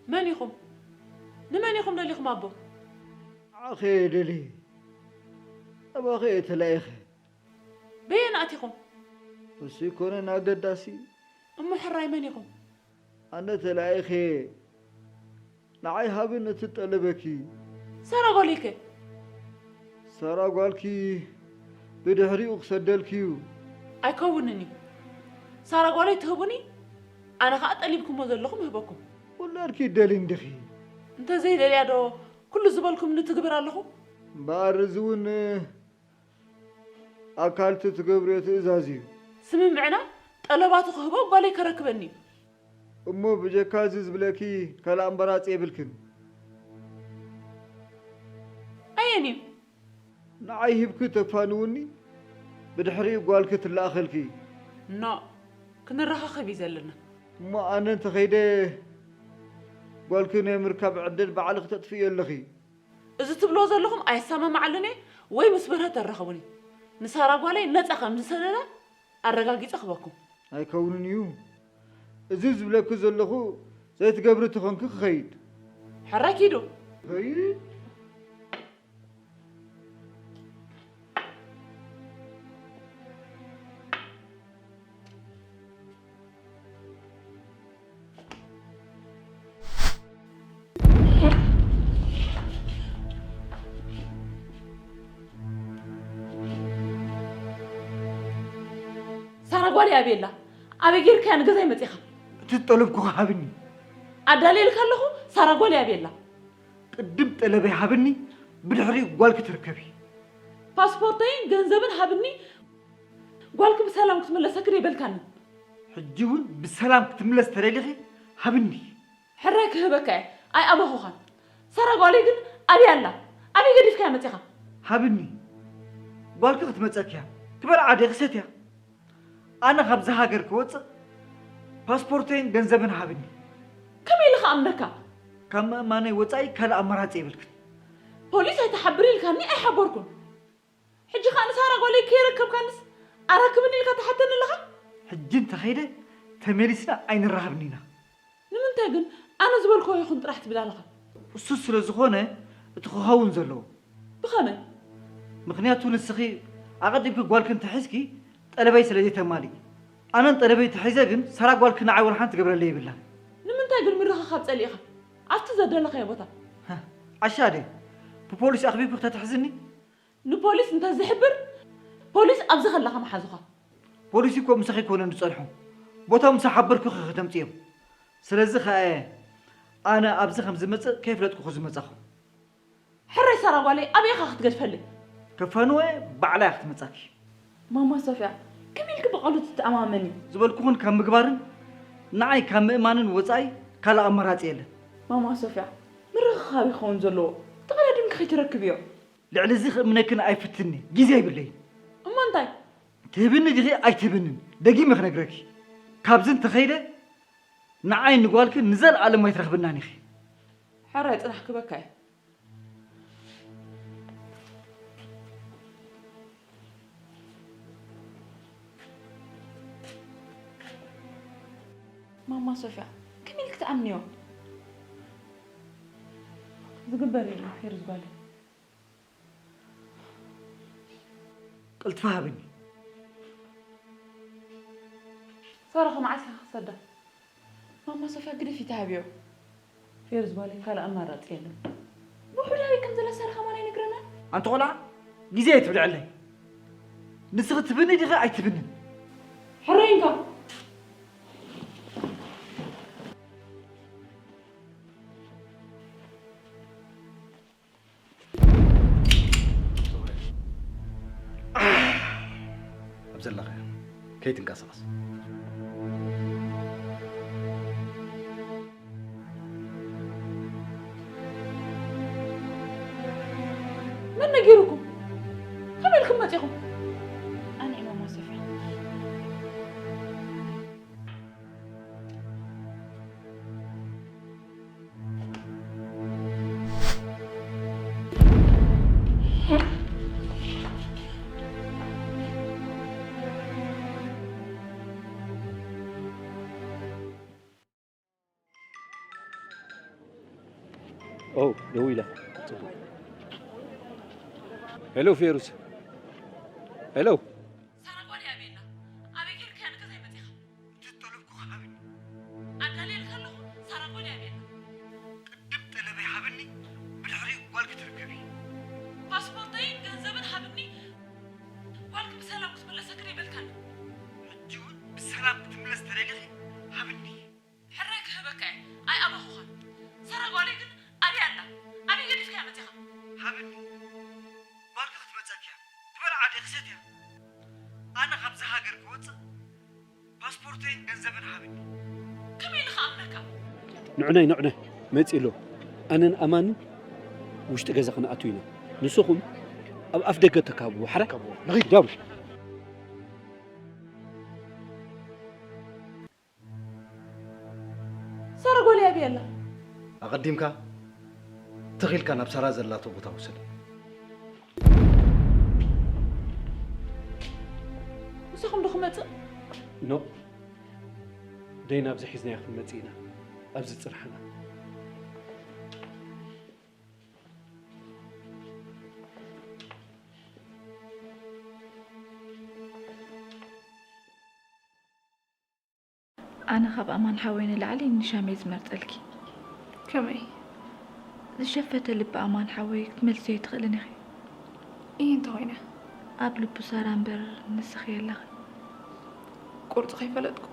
መን ኢኹም? ንመን ኢኹም ደሊኹም ኣቦ? ንዓኺ እየ ደልየ። ኣባኺ እየ ተላኢኸ። በየን ኣቲኹም? እሱ ኣይኮነን ኣገዳሲ። እሞ ሕራይ መን ኢኹም? ኣነ ተላኢኸ እየ። ንዓይ ሃብን እቲ ጠለበኪ። ሳራ ጓለይከ? ሳራ ጓልኪ ብድሕሪኡ ክሰደልኪ እዩ። ኣይከውንን እዩ። ሳራ ጓለይ ትህቡኒ፣ ኣነ ኸኣ ጠሊብኩሞ ዘለኹም እህበኩም። ውላድኪ ይደልይ እንዲኺ። እንተዘይደልያ ዶ ኩሉ ዝበልኩምኒ ትግብር ኣለኹ? እምበኣር እዚ እውን ኣካልቲ ትገብርዮ ትእዛዝ እዩ። ስምምዕና ጠለባቱ ክህቦ ጓለይ ከረክበኒ እዩ። እሞ ብጀካ እዚ ዝብለኪ ካልእ ኣምባራጽ የብልክን። ኣየን እዩ? ንዓይ ሂብኪ ተፋንውኒ ብድሕሪኡ ጓልኪ ትለኣኸልኪ። ኖእ፣ ክንረኻኸብ እዩ ዘለና። እሞ ኣነ እንተኸይደ ጓልኪ ናይ ምርካብ ዕድል ባዕልኺ ተጥፍእዮ ኣለኺ። እዚ ትብልዎ ዘለኹም ኣየሰማምዓሉን እየ ወይ ምስ ብርሀት ተራኽቡኒ። ንሳራ ጓለይ ነጻ ከም ዝሰደዳ ኣረጋጊጸ ክበኩም። ኣይከውንን እዩ። እዚ ዝብለኪ ዘለኹ ዘይትገብሪ ተኾንኪ ክኸይድ። ሕራይ ኪዱ። ኸይድ። ሳራ ጓለይ ኣበይ ኣላ? ኣበይ ጌርካያ ንገዛይ መጺኻ? እቲ ዝጠለብኩኻ ሃብኒ። ኣዳልየልካ ኣለኹ። ሳራ ጓለይ ኣበይ ኣላ? ቅድም ጠለበይ ሃብኒ፣ ብድሕሪኡ ጓልኪ ትርከቢ። ፓስፖርተይን ገንዘብን ሃብኒ። ጓልኪ ብሰላም ክትምለሰኪ ዶ ኣይበልካኒ? ሕጂ እውን ብሰላም ክትምለስ ተደሊኺ ሃብኒ። ሕራይ ክህበካ እየ፣ ኣይኣበኹኻን። ሳራ ጓለይ ግን ኣበይ ኣላ? ኣበይ ገዲፍካያ መጺኻ? ሃብኒ። ጓልኪ ክትመጸኪ እያ። ክበልዓ ድየ ክሰትያ? ኣነ ካብዚ ሃገር ክወጽእ ፓስፖርተይን ገንዘብን ሃብኒ። ከመይ ኢለ ክኣምነካ? ካብ ምእማነይ ወጻኢ ካልእ ኣማራጺ የብልክን። ፖሊስ ኣይትሓብር ኢልካኒ ኣይሓበርኩን። ሕጂ ኸኣ ንሳራ ጓለይ ከይረከብካንስ ኣራክብኒ ኢልካ ትሓተኒ ኣለኻ? ሕጂ እንተኸይደ ተመሊስና ኣይንራኸብን ኢና። ንምንታይ ግን ኣነ ዝበልክዎ ይኹን ጥራሕ ትብል ኣለኻ? እሱ ስለ ዝኾነ እቲ ክኸውን ዘለዎ። ብኸመይ? ምኽንያቱ ንስኺ ኣቐዲምኪ ጓልኪ እንተሒዝኪ ጠለበይ ስለ ዘይተማልኢ። ኣነን ጠለበይ ተሒዘ ግን ሳራ ጓልኪ ንዓይ ወላ ሓንቲ ትገብረለይ የብላን። ንምንታይ ግን ምርኽኻብ ጸሊእኻ? ኣብቲ ዘደለኻዮ ቦታ። ሃ፣ ዓሻ ድየ? ብፖሊስ ኣኽቢብኪ ክተትሕዝኒ? ንፖሊስ እንተዝሕብር፣ ፖሊስ ኣብዚ ከለኻ ምሓዙኻ። ፖሊስ እኮ ምሳኺ ኣይኮነን ዝጸንሑ። ቦታ ምስ ሓበርኩኺ ከተምጽዮም። ስለዚ ኸኣ እየ ኣነ ኣብዚ ከም ዝመጽእ ከይፍለጥኩኺ ዝመጻኹ። ሕራይ ሳራ ጓለይ ኣበይ ኢኻ ክትገድፈለይ? ከፋንወ ባዕላ እያ ክትመጻኪ። ማማ ሶፍያ፣ ከመይ ኢልኪ ብቐሉ ትተኣማመኒ? ዝበልኩኽን ካብ ምግባርን ንዓይ ካብ ምእማንን ወጻኢ ካልእ ኣማራጺ የለን። ማማ ሶፍያ፣ ምርኽኻብ ይኸውን ዘለዎ። ተቐዳዲምኪ ከይትረክብዮ። ልዕሊ እዚ ክእምነክን ኣይፍትኒ፣ ግዜ ኣይብለይን። እሞ እንታይ? ትህብኒ ዲኺ ኣይትህብንን? ደጊመ ክነግረኪ። ካብዚ እንተኸይደ ንዓይ ንጓልክን ንዘለኣለም ኣይትረኽብናን ኢኺ። ሕራይ ጽናሕ ክበካ እየ። ማማ ሶፍያ፣ ከመይ ኢልኪ ትኣምንዮ? ዝግበር የለን ፌሩዝ ጓለይ። ቅልጥፋ ሃብኒ። ሳራ ከመዓስ ኢኻ ክሰዳ? ማማ ሶፍያ ግደፊ ተሃብዮ። ፌሩዝ ጓለይ ካልእ ኣማራጺ የለን። ውሑድ ኣበይ ከም ዘላ ሳራ ከማን ኣይነግረናን? ኣንቲ ቆልዓ፣ ግዜ ኣይትብልዐለይ። ንስኺ ትብኒ ዲኺ ኣይትብንን? ሕረይ እንካ። ኣብ ዘለኻዮ ከይትንቀሳቐስ። መን ነጊሩኩም? ከመይ ኢልኩም መጺኹም? ኣነ እየ ማማ ሶፍያ። ኦ፣ ደዊላ። ጽቡቕ። ሄሎ፣ ፌሩዝ። ሄሎ። ሳራ ጓል ኣበይ ኣላ? ኣበይ ጌርካያ ንገዛይ መጺኻ? እቲ ዝጠለብኩ ሃብኒ። ኣዳልየልካ ኣለኹ፣ ሳራ ጓል ኣበይ ኣላ? ቅድም ጠለበይ ሃብኒ፣ ብድሕሪኡ ጓልኪ ትርከቢ። ፓስፖርተይን ገንዘብን ሃብኒ፣ ጓልኪ ብሰላም ክትምለሰኪ ዶ ኣይበልካኒ? ሕጂ እውን ብሰላም ክትምለስ ተደሊኺ ሃብኒ። ሕራይ ክህበካ እየ፣ ኣይኣበኹኻን። ሳራ ጓለይ ግን ኣበይ ኣላ? ኣበይ ገዲፍካያ መጺኻ? ሃብኒ። ጓልኪ ክትመጸኪ እያ። ትበልዓ ድየ ክሰትያ? ኣነ ካብዚ ሃገር ክወጽእ ፓስፖርተይን ገንዘብን ሃብኒ። ከመይ ኢለ ክኣምነካ? ንዕናይ ንዕነ መጺ ኣሎ። ኣነን ኣማንን ውሽጢ ገዛ ክንኣቱ ኢና። ንስኹም ኣብ ኣፍ ደገ ተካብቡ። ሓራ? ንኺድ። ዳቡ። ሳራ ጓለይ ኣበይ ኣላ? ኣቐዲምካ ትኽ ኢልካ ናብ ሳራ ዘላቶ ቦታ ውሰድ። ምሳኹም ዶ ክመጽእ? ኖ፣ ደይና ኣብዚ ሒዝናዮ ክንመጽእ ኢና። ኣብዚ ጽንሓና። ኣነ ካብ ኣማን ሓወይ ንላዕሊ ንሻም እየ ዝመርጸልኪ። ከመይ? ዝሸፈተ ልቢ ኣማን ሓወይ ክትመልስዮ ኣይትኽእልን ኢኺ። እየ እንተኾይነ? ኣብ ልቡ ሳራ እምበር ንስኺ የለኽን። ቁርጺ ከይፈለጥኩ?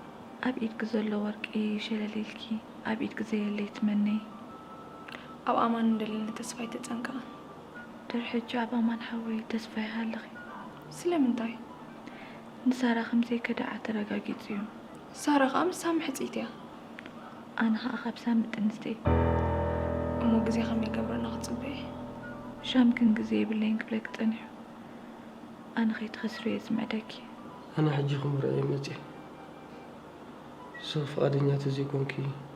ኣብ ኢድኪ ዘሎ ወርቂ ሸለል ኢልኪ ኣብ ኢድ ግዜ የለይ ትመነይ። ኣብ ኣማን እንደለኒ ተስፋ ኣይተጸንቀቐን። ድሕሪ ሕጂ ኣብ ኣማን ሓወይ ተስፋ ይሃልኺ። ስለምንታይ? ንሳራ ከም ዘይከድዓ ተረጋጊጹ እዩ። ሳራ ከኣ ምስ ሳሚ ሕጽይቲ እያ። ኣነ ከኣ ካብ ሳሚ ጥንስቲ እየ። እሞ ግዜ ከመይ ገብረና ክጽበ እየ? ሻምክን ግዜ የብለይን ክብለኪ ጸኒሑ። ኣነ ከይትኸስሪ እየ ዝምዕደኪ። ኣነ ሕጂ ክምርዖ እየ መጽየ። ንስኺ ፍቓደኛ ተዘይኮንኪ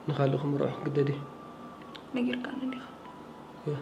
ንኻልእ ክምርዖ ክግደድ እየ። ነጊርካኒ ዲኻ? እወ።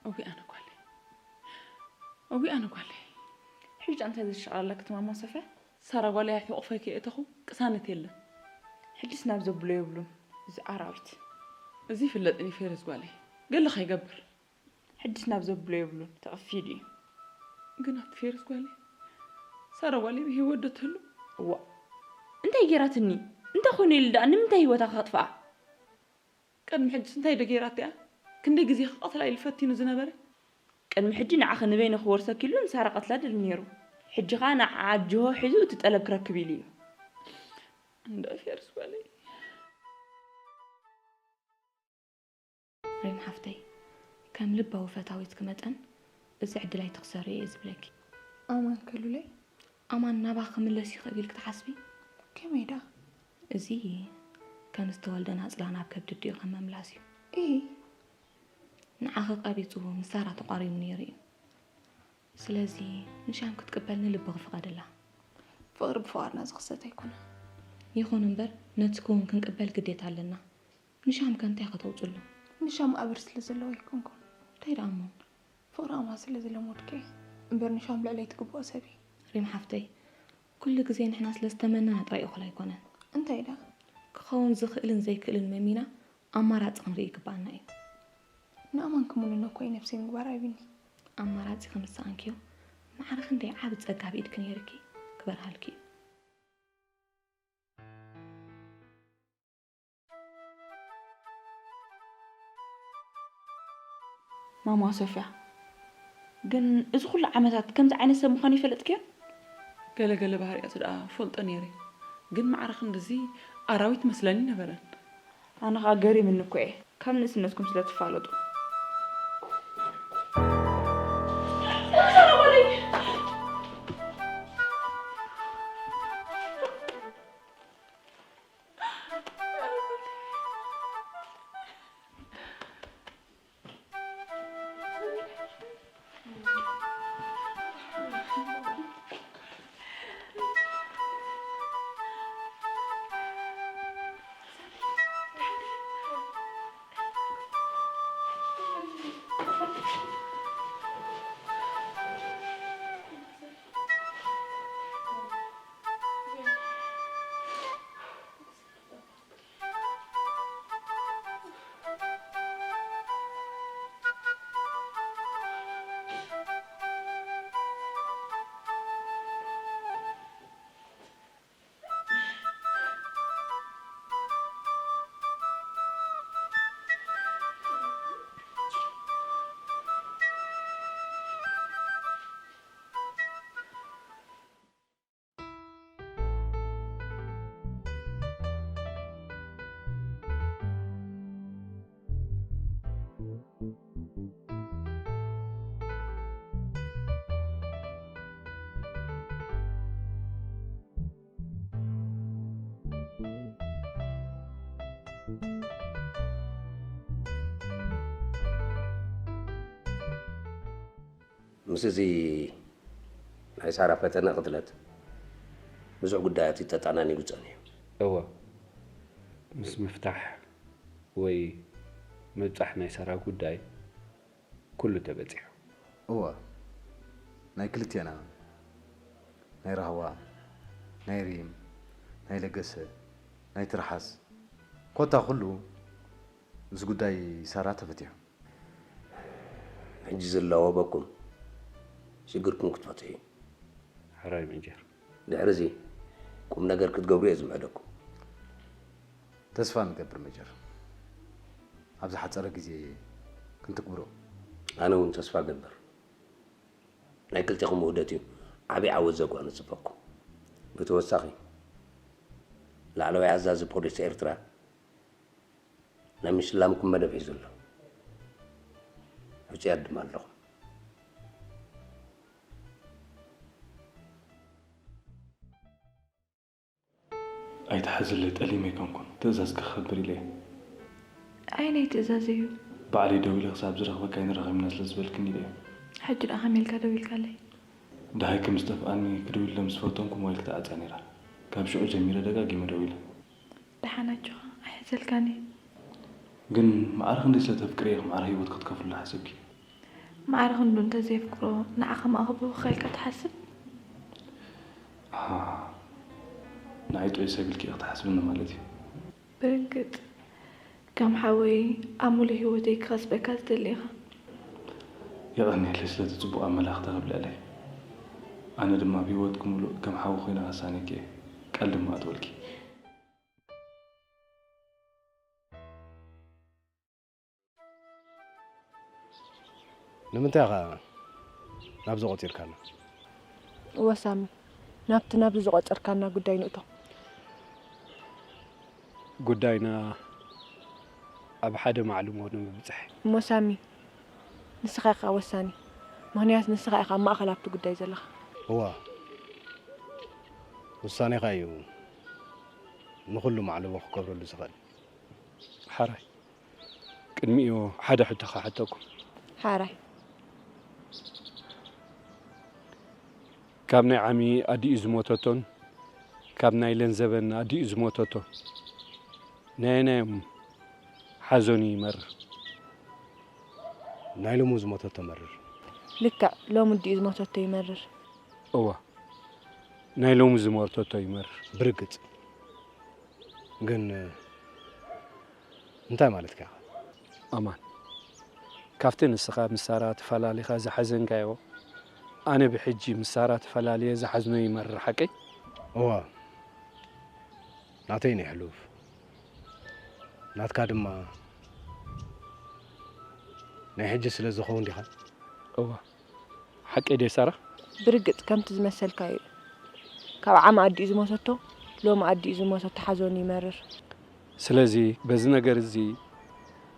እውይ ኣነ ጓለይ፣ እውይ ኣነ ጓለይ። ሕጂ እንታይ ዘሻቕለላ ከተማ ማሰፈ? ሳራ ጓለይ ሕቑፈይ ከየእተኹ ቅሳነት የለን። ሕጅስ ናብ ዘብሎ የብሉን እዚ ኣራዊት። እዚ ይፍለጥን እዩ ፌረዝ ጓለይ፣ ገለ ከይገብር። ሕጅስ ናብ ዘብሎ የብሉን ተቐፊዱ እዩ። ግን ኣብቲ ፌረዝ ጓለይ፣ ሳራ ጓለይ ብህይወት ዶ ትህሉ? እዋ እንታይ ገይራትኒ? እንታይ ኮይኑ ኢሉ ደኣ ንምንታይ ህይወታ ከጥፍኣ? ቅድሚ ሕጅስ እንታይ ዶ ገይራትያ? ክንደይ ግዜ ክቐትላ ኢሉ ፈቲኑ ዝነበረ? ቅድሚ ሕጂ ንዓኺ ንበይኑ ክወርሰኪ ኢሉ ንሳራ ቀትላ ደልዩ ነይሩ። ሕጂ ኸኣ ንዓዓ ጅሆ ሒዙ እቲ ጠለብ ክረክብ ኢሉ እዩ። እንዳ ፌርስ በለይ። ሪም ሓፍተይ፣ ከም ልባዊ ፈታዊትኪ መጠን እዚ ዕድል ኣይትኽሰሪ እየ ዝብለኪ። ኣማን ከ ሉለይ? ኣማን ናባኺ ክምለስ ይኽእል ኢልኪ ትሓስቢ? ከመይ ደኣ? እዚ ከም ዝተወልደ ናጽላ ናብ ከብዲ ኣዲኡ ከም ምምላስ እዩ። እሂ። ንዓኺ ቀቢጹ ምስ ሳራ ተቋሪኑ ነይሩ እዩ። ስለዚ ንሻም ክትቅበል ንልብኺ ፍቐድላ። ፍቕሪ ብፍቓድና ዝኽሰት ኣይኮነን። ይኹን እምበር ነቲ ክውን ክንቅበል ግዴታ ኣለና። ንሻም ከ እንታይ ከተውጽሉ? ንሻም ኣበር ስለ ዘለዎ ኣይኮንኩን። እንታይ ደኣ እሞ? ፍቕሪ ኣማ ስለ ዝለመድኩ እየ እምበር ንሻም ልዕለይ ትግብኦ ሰብ እዩ። ሪም ሓፍተይ፣ ኩሉ ግዜ ንሕና ስለ ዝተመነና ጥራይ እኹል ኣይኮነን። እንታይ ደኣ? ክኸውን ዝኽእልን ዘይክእልን መሚና ኣማራጺ ክንርኢ ይግብኣና እዩ። ንኣማን ክምንኖ እኮ እዩ ነብሰይ ምግባር ኣቢኒ። ኣማራጺ ከም ዝሰኣንክዮ ማዕረ ክንደይ ዓቢ ጸጋ ኣብ ኢድኪ ነይርኪ ክበርሃልኪ እዩ። ማማ ሶፍያ፣ ግን እዚ ኩሉ ዓመታት ከምዚ ዓይነት ሰብ ምዃኑ ይፈለጥክዮ? ገለ ገለ ባህርያቱ ደኣ ፈልጦ ነይረ፣ ግን ማዕረ ክንድዚ ኣራዊት መስለኒ ነበረን። ኣነ ኸኣ ገሪምኒ እኮ እየ፣ ካብ ንእስነትኩም ስለ ትፋለጡ። ምስ እዚ ናይ ሳራ ፈተነ ቅትለት ብዙሕ ጉዳያት ተጠናኒጉ ጸኒሑ። እወ፣ ምስ ምፍታሕ ወይ ምብጻሕ ናይ ሳራ ጉዳይ ኩሉ ተበጺሑ። እወ፣ ናይ ክልቴና፣ ናይ ራህዋ፣ ናይ ሪም፣ ናይ ለገሰ፣ ናይ ትርሓስ፣ ኮታ ኩሉ ምስ ጉዳይ ሳራ ተፈቲሑ። ሕጂ ዝላወበኩም ሽግርኩም ክትፈትሑ እዩ። ሕራይ ሜጀር። ድሕሪ እዚ ቁም ነገር ክትገብሩ እየ ዝምዕደኩም። ተስፋ ንገብር ሜጀር፣ ኣብ ዝሓጸረ ግዜ ክንትግብሮ። ኣነ እውን ተስፋ ገብር። ናይ ክልቴኹም ውህደት እዩ ዓብዪ ዓወት ዘጓንጽበኩም። ብተወሳኺ ላዕለዋይ ኣዛዚ ፖሊስ ኤርትራ ናይ ምሽላምኩም መደብ ሒዙ ኣሎ። ሕጹያት ድማ ኣለኹም። ኣይትሓዝለይ፣ ጠሊመ ኣይኮንኩን፣ ትእዛዝ ክኸብር ኢለ እየ። ኣየናይ ትእዛዝ እዩ? ባዕለይ ደዊለ ክሳብ ዝረኽበኪ ኣይንራኸብን ኢና ስለ ዝበልክኒ ኢለ እየ። ሕጂ ደኣ ከመይ ኢልካ ደዊልካለይ? ደሃይኪ ምስ ጠፍኣኒ ክድውልለ ምስ ፈተንኩ ሞባይልኪ ተዓጽያ ነይራ። ካብ ሽዑ ጀሚረ ደጋጊመ ደዊለ። ደሓን ኣጆኻ ኣይሕዘልካን እየ። ግን ማዕረ ክንደይ ስለ ተፍቅርዮ ኢኺ ማዕረ ህይወትኪ ክትከፍልሉ ሓሲብኪ? ማዕረ ክንዱ እንተዘየፍቅሮ ንዓኻ ምኣኽብቦ ኢልካ ትሓስብ? ኣሃ ንዓይ ጥዑይ ሰብ ኢልኪ ኢኺ ትሓስብኒ ማለት እዩ። ብርግጽ ከም ሓወይ ኣብ ሙሉእ ህይወተይ ክኸስበካ ዝደሊ ኢኻ። የቐንየለይ ስለቲ ጽቡቕ ኣመላኽታ ከብልዕለይ። ኣነ ድማ ኣብ ህይወትኪ ሙሉእ ከም ሓው ኮይነ ከሳንየኪ እየ። ቃል ድማ ኣትወልኪ። ንምንታይ ኢኻ ናብዚ ቆጺርካና? እወ ሳሚ፣ ናብቲ ናብዚ ዝቖጸርካና ጉዳይ ንእቶ። ጉዳይና ኣብ ሓደ ማዕልሞ ንምብጻሕ እዩ። እሞ ሳሚ፣ ንስኻ ኢኻ ወሳኒ፣ ምኽንያቱ ንስኻ ኢኻ ኣብ ማእኸል ኣብቲ ጉዳይ ዘለኻ። እወ፣ ውሳኔኻ እዩ ንኹሉ ማዕልሞ ክገብረሉ ዝኽእል። ሓራይ። ቅድሚኡ ሓደ ሕቶ ክሓተኩም። ሓራይ። ካብ ናይ ዓሚ ኣዲኡ ዝሞተቶን ካብ ናይ ለንዘበን ኣዲኡ ዝሞተቶ ናየናዮም ሓዞን እዩ ይመርር? ናይ ሎሙ ዝሞተቶ መርር። ልክዕ ሎሚ ኣዲኡ ዝሞተቶ ይመርር። እወ ናይ ሎሚ ዝሞተቶ ይመርር። ብርግጽ ግን እንታይ ማለትካ ኢኻ? ኣማን፣ ካብቲ ንስኻ ምስ ሳራ ተፈላሊኻ ዝሓዘንካዮ፣ ኣነ ብሕጂ ምስ ሳራ ተፈላልየ ዝሓዝኖ ይመርር ሓቀይ? እወ፣ ናተይ ናይ ሕሉፍ፣ ናትካ ድማ ናይ ሕጂ ስለ ዝኸውን ዲኻ? እወ። ሓቀይ ድየ ሳራ? ብርግጽ ከምቲ ዝመሰልካዮ እዩ። ካብ ዓሚ ኣዲኡ ዝሞተቶ ሎሚ ኣዲኡ ዝሞተቶ ሓዘኑ ይመርር። ስለዚ በዚ ነገር እዚ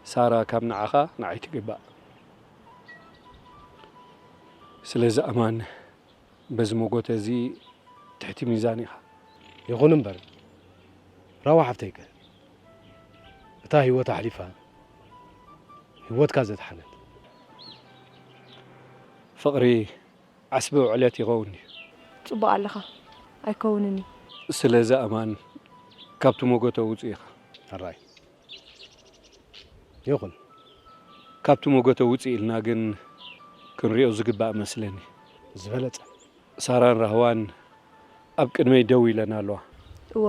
ሳራ ካብ ንዓኻ ንዓይ ትግባእ። ስለዚ ኣማን በዚ መጎተ እዚ ትሕቲ ሚዛን ኢኻ። ይኹን እምበር ራዋ ሓፍተይከ እታ ህይወታ ኣሕሊፋ ህይወትካ ዘድሓነት። ፍቕሪ ዓስቢ ውዕለት ይኸውን ድዩ? ጽቡቕ ኣለኻ። ኣይከውንን እዩ። ስለዚ ኣማን ካብቲ መጎተ ውጹእ ኢኻ። ሕራይ። ይኹን። ካብቲ መጎተ ውጽእ ኢልና ግን ክንሪኦ ዝግባእ እመስለኒ። ዝበለጸ። ሳራን ራህዋን ኣብ ቅድመይ ደው ኢለን ኣለዋ። እወ፣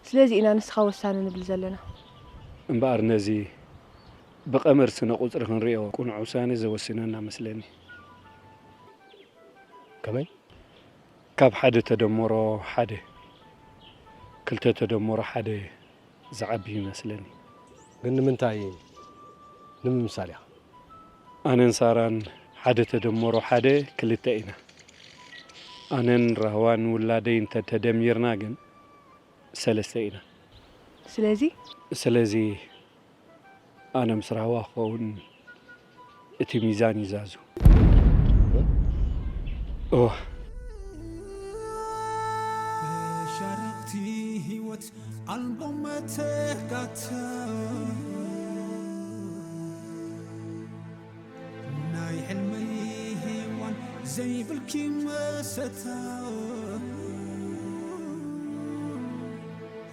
ስለዚ ኢና ንስኻ ወሳኒ ንብል ዘለና። እምበኣር ነዚ ብቐመር ስነ ቁጽሪ ክንሪኦ ቅኑዕ ውሳነ ዘወስነና መስለኒ። ከመይ? ካብ ሓደ ተደመሮ ሓደ፣ ክልተ ተደመሮ ሓደ ዝዓቢ ይመስለኒ። ግን ንምንታይ ንምምሳል ኢኻ? ኣነን ሳራን ሓደ ተደመሮ ሓደ ክልተ ኢና። ኣነን ራህዋን ውላደይ እንተ ተደሚርና ግን ሰለስተ ኢና። ስለዚ? ስለዚ ኣነ ምስ ራህዋ ክኸውን እቲ ሚዛን ይዛዙ። እወ። መሻርኽቲ ህይወት ኣልቦ መተካእታ ናይ ሕልመይ ሄዋን ኪመሰታ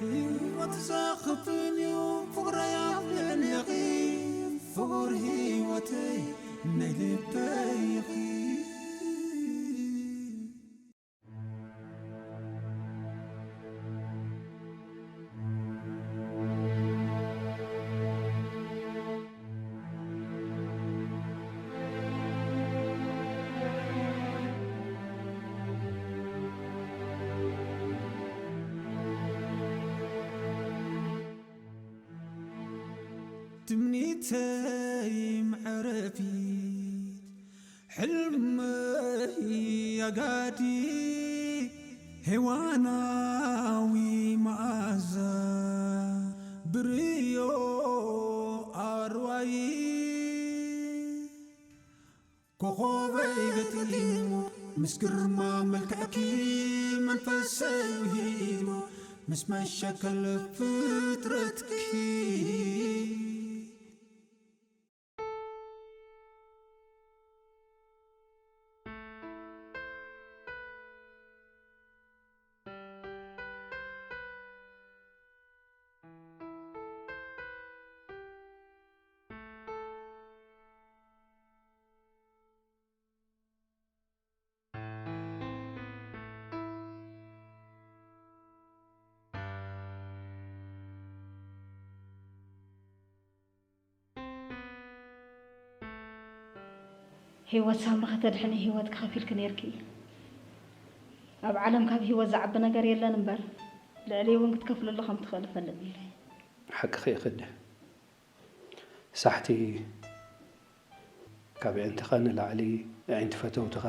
ህይወት ዘኽፍን እዩ ፍቕረይ ኣብለኒ ኢኺ ፍቑር ህይወተይ ናይ ልበይ ኢኺ። ትምኒተይ መዕረፊት ሕልመይ ኣጋዲ ሄዋናዊ መኣዛ ብርዮ ኣርዋይ ኮኾበይ ገጢሙ ምስ ግርማ መልክዕኪ መንፈሰይ ውሂቡ ምስ መሸከል ፍጥረትኪ ህይወት ሳሚ ከተድሕኒ ህይወት ክኸፊልኪ ነይርኪ። ኣብ ዓለም ካብ ህይወት ዝዓቢ ነገር የለን እምበር ልዕሊ እውን ክትከፍልሉ ከም ትኽእል እፈልጥ ነይረ። ሓቅኺ እየ ክዲ። ሳሕቲ ካብ ኣዒንትኻ ንላዕሊ ኣዒንቲ ፈተውትኻ፣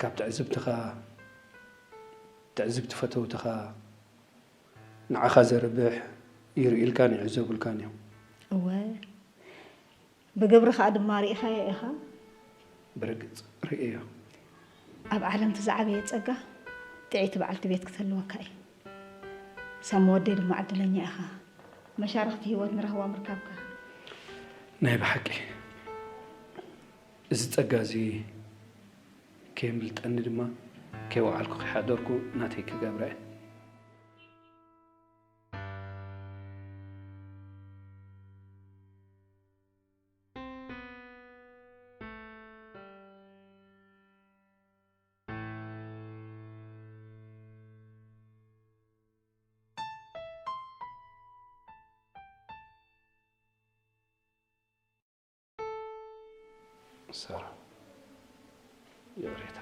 ካብ ትዕዝብትኻ ትዕዝብቲ ፈተውትኻ፣ ንዓኻ ዘርብሕ ይርእዩልካን ይዕዘቡልካን እዮም። እወ፣ ብግብሪ ኸኣ ድማ ርኢኻዮ ኢኻ። ብርግጽ ርእየዮ። ኣብ ዓለም እቲ ዝዓበየ ጸጋ ጥዕይቲ በዓልቲ ቤት ክትህልወካ እዩ። ሳሚ ወደይ ድማ ዕድለኛ ኢኻ። መሻርኽቲ ህይወት ንራህዋ ምርካብካ። ናይ ብሓቂ እዚ ጸጋ እዚ ከየምልጠኒ ድማ ከይወዓልኩ ከይሓደርኩ ናተይ ክገብራ እየ። ሳራ ይቕሬታ።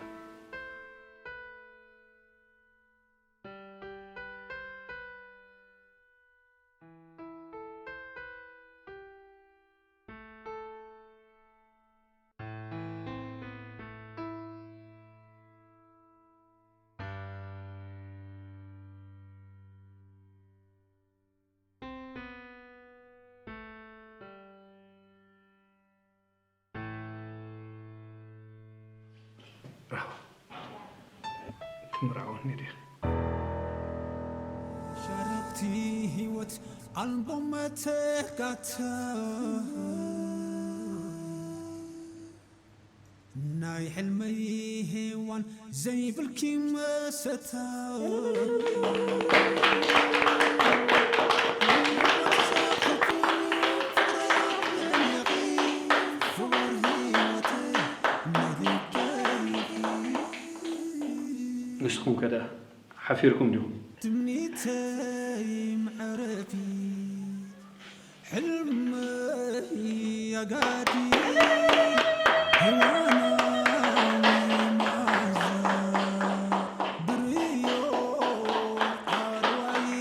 ራህዋ ትምርዓወኒ ዲኻ? ሻረኽቲ ህይወት ኣልቦ መተካእታ ናይ ሕልመይ ሄዋን ዘይብልኪ መሰታ ንስኹም ከ ደኣ ሓፊርኩም ዲኹም? ትምኒተይ መዕረፊት ሕልመይ ኣጋዲ ሄዋናዊ መዓዛ ብርዮ ኣርዋይ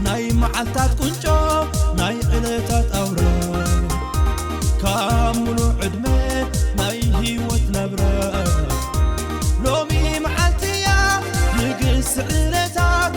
ናይ መዓልታት ቁንጮ ናይ ዕለታት ኣውራ ካብ ሙሉእ ዕድመ ናይ ህይወት ናብራ ሎሚ መዓልቲ እያ ንግስቲ ዕለታት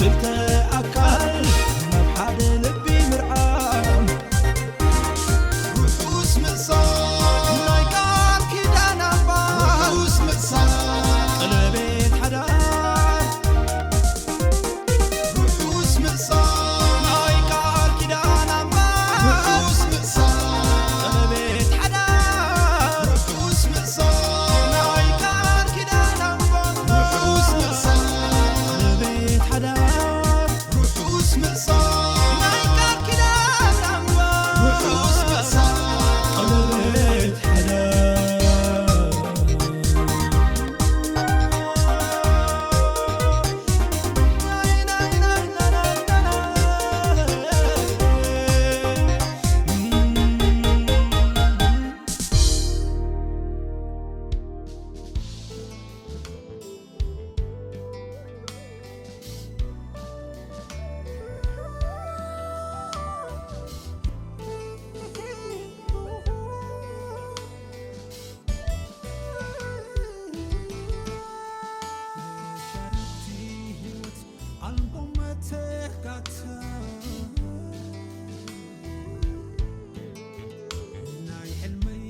ክልተ ኣካል ናብ ሓደ ልቢ ምርዓም። ርሑስ ምሳሕ ናይ ቃል ኪዳን ኣምባ። ርሑስ ምሳሕ ቀለቤት ሓዳር። ርሑስ ምሳሕ ናይ ቃል ኪዳን ኣምባ። ርሑስ ምሳሕ ቀለቤት ሓዳር። ርሑስ ምሳሕ ናይ ቃል ኪዳን ኣምባ። ርሑስ ምሳሕ ቀለቤት ሓዳር። ርሑስ ምሳሕ ናይ ቃል ኪዳን ኣምባ። ርሑስ ምሳሕ ቀለቤት ሓዳር። መሻርኽቲ ህይወት ኣልቦ መተካእታ። ናይ ሕልመይ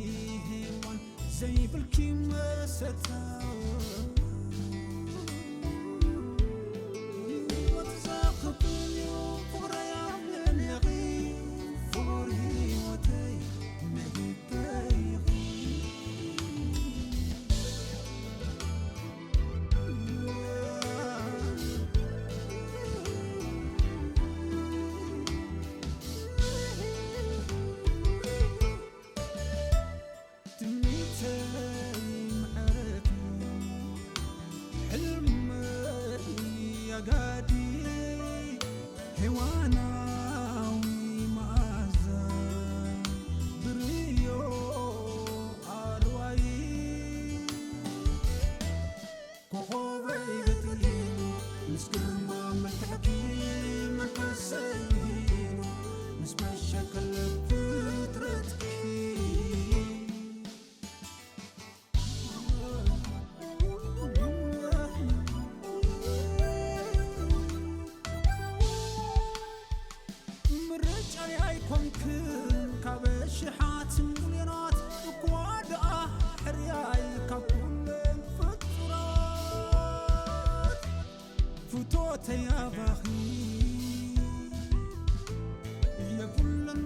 ሄዋን ዘይብልኪ መሰታ። ህይወት ዘኽብር እዩ ፍቕረይ ኣለኒ ኢኺ። ፍቕሪ ህይወተይ መሂበይ ኢኺ። ትምኒተይ ምሕረት እዩ፣ ሕልመይ ኣጋዲ፣ ሄዋናዊ መኣዛ ብርዮ ኣርዋይ። ኮኾበይ በቲኑ ምስ ግርማ መልክዕኪ መንፈሰይ ውሂኑ ምስ መሸ ከለብ ፍጥረትኪ። ምርጫይ ኣይኮንክን ካብ ሽሓት ሚልዮናት፣ እኳ ደኣ ሕርያይ ካብ ኩለን ፍጡራት። ፍቶተይ ኣባኺ የብሉን